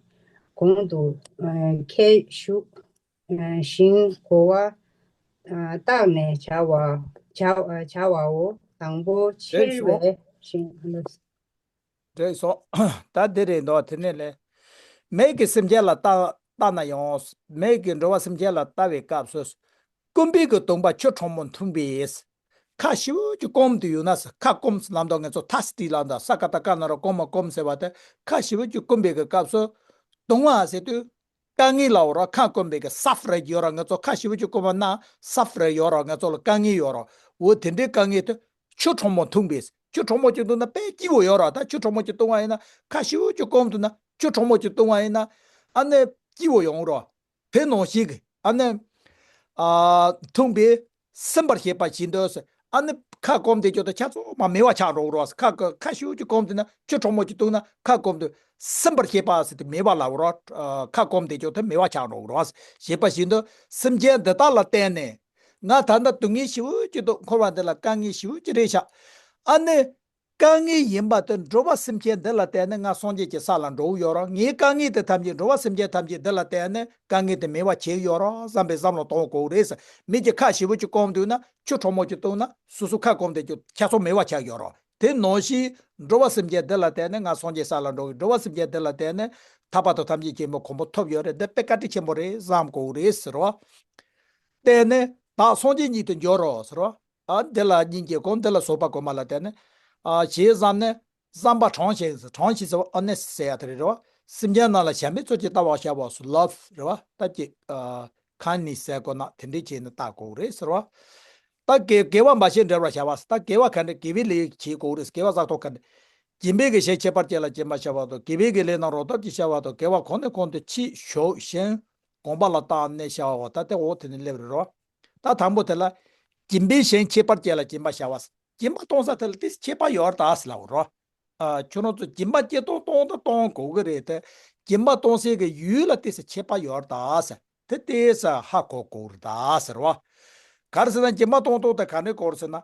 གོང་དུ། ཨ། ཁྱད་ཞུགས། ཨ། ཞིང་གོ་བ། ཨ། བརྟགས་ནས་བྱ་བ་བྱ་བྱ་བའོ། དང་པོ་ཆེ་བའི་ཞིང་། འགྲིག་སོང་། ད་འདི་རེད་འདུག་དེ་ནས་ལས། མིག་གིས་སེམས་ཅན་ལ་ལྟ་ལྟ་ན་ཡང་། མིག་གིས་འགྲོ་བ་སེམས་ཅན་ལ་ལྟ་བའི་སྐབས་སུ། སྐོམ་པའི་གི་གདུང་བ་ཆུ་གྲང་མོ་འཐུང་བས། ཁ་ཞེ་པོ་ཅིག་སྐོམ་དུ་ཡོད་ན། ཁ་སྐོམ་ལབ་དུས་ང་ཚོ་ཐ་སི་ཏི་ལབ་འདུག་ས་ཀ་བཏགས་སྐ་ན་རོ་སྐོ་མ་སྐོམ་ཟེར་བ་དེ། ཁ་ཞེ་པོ་ཅིག་སྐོམ་པའི་གི་སྐབས་སུ། གདུང་བ་ཟེར་དུས། དཀའ་ངལ་ལབ་རོ། ཁ་སྐོམ་པའི་གི་སབ་ཕ་རིང་ཡོད་རོ། ང་ཚོ་ཁ་ཞེ་པོ་ཅིག་སྐོམ་པ་ན་སབ་ཕ་རིང་ཡོད་རོ། ང་ཚོ་ལ་དཀའ་ངལ་ཡོད་རོ། འོ་དེ་འདྲའི་དཀའ་ངལ་དེ་ཆུ་གྲང་མོ་འཐུང་བས། ཆུ་གྲང་མོ་ཅིག་འཐུང་ན་དཔེ་སྐྱིད་པོ་ཡོད་རོ། ད་ཆུ་གྲང་མོ་ཅིག་འཐུང་བ་ཡིན་ན། ཁ་ཞེ་པོ་ཅིག་སྐོམ་འདུག་ན་ཆུ་གྲང་མོ་ཅིག་འཐུང་བ་ཡིན་ན། ཨ་ནི་སྐྱིད་པོ་ཡོང་རོ། དེ་ནང་བཞིན་གྱི་ཨ་ནི། ཨ། འཐུང་བས། སིམ་པར་བྱེད་པ་ཞིག་འདོད་ཟེར། ཨ་ནི་ཁ་སྐོམ་དེ་ཅོ་ད་ཆ་ཚང་མ་མེད་པ་ཆགས་འགྲོ་རོགས། ཁ་ཁ་ཁ་ཤུ་ཅིག་སྐོམ་དུས་ན་ཆུ་གྲང་མོ་ཅིག་བཏུང་ན་ཁ་སྐོམ་དུས་སིམ་པར་བྱེད་པ་ཟེར་དུས་མེད་པ་ལབ་རོགས། ཨ། ཁ་སྐོམ་དེ་ཅོ་ད་མེད་པ་ཆགས་འགྲོ་རོགས་ཞེས་པ་བཞིན་དུ་སེམས་ཅན་འདི་དག་ལ་བརྟེན་ནས་ང་ད་ལྟ་སྡུག་བསྔལ་ཞེ་པོ་ཅིག་འདུག་འཁོར་བ་འདི་ལ་དཀའ་ངལ་ཞེ་པོ་ཅིག་རེད་ཤག་ཨ་ནི། དཀའ་ངལ་ཡིན་པ་དེ་འགྲོ་བ་སེམས་ཅན་འདི་ལ་བརྟེན་ནས་ང་སངས་རྒྱས་ཀྱི་ས་ལ་འགྲོ་གི་ཡོད་རེད། ངའི་དཀའ་ངལ་དེ་ཐམས་ཅད་འགྲོ་བ་སེམས་ཅན་ཐམས་ཅད་འདི་ལ་བརྟེན་ནས་དཀའ་ངལ་དེ་མེད་པ་བྱེད་ཀྱི་ཡོད་རེད་བསམ་པའི་བསམ་བློ་གཏོང་དགོས་རེད་ཟེར། མི་གཅིག་ཁ་ཞེ་པོ་ཅིག་སྐོམ་འདུག་ན་ཆུ་གྲང་མོ་ཅིག་བཏུང་ན་སོ་སོ་ཁ་སྐོམ་དེ་ཅིག་ཆ་ཚང་མེད་པ་ཆགས་ཀྱི་ཡོད་རེད། དེ་ནང་བཞིན་འགྲོ་བ་སེམས་ཅན་འདི་ལ་བརྟེན་ནས་ང་སངས་རྒྱས་ས་ལ་འགྲོ་གི། འགྲོ་བ་སེམས་ཅན་འདི་ལ་བརྟེན་ནས་ཐར་པ་དང་ཐམས་ཅད་མཁྱེན་པའི་གོ་འཕང་ཐོབ་ཡོད་རེད། འདི་དཔེ་བཀའ་དྲིན་ཆེན་པོ་རེད་བསམ་དགོས་རེད་ཟེར་བ། བརྟེན་ནས་བདག་སངས་རྒྱས་ཉིད་དུ་འགྱུར་རོ་ཟེར་བ། ཨ། འདི་ལ་སྙིང་རྗེ་སྒོམ། འདི་ལ་བཟོད་པ་སྒོམ་པ་ལ་བརྟེན་ནས། ཨ། ཞེས་བསམ་ནས་བསམ་པ་དྲངས་ཤིང་། དྲངས་ཤིང་ཟེར་བ་ཨ་ནི་ཟེར་ཡ་དེ་རེད་རེད་བ། སེམས་ཅན་རྣམས་ལ་བྱམས་པའི་ཚུལ་གྱིས་བལྟ་བར་བྱའོ། ལབ་རེད་བ། ད་ཅི། ཨ། ཁ་ནི་ཟེར་དགོས་ན་དེ་འདྲའི་བྱས་ནས་བལྟ་དགོས་རེད་ཟེར་བ། ད་དགེ་དགེ་བ་འབའ་ཞིག་འབྲེལ་བར་བྱ་བ། ད་དགེ་བ་ག་འདྲ། དགེ་བའི་ལས་བྱེད་དགོས་རེད། དགེ་བ་བསགས་ཐོག་ག་འདྲ། སྦྱིན་པའི་གི་ཞིང་ཁྱད་པར་ཅན་ལ་སྦྱིན་པར་བྱ་བ་དང་། དགེ་བའི་གི་ལས་རྣམས་རང་སྟོབས་ཀྱིས་བྱ་བ་དང་། དགེ་བ་གང་ནས་གང་དུ་ཕྱིར་ཞུགས་ཤིང་གོམས་པ་ལ་བརྟེན་ནས་བྱ་བའོ། ད་དེ་འོག་དེ་ནས་སླེབས་རེད་རོ། ད་དང་པོ་དེ་ལ། སྦྱིན་པའི་ཞིང་ཁྱད་པར་ཅན་ལ་སྦྱིན་པར་བྱ་བ། སྦྱིན་པ་གཏོང་ས་དེ་ལ་ཏོག་ཙམ་ཁྱད་པར་ཡོད་རེད་ད་ཟེར་ལབ་རོ། ཨ། ཁྱོད་རང་ཚོ་སྦྱིན་པ་སྤྱིར་བཏང་གཏོང་ད་གཏོང་དགོས་ཀྱི་རེད་དེ། སྦྱིན་པ་གཏོང་སའི་གི་ཡུལ་ལ་ཏོག་ཙམ་ཁྱད་པར་ཡོད་རེད་ད་ཟེར། དེ་ཏོག་ཙམ་ཧ་གོ་དགོས་རེད་ད་ཟེར་བ། ག་རེ་ཟེར་ན་སྦྱིན་པ་གཏོང་སྟངས་དེ་ག་འདྲ་དགོས་རེད་ཟེར་ན།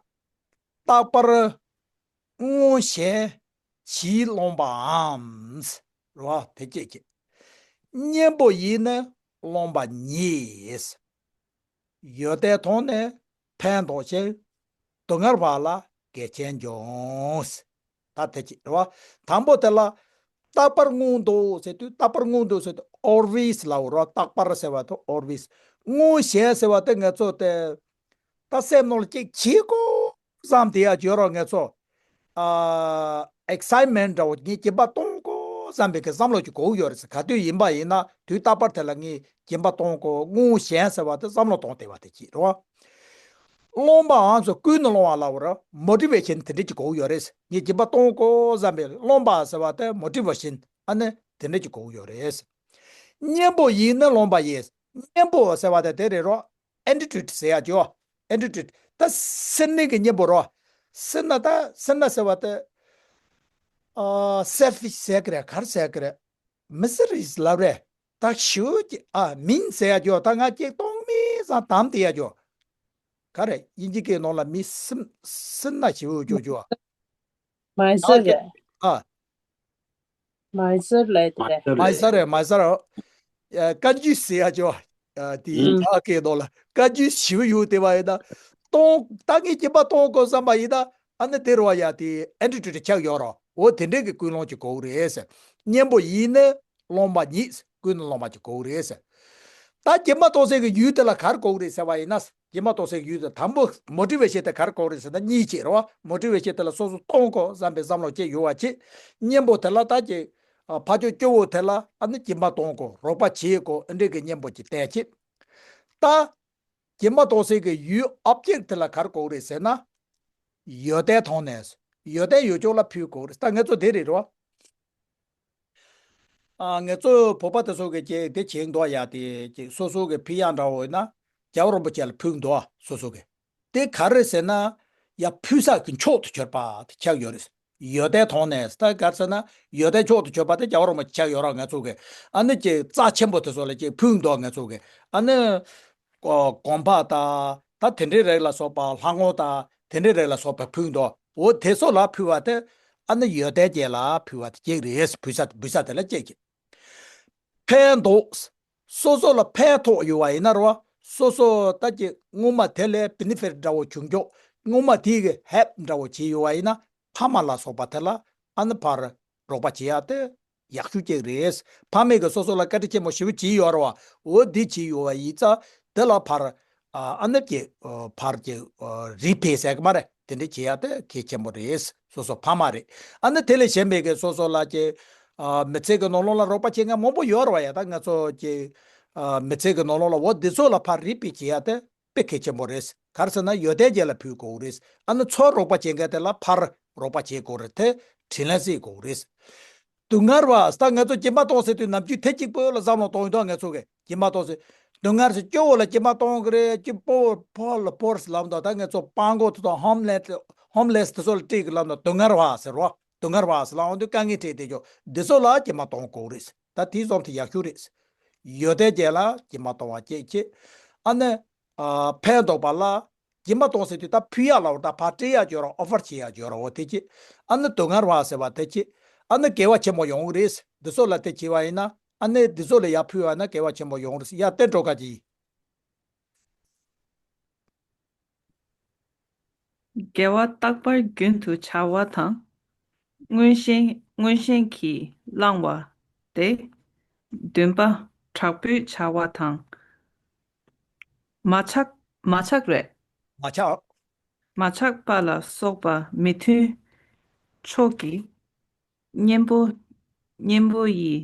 རྟག་པར་བསྔོ་ཞིང་ཕྱིར་བླངས་པའམ། རེད་བ། དེ་སྐད་ཅིག་གཉེན་པོ་ཡིས་ནི་བླངས་པ་ཉིད། ཡོན་ཏན་མཐོང་ནས་ཕན་འདོགས་ཤིང་། སྡུག་བསྔལ་བ་ལ་ གལ་ཆེན་འབྱུང་། ད་དེ་ཅི་རེད་བ། དང་པོ་དེ་ལ་རྟག་པར་སྔོན་དུ་ཟེར་དུས། རྟག་པར་སྔོན་དུ་ཟེར་དུས་always ལབ་རོ། རྟག་པར་ཟེར་བ་དེ་always། སྔོན་གཞན་ཟེར་བ་དེ་ང་ཚོ་དེ་ད་སེམས་ནང་ལ་ཅིག་བྱེད་དགོས་བསམ་དེ་ཡ་བརྗོད་རོགས། ང་ཚོ་ཨ་excitement འདྲ་བོ། ངས་སྦྱིན་པ་གཏོང་དགོས་བསམ་པའི་གི་བསམ་བློ་ཅིག་དགོས་ཡོད་རེད། ག་དུས་ཡིན་པ་ཡིན་ན་དུས་རྟག་པར་དེ་ལ་ངས་སྦྱིན་པ་གཏོང་དགོས། སྔོན་གཞན་ཟེར་བ་དེ་བསམ་བློ་གཏོང་བསྡད་པ་དེ་ཅི་རེད་བ། སློང་བའམ་ཟེར། ཀུན་ནས་སློང་བ་ལབ་རོ། motivation དེ་འདྲ་ཅིག་དགོས་ཡོད་རེད། ངས་སྦྱིན་པ་གཏོང་དགོས་བསམ་པའི་སློང་བ་ཟེར་བ་དེ་motivation ཨ་ནི་དེ་འདྲ་ཅིག་དགོས་ཡོད་རེད། གཉེན་པོ་ཡིས་ནི་སློང་བ་ཡིས། གཉེན་པོ་ཟེར་བ་དེ་དེ་རེད་རོ། attitude ཟེར་ཡ་ཅོ། attitude ད་སེར་སྣའི་གི་གཉེན་པོ་རོ། སེར་སྣ་ད་སེར་སྣ་ཟེར་བ་དེ་ཨ་selfish ཟེར་གི་རེད། ག་རེ་ཟེར་གི་རེད། miseries ལབ་རེད། ད་ཞུ་ཅི་ཨ་མིན་ཟེར་ཡ་ཅོ། ད་ང་ཅིག་གཏོང་མི་ཟང་དམ་དེ་ཡ་ཅོ། ག་རེ། དབྱིན་ཇི་སྐད་ནང་ལ་མི་སེར་སེར་སྣ་ཞེ་པོ་ཅོ་ཅོ། མ་ཨ་ཟེར་ཀེ་རེད། ཨ། མ་ཟེར་ལས་དེ་རེད། མ་ཟེར་རེད། མ་ཟེར་རེད། ཨ། བཀའ་འགྱུར་ཟེར་ཡ་ཅོ། ཨ། དེ་ཨ་ཀེ་ནང་ལ་བཀའ་འགྱུར་ཞེ་པོ་ཡོད་དེ་བ་ཡིན་ན། གཏོང་ད་ངས་སྦྱིན་པ་གཏོང་དགོས་བསམ་པ་ཡིན་ན། ཨ་ནི་དེ་རུ་བ་ཡ་དེ་attitude ཆགས་ཡོད་རོ། འོ་དེ་འདྲའི་གི་ཀུན་སློང་ཅིག་དགོས་རེད་ཟེར། གཉེན་པོ་ཡིས་ནི་སློང་བ་ཉིད། ཀུན་ནས་སློང་བ་ཅིག་དགོས་རེད་ཟེར། ད་སྦྱིན་པ་གཏོང་སའི་གི་ཡུལ་དེ་ལ་ག་རེ་དགོས་རེད་ཟེར་བ་ཡིན་ན། སྦྱིན་པ་གཏོང་སའི་གི་ཡུལ་དེ་དང་པོ་motivation དེ་ག་རེ་དགོས་རེད་ཟེར་ན་གཉིས་ཅིག་རེད་བ། motivation དེ་ལ་སོ་སོ་གཏོང་དགོས་བསམ་པའི་བསམ་བློ་ཅིག་ཡོད་པ་ཅིག་གཉེན་པོ་དེ་ལ་ད་ཅིག་ཨ་ཕ་ཆོས་སྐྱོ་བོ་དེ་ལ་ཨ་ནི་སྦྱིན་པ་གཏོང་དགོས། རོགས་པ་བྱེད་དགོས། ཨ་འདྲའི་གི་གཉེན་པོ་ཅིག་བསྟེན་ཅིག་ད་སྦྱིན་པ་གཏོང་སའི་གི་ཡུལ་object དེ་ལ་ག་རེ་དགོས་རེད་ཟེར་ན། ཡོན་ཏན་ཐོག་ནས། ཡོན་ཏན་ཡོད་ཅོག་ལ་ཕུལ་དགོས་རེད། ད་ང་ཚོ་དེ་རེད་རོ། ཨ། ང་ཚོ་བོད་པ་དེ་ཚོ་གི་ཅིག་དེ་བྱེད་འདུག་ཡ། དེ་ཅིག་སོ་སོ་གི་ཕུལ་ཡག་འདྲ་བོ་ཡོད་ན་རྒྱལ་བ་རིན་པོ་ཆེ་ལ་ཕུལ་འདུག་སོ་སོ་གི། དེ་ག་རེ་ཟེར་ན། ཡ་ཕུལ་ས་གི་མཆོག་ཏུ་གྱུར་པ་དེ་ཆགས་ཡོད་རེད། ཡོན་ཏན་ཐོག་ནས། ད་ག་རེ་ཟེར་ན་ཡོན་ཏན་མཆོག་ཏུ་གྱུར་པ་དེ་རྒྱལ་བ་རིན་པོ་ཆེ་ཆགས་ཡོད་ར། ང་ཚོ་གི་ཨ་ནི་ཅིག་རྩ་ཆེན་པོ་དེ་ཚོ་ལ་ཅིག་ཕུལ་འདུག་ང་ཚོ་གི་ཨ་ནི། ཨོ། གོམ་པ་དང་ད་དེ་འདྲའི་རིགས་ལ་སོགས་པ། ལྷ་ངོ་དང་དེ་འདྲའི་རིགས་ལ་སོགས་པ་ཕུལ་འདུག་འོ་དེ་ཚོ་ལ་ཕུལ་བ་དེ་ཨ་ནི་ཡོན་ཏན་ཅན་ལ་ཕུལ་བ་དེ་གཅིག་རེད། ཕུལ་ས་ཕུལ་ས་དེ་ལ་གཅིག་གཅིག་ཕན་འདོགས། སོ་སོ་ལ་ཕན་ཐོགས་ཡོད་པ་ཡིན་ན་རོ། སོ་སོ་ད་ཅིག་སྔོན་མ་དེ་ལས་benefit འདྲ་བོ་བྱུང་ཆོག་སྔོན་མ་དེ་གི་help འདྲ་བོ་བྱས་ཡོད་པ་ཡིན་ན། ཕ་མ་ལ་སོགས་པ་དེ་ལ་ཨ་ནི་ཕར་རོགས་པ་བྱེད་ཡ་དེ་ཡག་ཤོས་ཅིག་རེད། ཕ་མས་གི་སོ་སོ་ལ་བཀའ་དྲིན་ཆེན་པོ་ཞེ་པོ་བྱས་ཡོད་རེད་བ། འོ་འདི་བྱས་ཡོད་པ་ཡིན་ཙང་དེ་ལ་ཕར་ཨ་ཨ་ནི་ཀྱི་ཕར་གྱི་repay ཟེར་གི་མ་རེད། དེ་འདྲ་བྱེད་ཡ་དེ་གལ་ཆེན་པོ་རེད། སོ་སོ་ཕ་མ་རེད། ཨ་ནི་དེ་ལས་གཞན་པའི་གི་སོ་སོ་ལ་ཀྱི་ཨ་མི་ཚེ་གི་ནང་ལོགས་ལ་རོགས་པ་བྱེད་མཁན་མང་པོ་ཡོད་རེད་བ། ཡ་ད་ང་ཚོ་ཀྱི་ཨ་མི་ཚེ་གི་ནང་ལོགས་ལ་འོ་འདི་ཚོ་ལ་ཕར་repay བྱེད་ཡ་དེ་དཔེ་གལ་ཆེན་པོ་རེད། ག་རེ་ཟེར་ན་ཡོན་ཏན་ཅན་ལ་ཕུལ་དགོས་རེད། ཨ་ནི་ཚུར་རོགས་པ་བྱེད་མཁན་དེ་ལ་ཕར་རོགས་པ་བྱེད་དགོས་རེད། དེ་དྲིན་ལན་གཟོ་དགོས་རེད། སྡུག་བསྔལ་བ། ད་ང་ཚོ་སྦྱིན་པ་གཏོང་ཟེར་དུས་ནམ་རྒྱུན་དེ་གཅིག་པོ་ལ་བསམ་བློ་གཏོང་ཡོད་དོ། ང་ཚོ་གི་སྦྱིན་པ་གཏོང་ཟེར། སྡུག་བསྔལ་ཟེར། སྐྱོ་བོ་ལ་སྦྱིན་པ་གཏོང་གི་རེད། སྐྱིད་པོ་poor ལ་poor ཟེར་ལབ་འདུག་ད་ང་ཚོ་སྤྲང་པོ་དེ་དང་homeless དེ་ཚོ་ལ་སྤྲད་གི་ལབ་འདུག་སྡུག་བསྔལ་བ་ཟེར་རོ། སྡུག་བསྔལ་བ་ཟེར་ལབ་འོང་དུས་དཀའ་ངལ་འཕྲད་བསྡད་ཆོག་འདི་ཚོ་ལ་སྦྱིན་པ་གཏོང་དགོས་རེད། ད་དེའི་བཟོ་དེ་ཡག་ཤོས་རེད། ཡོན་ཏན་ཅན་ལ་སྦྱིན་པ་གཏོང་བ་བཅས་བྱེད། ཨ་ནི། ཨ། ཕན་འདོགས་པ་ལ། སྦྱིན་པ་གཏོང་ཟེར་དུས་ད་ཕུལ་ཡག་ལ་འོ་ད་ཕར་སྤྲད་ཡག་ཅིག་ཡོད་ར། offer བྱེད་ཡག་ཅིག་ཡོད་ར། འོ་དེ་བྱེད། ཨ་ནི་སྡུག་བསྔལ་བ་ཟེར་བ་དེ་བྱེད། ཨ་ནི་དགེ་བ་ཆེན་པོ་ཡོང་གི་རེད། འདི་ཚོ་ལ་དེ་བྱེད་པ་ཡིན་ན། ཨ་ནི་འདི་ཚོ་ལ་ཡར་ཕུལ་བ་ན་དགེ་བ་ཆེན་པོ་ཡོང་གི་རེད། ཡ་ཏན་གྲོ་ཁ་ཅིག་དགེ་བ་རྟག་པར་རྒྱུན་དུ་བྱ་བ་དང་། མངོན་ཞེན་མངོན་ཞེན་གྱིས་བསླང་བ་སྟེ། འདུན་པ་དྲག་པོས་བྱ་བ་དང་། མ་ཆགས། མ་ཆགས་རེད། མ་ཆགས། མ་ཆགས་པ་ལ་སོགས་པ་མི་མཐུན་ཕྱོགས་ཀྱི་གཉེན་པོ། གཉེན་པོ་ཡི་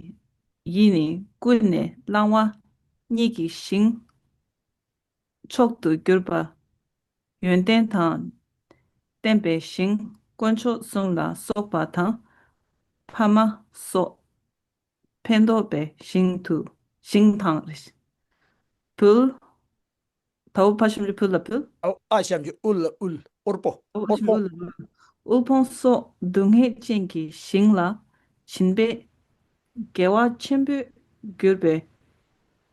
ཡིས་ནི་ཀུན་ནས་བསླང་བ་གཉིས་ཀྱི་ཞིང་མཆོག་ཏུ་གྱུར་པ། ཡོན་ཏན་དང་ལྡན་པའི་ཞིང་དཀོན་མཆོག་གསུམ་ལ་སོགས་པ་དང་། ཕ་མ་སོགས་ཕན་འདོགས་པའི་ཞིང་དུ། ཞིང་དང་། བུལ། དའོ་ཕ་ཞབས་ཀྱུ་བུ་ལ་བུལ། ཨོ། ཨ་ཞབས་ཀྱུ་ཨུ་ལ་དབུལ། དབུལ་པོ། དའོ་ཕ་ཞབས་ཀྱུ་ཨུ་ལ་དབུལ། དབུལ་ཕོངས་སོགས་སྡུག་བསྔལ་ཅན་གྱི་ཞིང་ལ་བྱིན་པས་དགེ་བ་ཆེན་པོར་གྱུར་པའི་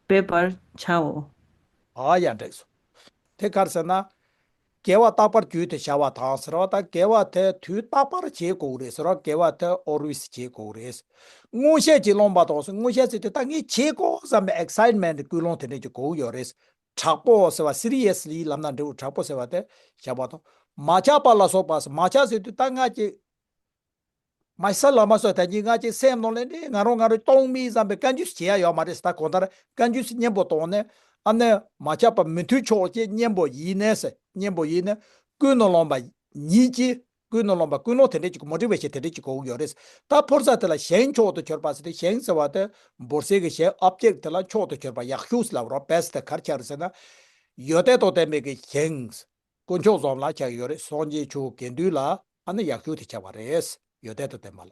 འབད་པར་བྱའོ། ཨ་ཡ། འགྲིག་སོང་། དེ་ག་རེ་ཟེར་ན། དགེ་བ་རྟག་པར་རྒྱུན་དུ་བྱ་བ་དང་ཟེར་བ་དང་། དགེ་བ་དེ་དུས་རྟག་པར་བྱེད་དགོས་རེད་ཟེར་བ། དགེ་བ་དེ་always བྱེད་དགོས་རེད། མངོན་ཤེས་ཀྱིས་བསླངས་པ་དང་ཟེར། མངོན་ཤེས་ཟེར་དུས་ད་ངས་བྱེད་དགོས་བསམ་པའི་excitement ཀུན་སློང་དེ་འདྲ་ཅིག་དགོས་ཡོད་རེད། དྲག་པོ་ཟེར་བ། seriously ལབ་ན་འགྲིག་གོ། དྲག་པོ་ཟེར་བ་དེ་བྱ་བ་དང་ མ་ཆགས་པ་ལ་སོགས་པ། མ་ཆགས་ཟེར་དུས་ད་ང་ཅིག་མ་ཤ་ལ་མ་སོགས་ད་གིན་ང་ཅིག་སེམས་ནང་ལ་ནི་ང་རང་ང་རང་སྟོང་མི་བསམ་པའི་བཀའ་འགྱུར་བྱེད་ཡ་ཡོད་མ་རེད། ད་གང་ལྟར་བཀའ་འགྱུར་སྙན་པོ་བཏང་ནས། ཨ་ནི་མ་ཆགས་པ་མི་མཐུན་ཕྱོགས་ཀྱི་གཉེན་པོ་ཡིན་ནས་ཟེར། གཉེན་པོ་ཡིན་ནས་ཀུན་ནས་བསླངས་པ་ཉིད་ཀྱི། ཀུན་ནས་བསླངས་པ་ཀུན་སློང་དེ་འདྲས་ཅིག་མ་འགྲིག་པ་ཞིག་དེ་འདྲས་ཅིག་དགོས་ཀྱི་ཡོད་རེད། ད་ཕོ་རྩ་དེ་ལ་ཞེང་མཆོག་ཏུ་གྱུར་པ་ཟེར་ཏེ། ཞེང་ཟེར་བ་དེ་འབོར་ཟས་ཀྱི་ཞེང་། ཨོབ་ཇེག་དེ་ལ་མཆོག་ཏུ་གྱུར་པ་ཡག་ཤོས་ལབ་རོགས། བེ་སི་ཊི་དེ་ག་རེ་ཆགས་རེད་ཟེར་ན། ཡོན་ཏན་དང་ལྡན་པའི་གི་ཞེང་། དཀོན་མཆོག་བཟུམ་ལ་ཆགས་ཡོད་རེད། སངས་རྒྱས་ཆོས་དགེ་འདུན་ལ་ཨ་ནི་ཡག་ཤོས་དེ་ཆགས་པ་རེད། ཡོན་ཏན་དང་ལྡན་པ་ལ།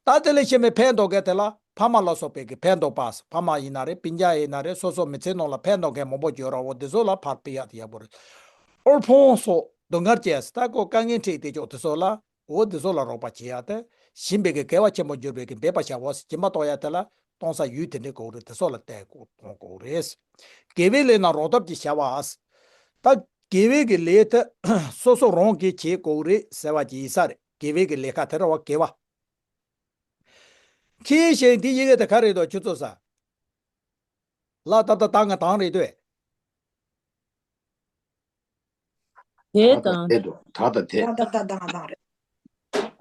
ད་དེ་ལས་གཞན་པའི་ཕན་འདོགས་མཁན་དེ་ལ་ཕ་མ་ལ་སོགས་པའི་གི་ཕན་འདོགས་པ། ཕ་མ་ཡིན་ན་རེད། སྤུན་ཀྱག་ཡིན་ན་རེད། སོ་སོ་མི་ཚེའི་ནང་ལ་ཕན་འདོགས་མཁན་མང་པོ་ཡོད་ར། འོ་དེ་ཚོ་ལ་ཕར་ཕུད་ཡག་དེ་ཡག་པོ་རེད། དབུལ་ཕོངས་སོགས་སྡུག་བསྔལ་ཅན་ཟེར། ད་ཁོ་དཀའ་ངལ་འཕྲད་དེ་ཅོག་དེ་ཚོ་ལ། འོ་དེ་ཚོ་ལ་རོགས་པ་བྱེད་ཡག་དེ། ཞིང་པའི་གི་དགེ་བ་ཆེན་པོ་འབྱོར་བའི་གི་འབད་པ་བྱའོ་ཟེར། སྦྱིན་པ་གཏོང་ཡག་དེ་ལ་གཏོང་ས་ཡུལ་དེ་འདྲས་དགོས་རེད། དེ་ཚོ་ལ་བལྟས་གཏོང་དགོས་རེད། དགེ་བའི་ལས་རྣམས་རོགས་ཐབས་ཀྱིས་བྱ་བ་ཟེར། ད་དགེ་བའི་གི་ལས་དེ་སོ་སོ་རང་གིས་བྱེད་དགོས་རེད་ཟེར་བ་ཅིག་ཡིན་ས་རེད། དགེ་བའི་གི་ལས་ཀ་དེ་ར་བ་དགེ་བ། མཁས་ཤིང་། དེ་ཡི་གེ་དེ་ག་རེ་འདུག་ཁྱོད་ཚོ་ས། ལ་ད་ད་ད་ང་དང་རེད་དོ། དེ་ད་དང་། དེ་འདུག་ད་ད་དེ། ད་ད་ད་དང་དང་རེད།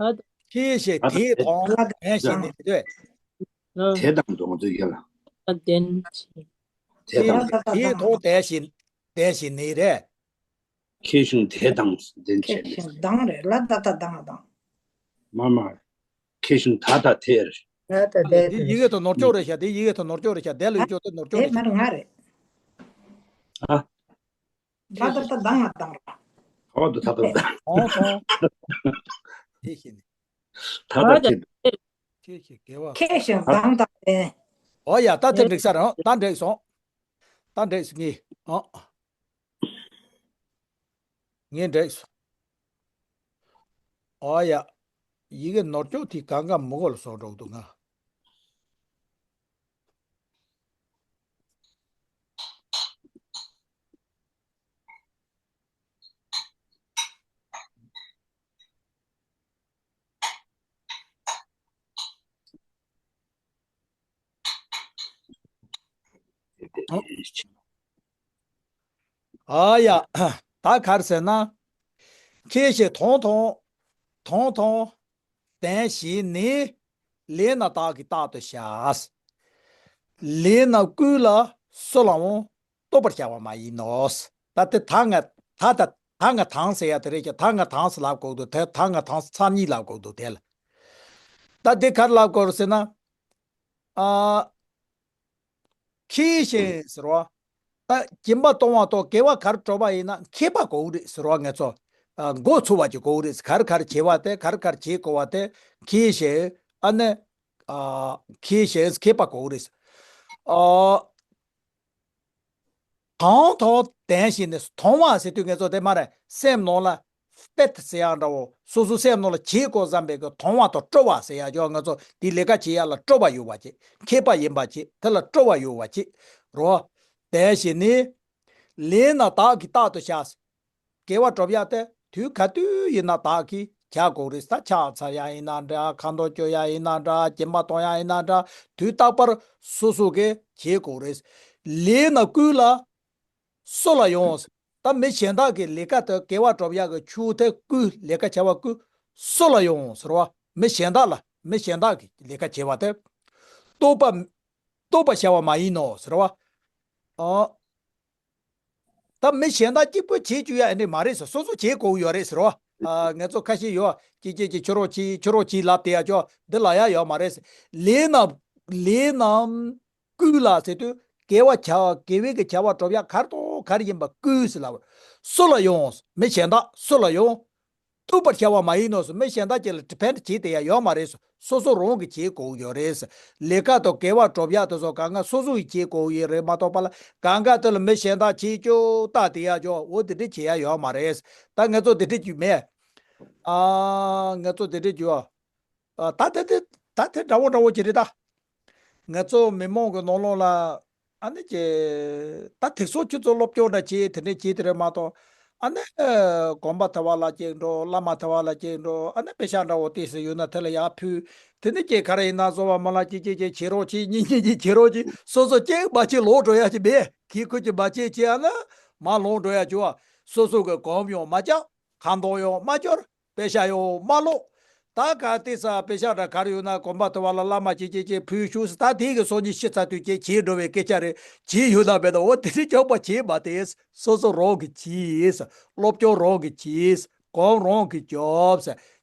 ད་ད། མཁས་ཤིང་། ད་ད་དེ་དེ། དང་། ལ་ད་ལྡན་ཞིང་ནི་དེ། ལ། དེ་དང་འདུག་ང་ཚོའི་ཡ་ལ། ལ་ལྡན་ཞིང་། དེ་དང་། ལ་ད་ད་དེ་དང་དང་ལྡན་ཞིང་། ལྡན་ཞིང་ནི་རེད། མཁས་ཤིང་དེ་དང་ལྡན་བྱས་མཁས་ནས། ཤིང་དང་རེད། ལ་ད་ད་དང་དང་། མ་མ། མཁས་ཤིང་ད་ད་དེ་རེད། ད་ད་དེ་དེ་ཡི་གེ་དང་ནོར་ཅོག་རེད་ཤག་དེ་ཡི་གེ་དང་ནོར་ཅོག་རེད་ཤག་དེ་ལ་ཡོད་ཅོག་དེ་ནོར་ཅོག་དེ་རེད་མ་ཤག་རེད། ང་རེད། ཨ། ད་ད་ད་དང་ང་དང་ར། ཨོ་དུ་ད་ད་ད། ཨོ་ཧོ། དེ་ཤེས་ནི། ད་ད་དེ། ཁྱེད་ཀྱི་དགེ་བ། མཁས་ཤིང་དང་དང་ལྡན། ཨོ་ཡ། ད་དེ་འགྲིག་ས་རེད། ཨོ་ད་འགྲིག་སོང་། ད་འགྲིག་སོང་ངས། ཨོ། ངས་འགྲིག་སོང་། ཨོ་ཡ། ཡི་གེ་ནོར་ཅོག་དེ་གང་ག་མི་གོ་ལ་སོགས་འགྲོ་གི་འདུག་ང་། ཨ་ཡ། ད་ག་རེ་ཟེར་ན། མཁས་ཤིང་དང་དང་། དང་དང་ལྡན་ཞིང་ནི། ལས་རྣམས་བདག་གིས་རྟག་ཏུ་བྱ། ལས་རྣམས་ཀུན་ལ་སུ་ལའང་། ལྟོས་པར་བྱ་བ་མ་ཡིན་ནོ། ད་དེ་ད་ང་ད་ད་ད་ང་དང་ཟེར་ཡ་དེ་རེད་ཀྱང་། ད་ང་དང་ཟེར་ལབ་དགོས་འདུག་དེ་ད་ང་དང་ཟེར་ཚར་གཉིས་ལབ་དགོས་འདུག་དེ་ལ། ད་དེ་ག་རེ་ལབ་དགོས་རེད་ཟེར་ན། ཨ། མཁས་ཤིང་ཟེར་བ། ད་སྦྱིན་པ་གཏོང་བ་དང་དགེ་བ་ག་རེ་སྒྲུབ་པ་ཡིན་ན་མཁས་པ་དགོས་རེད་ཟེར་བ། ང་ཚོ་ཨ་འགོ་ཚུགས་པ་ཅིག་དགོས་རེད། ག་རེ་ག་རེ་བྱེད་པ་དེ། ག་རེ་ག་རེ་བྱེད་དགོས་པ་དེ་མཁས་ཤིང་། ཨ་ནི་ཨ་མཁས་ཤིང་མཁས་པ་དགོས་རེད། ཨ། དང་དང་ལྡན་ཞིང་ནི། དང་བ་ཟེར་དུས་ང་ཚོ་དེ་མ་རེད། སེམས་ནང་ལ་དཔེ་ཟེར་ཡག་འདྲ་བོ། སོ་སོ་སེམས་ནང་ལ་བྱེད་དགོས་བསམ་པའི་གི་དང་བ་དང་སྤྲོ་བ་ཟེར་ཡག་ཅོག་ང་ཚོ་དེ་ལས་ཀ་བྱེད་ཡག་ལ་སྤྲོ་བ་ཡོད་པ་ཅིག་མཁས་པ་ཡིན་པ་ཅིག་དེ་ལ་སྤྲོ་བ་ཡོད་པ་ཅིག་རོ། ལྡན་ཞིང་ནི། ལས་རྣམས་བདག་གིས་རྟག་ཏུ་བྱ། དགེ་བ་སྒྲུབ་ཡག་དེ་དུས་ག་དུས་ཡིན་ན་བདག་གིས་བྱ་དགོས་རེད། ད་ཕྱག་འཚལ་ཡག་ཡིན་ན་འདྲ། ཁ་འདོན་བཅོ་ཡག་ཡིན་ན་འདྲ། སྦྱིན་པ་གཏོང་ཡག་ཡིན་ན་འདྲ། དུས་རྟག་པར་སོ་སོ་གིས་བྱེད་དགོས་རེད། ལས་རྣམས་ཀུན་ལ་སུ་ལ་ཡང་། ད་མི་གཞན་དག་གི་ལས་ཀ་དེ་དགེ་བ་སྒྲུབ་ཡག་གི་ཆུ་དེ་ཀུན། ལས་ཀ་བྱ་བ་ཀུན་སུ་ལ་ཡང་ཟེར་བ། མི་གཞན་དག་ལ། མི་གཞན་དག་གི་ལས་ཀ་བྱེད་པ་དེ་ལྟོས་པ། ལྟོས་པར་བྱ་བ་མ་ཡིན་ནོ་ཟེར་བ། ཨ། ད་མི་གཞན་དག་གཅིག་པུས་བྱེད་བཅུག་ཡག་ཨེ་འདྲ་མ་རེད་ཟེར། སོ་སོ་བྱེད་དགོས་ཡོད་རེད་ཟེར་བ། ཨ། ང་ཚོ་ཁ་ཤས་ཡོད། ཅི་ཅི་ཅི་ཁྱོད་རང་བྱེད། ཁྱོད་རང་བྱེད་ལབ་བསྡད་ཡག་ཅོག་འདི་ལབ་ཡག་ཡོད་མ་རེད་ཟེར། ལས་རྣམས། ལས་རྣམས་ཀུན་ལ་ཟེར་དུས་དགེ་བ་བྱ། དགེ་བའི་གི་བྱ་བ་སྒྲུབ་ཡག་ག་རེ་དང་ག་རེ་ཡིན་པ་ཀུན་ཟེར་ལབ། སུ་ལ་ཡང་། མི་གཞན་དག་སུ་ལ་ཡང་ལྟོས་པར་བྱ་བ་མ་ཡིན་ནོ་ཟེར། མི་གཞན་དག་ཅིག་ལ་ཌི་པེན་ཌི་བྱེད་བསྡད་ཡག་ཡོད་མ་རེད་ཟེར། སོ་སོ་རང་གིས་བྱེད་དགོས་ཡོད་རེད་ཟེར། ལས་ཀ་དང་དགེ་བ་སྒྲུབ་ཡག་དེ་ཚོ་གང་ག་སོ་སོ་ཡིས་བྱེད་དགོས་ཡོད་རེད་མ་གཏོགས་པ་ལ། གང་ག་དེ་ལ་མི་གཞན་དག་བྱེད་ཅོག་ལྟ་བསྡད་ཡག་ཅོག་འོ་དེ་འདྲ་བྱེད་ཡག་ཡོད་མ་རེད་ཟེར། ད་ང་ཚོ་དེ་འདྲ་རྒྱུ་མེད། ཨ། ང་ཚོ་དེ་འདྲ་རྒྱུ། ཨ། ད་དེ་དེ་ད་དེ་འདྲ་བོ་འདྲ་བོ་ཅིག་རེད་ད། ང་ཚོ་མི་མང་གི་ནང་ལོགས་ལ། ཨ་ནི་ཅེ། ད་དེ་ཚོ་ཁྱོད་ཚོ་སློབ་སྦྱོང་འདྲ་བྱེད། དེ་འདྲ་བྱེད་དེ་རེད་མ་གཏོགས། ཨ་ནི་དགོན་པ་དེ་བ་ལ་གཅིག་འགྲོ། བླ་མ་དེ་བ་ལ་གཅིག་འགྲོ། ཨ་ནི་པེ་ཤག་འདྲ་བོ་ཏོག་ཙམ་ཡོད་ན་དེ་ལ་ཡར་ཕུལ། དེ་ནི་ཅེ་ག་རེ་ཡིན་ན་བཟོ་བ་མ་ལ་ཅིག་ཅིག་ཅིག་བྱེད་རོགས་གྱིས། གཉིས་གཉིས་ཀྱིས་བྱེད་རོགས་གྱིས། སོ་སོ་གཅིག་མ་བྱེད་ལོག་འགྲོ་ཡག་ཅིག་མེད། གི་ཁུ་ཅིག་མ་བྱེད་བྱེད་ཨ་ན་མ་ལོག་འགྲོ་ཡག་ཅིག་བ། སོ་སོ་གི་གོམ་ཡང་མ་བཅག་ཁ་མདོག་ཡང་མ་སྐྱོར། པེ་ཤག་ཡང་མ་ལོག་ད་ག་དེ་ས་པེ་ཤག་འདྲ་ག་རེ་ཡོད་ན་དགོན་པ་དེ་བ་ལ་བླ་མ་ཅིག་ཅིག་ཅིག་ཕུལ་ཤོག་ཟེར། ད་དེ་གི་སོ་གཉིས་ཤི་ཚར་དུས་ཀྱི་བྱེད་འགྲོ་བའི་སྐད་ཆ་རེད། བྱེད་ཡོད་ན་མེད་ན་འོ་དེ་རིགས་སྐྱོབ་པ་བྱེད་མ་དེ། སོ་སོ་རང་གི་བྱེད། སློབ་སྦྱོང་རང་གི་བྱེད། གོམ་རང་གི་རྒྱོབ།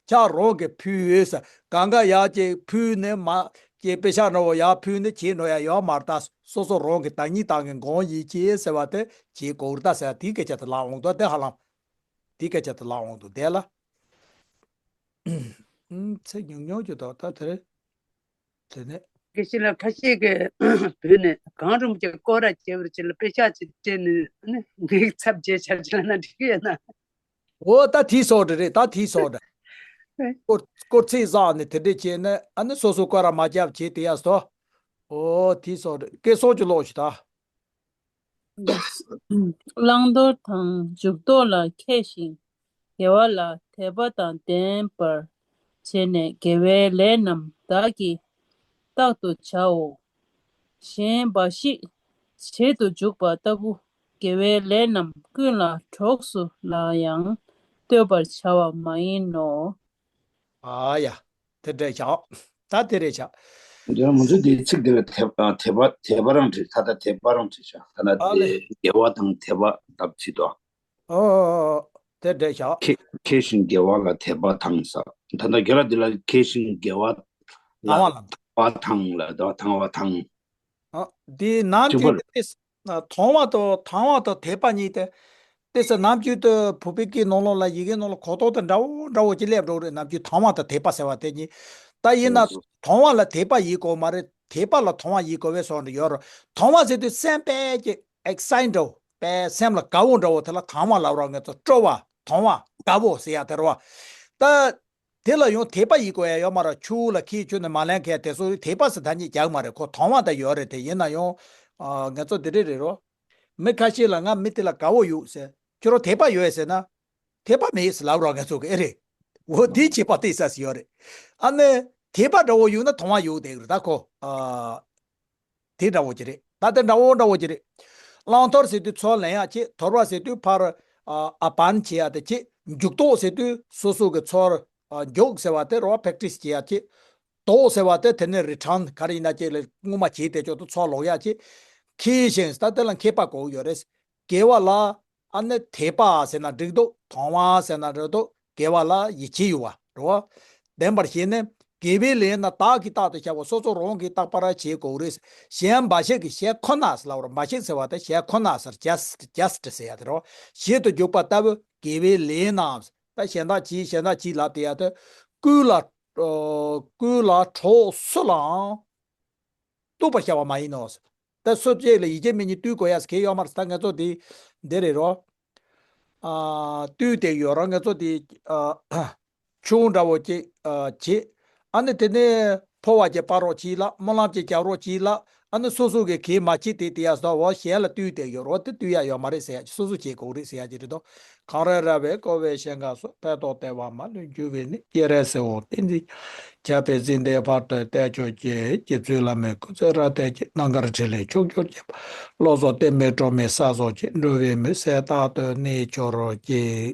ཕྱག་རང་གི་ཕུལ། གང་ག་ཡག་ཅིག་ཕུལ་ནས་མ་ཅིག་པེ་ཤག་འདྲ་བོ་ཡག་ཕུལ་ནས་བྱེད་འགྲོ་ཡ་ཡོད་མ་རེད། ད་སོ་སོ་རང་གི་བདག་ཉིད་བཏང་གི་འགོང་ཡིད་ཆེས་ཟེར་བ་དེ་བྱེད་དགོས་རེད་ད་ཟེར། དེའི་སྐད་ཆ་དེ་ལབ་འོང་དོ་དེ་ཧ་ལམ། དེའི་སྐད་ཆ་དེ་ལབ་འོང་དོ་དེ་ལ། ཨུམ། ཚེ་ཉུང་ཉུང་གི་དོག་ད་དེ་རེད། དེ་ནས། དགེ་བཤེས་ལགས། ཁ་ཤས་ཀྱིས་བོད་ནས་གངས་རིན་པོ་ཆེ་སྐོར་ར་བྱེད་པར་བྱེད་ལ་དཔེ་ཆ་ཅིག་སྤྲད་ནས་ཨ་ནི་ངའི་ཚབ་བྱས་བྱ་བྱེད་ན་འགྲིག་གི་ཡོད་ན། འོ་ད་དེའི་སོགས་རེད་རེད། ད་དེའི་སོགས་རེད། སྐོར་སྐོར་ཚིག་བསགས་ནས་དེ་འདྲས་བྱས་ནས་ཨ་ནི་སོ་སོ་སྐོར་ར་མ་རྒྱབ་བྱས་དེ་ཡ་སོ། འོ་དེའི་སོགས་རེད། སྐད་སོགས་ཀྱི་ལོག་ཞིག་ད། བླང་དོར་དང་འཇུག་ལྡོག་ལ་མཁས་ཤིང་། དགེ་བ་ལ་དད་པ་དང་ལྡན་པར་བྱས་ནས་དགེ་བའི་ལས་རྣམས་བདག་གིས་རྟག་ཏུ་བྱའོ། གཞན་འབའ་ཞིག་བྱེད་དུ་འཇུག་པ་ལྟ་བུ་དགེ་བའི་ལས་རྣམས་ཀུན་ལ་གྲོགས་སུ་ལ་ཡང་ལྟོས་པར་བྱ་བ་མ་ཡིན་ནོ། ཨ་ཡ། དེ་འདྲ་བཞག་ད་དེ་རེད་བཞག་འདི་ང་ཚོ་འདིའི་ཚིག་འདི་ལ་དད་དད་པ་དད་པ་རང་བྲིས། ད་ལྟ་དད་པ་རང་བྲིས་བཞག་ད་ལྟ་ཨ་ལེ། དེ་དགེ་བ་དང་དད་པ་ལབ་ཚིག་དོ། ཨོ། དེ་འདྲ་བཞག་མཁས་མཁས་ཤིང་དགེ་བ་ལ་དད་པ་དང་ས། ད་ལྟ་དགེ་ལ་འདི་ལ་མཁས་ཤིང་དགེ་བ་ལ་དང་བ་ལ། དད་པ་དང་ལ་དང་བ་དང་། ཨ། འདི་ནམ་གཅིག་ཏུ་ཏེ་ཨ། དང་བ་དང་དང་བ་དང་དད་པ་གཉིས་ཏེ། ཏེ་ས་ནམ་རྒྱུན་དུ་བོད་པའི་སྐད་ནང་ལོགས་ལ་ཡི་གེ་ནང་ལ་གོ་རྟོགས་དང་འདྲ་བོ་འདྲ་བོ་ཅིག་སླེབས་འགྲོ་རེད། ནམ་རྒྱུན་དང་བ་དང་དད་པ་ཟེར་བ་དེ་གཉིས། ད་ཡིན་ན་དང་བ་ལ་དད་པ་ཡིན་དགོས་མ་རེད། དད་པ་ལ་དང་བ་ཡིན་དགོས་པའི་བཟོ་འདྲ་ཡོད་རེད། དང་བ་ཟེར་དུས་སེམས་དཔེ་ཅིག་ཨེག་སའིཊ་འདྲ་བོ་དཔེ་སེམས་ལ་དགའ་བོ་འདྲ་བོ་དེ་ལ་དང་བ་ལབ་རོགས། ངེད་ཚོ་སྤྲོ་བ་དང་བ་དགའ་བོ་ཟེར་ཡ་དེ་རེད་བ། ད། དེ་ལ་ཡང་དད་པ་ཡིན་དགོས་ཡ་ཡོད་མ་རེད། ཆུ་བོ་ལ་ཁྱེད་ཁྱོད་ནི་མ་ལེན་མཁན་དེ་ཚོ་དད་པ་ཟེར་ཐ་སྙད་རྒྱག་མ་རེད། ཁོ་དང་བ་ད་ཡོད་རེད། དེ་ཡིན་ན་ཡང་། ཨ། ང་ཚོ་འདི་འདྲ་རེད་རོ། མི་ཁ་ཤས་ལ་ང་མི་དེ་ལ་དགའ་བོ་ཡོད་ཟེར། ཁྱོད་རང་དད་པ་ཡོད་ཟེར་ན། དད་པ་མེད་ཟེར་ལབ་རོགས། ང་ཚོ་གི་ཨེ་རེད། འོ་དེའི་བྱེད་པ་དེ་ས་ཟེར་ཡོད་རེད། ཨ་ནི་དད་པ་འདྲ་བོ་ཡོད་ན་དང་བ་ཡོད་དེ་རེད་ད་ཁོ། ཨ། དེ་འདྲ་བོ་ཅིག་རེད། ད་དེ་འདྲ་བོ་འདྲ་བོ་ཅིག་རེད། བླང་དོར་ཟེར་དུས་ཚུར་ལེན་ཡ་ཅིག་དོར་བ་ཟེར་དུས་ཕར། ཨ། ཨ་བན་བྱེད་ཡ་དེ་ཅིག་འཇུག་ལྡོག་ཟེར་དུས་སོ་སོ་གི་ཚུར། ཨ། འཇུག་ཟེར་བ་དེ་རོ་པེག་ཊི་སི་བྱེད་ཡ་ཅིག་ལྡོག་ཟེར་བ་དེ་དེ་ནས་རི་ཊརན་ག་རེ་ཡིན་ན་ཅིག་ལ་སྔོན་མ་བྱས་དེ་ཅོག་ཏུ་ཚུར་ལོག་ཡ་ཅིག་མཁས་ཤིང་ད་དེ་ལ་མཁས་པ་དགོས་ཡོད་རེད། དགེ་བ་ལ། ཨ་ནི་དད་པ་ཟེར་ན་འགྲིག་འདུག་དང་བ་ཟེར་ན་འགྲིག་འདུག་དགེ་བ་ལ་ཡིད་ཆེས་ཡོད་པ་རེད་བ། ལྡན་པར་བྱས་ནས་དགེ་བའི་ལས་རྣམས་བདག་གིས་རྟག་ཏུ་བྱའོ། སོ་སོ་རང་གིས་རྟག་པར་བྱེད་དགོས་རེད། གཞན་འབའ་ཞིག་གིས། གཞན་ཁོ་ན་ཟེར་ལབ་རོ། འབའ་ཞིག་ཟེར་བ་དེ་གཞན་ཁོ་ན་ཟེར། ཇ་སི་ཊི་ཇ་སི་ཊི་ཟེར་ཡ་དེ་རེད་བ། བྱེད་དུ་འཇུག་པ་ལྟ་བུ་དགེ་བའི་ལས་རྣམས། ད་གཞན་དག་གྱིས་གཞན་དག་གྱིས་ལབ་དེ་ཡ་དེ། ཀུན་ལ། ཨ། ཀུན་ལ་གྲོགས་སུ་ལའང་། གཏུགས་པར་བྱ་བ་མ་ཡིན་ནོ། ད་སོ་སྐྱེ་ལ་ཡིད་ཆེས་མེད་ཉིད་བཏུལ་དགོས་ཡ་ཟེར་མཁན་ཡོད་མ་རེད། ད་ང་ཚོ་འདི་འདི་རེད་རོ། ཨ། བཏུལ་བསྡད་ཡོད་རོ། ང་ཚོ་འདི། ཨ། ཆུང་འདྲ་བོ་ཅིག་ཨ། བྱེད། ཨ་ནི་དེ་ནས་འཕོ་བ་ཅིག་སྤར་རོགས་གྱིས་ལ། སྨོན་ལམ་ཅིག་རྒྱག་རོགས་གྱིས་ལ། ཨ་ནི་སོ་སོ་གི་གེགས་མ་བྱེད་དེ་དེ་ཡ་ཟོ་བོ་གཞན་ལ་བཏུལ་བསྡད་ཡོད་རོ། དེ་བཏུལ་ཡ་ཡོད་མ་རེད་ཟེར་ཡ་ཅིག་སོ་སོ་བྱེད་དགོས་རེད་ཟེར་ཡ་ཅིག་རེད་དོ། གངས་རི་ར་བས་བསྐོར་བའི་ཞིང་ཁམས་སུ། ཕན་འདོགས་བདེ་བ་མ་ལུས་འབྱུང་བའི་གནས། སྤྱན་རས་གཟིགས་དབང་བསྟན་འཛིན། ཁྱབ་པའི་ཚེ་འདིར་བར་དུ་བསྟན་མཆོག་གྱུར། རྗེ་བཙུན་བླ་མའི་སྐུ་ཚེ་རབ་བརྟན་ཅིང་། རྣམ་དཀར་འཕྲིན་ལས་ཕྱོགས་བཅུར་ཁྱབ་པ། བློ་བཟང་བསྟན་པའི་སྒྲོན་མེ་གསལ་སོགས་ཀྱིས། འགྲོ་བའི་མུན་སེལ་རྟག་ཏུ་གནས་གྱུར་ཅིག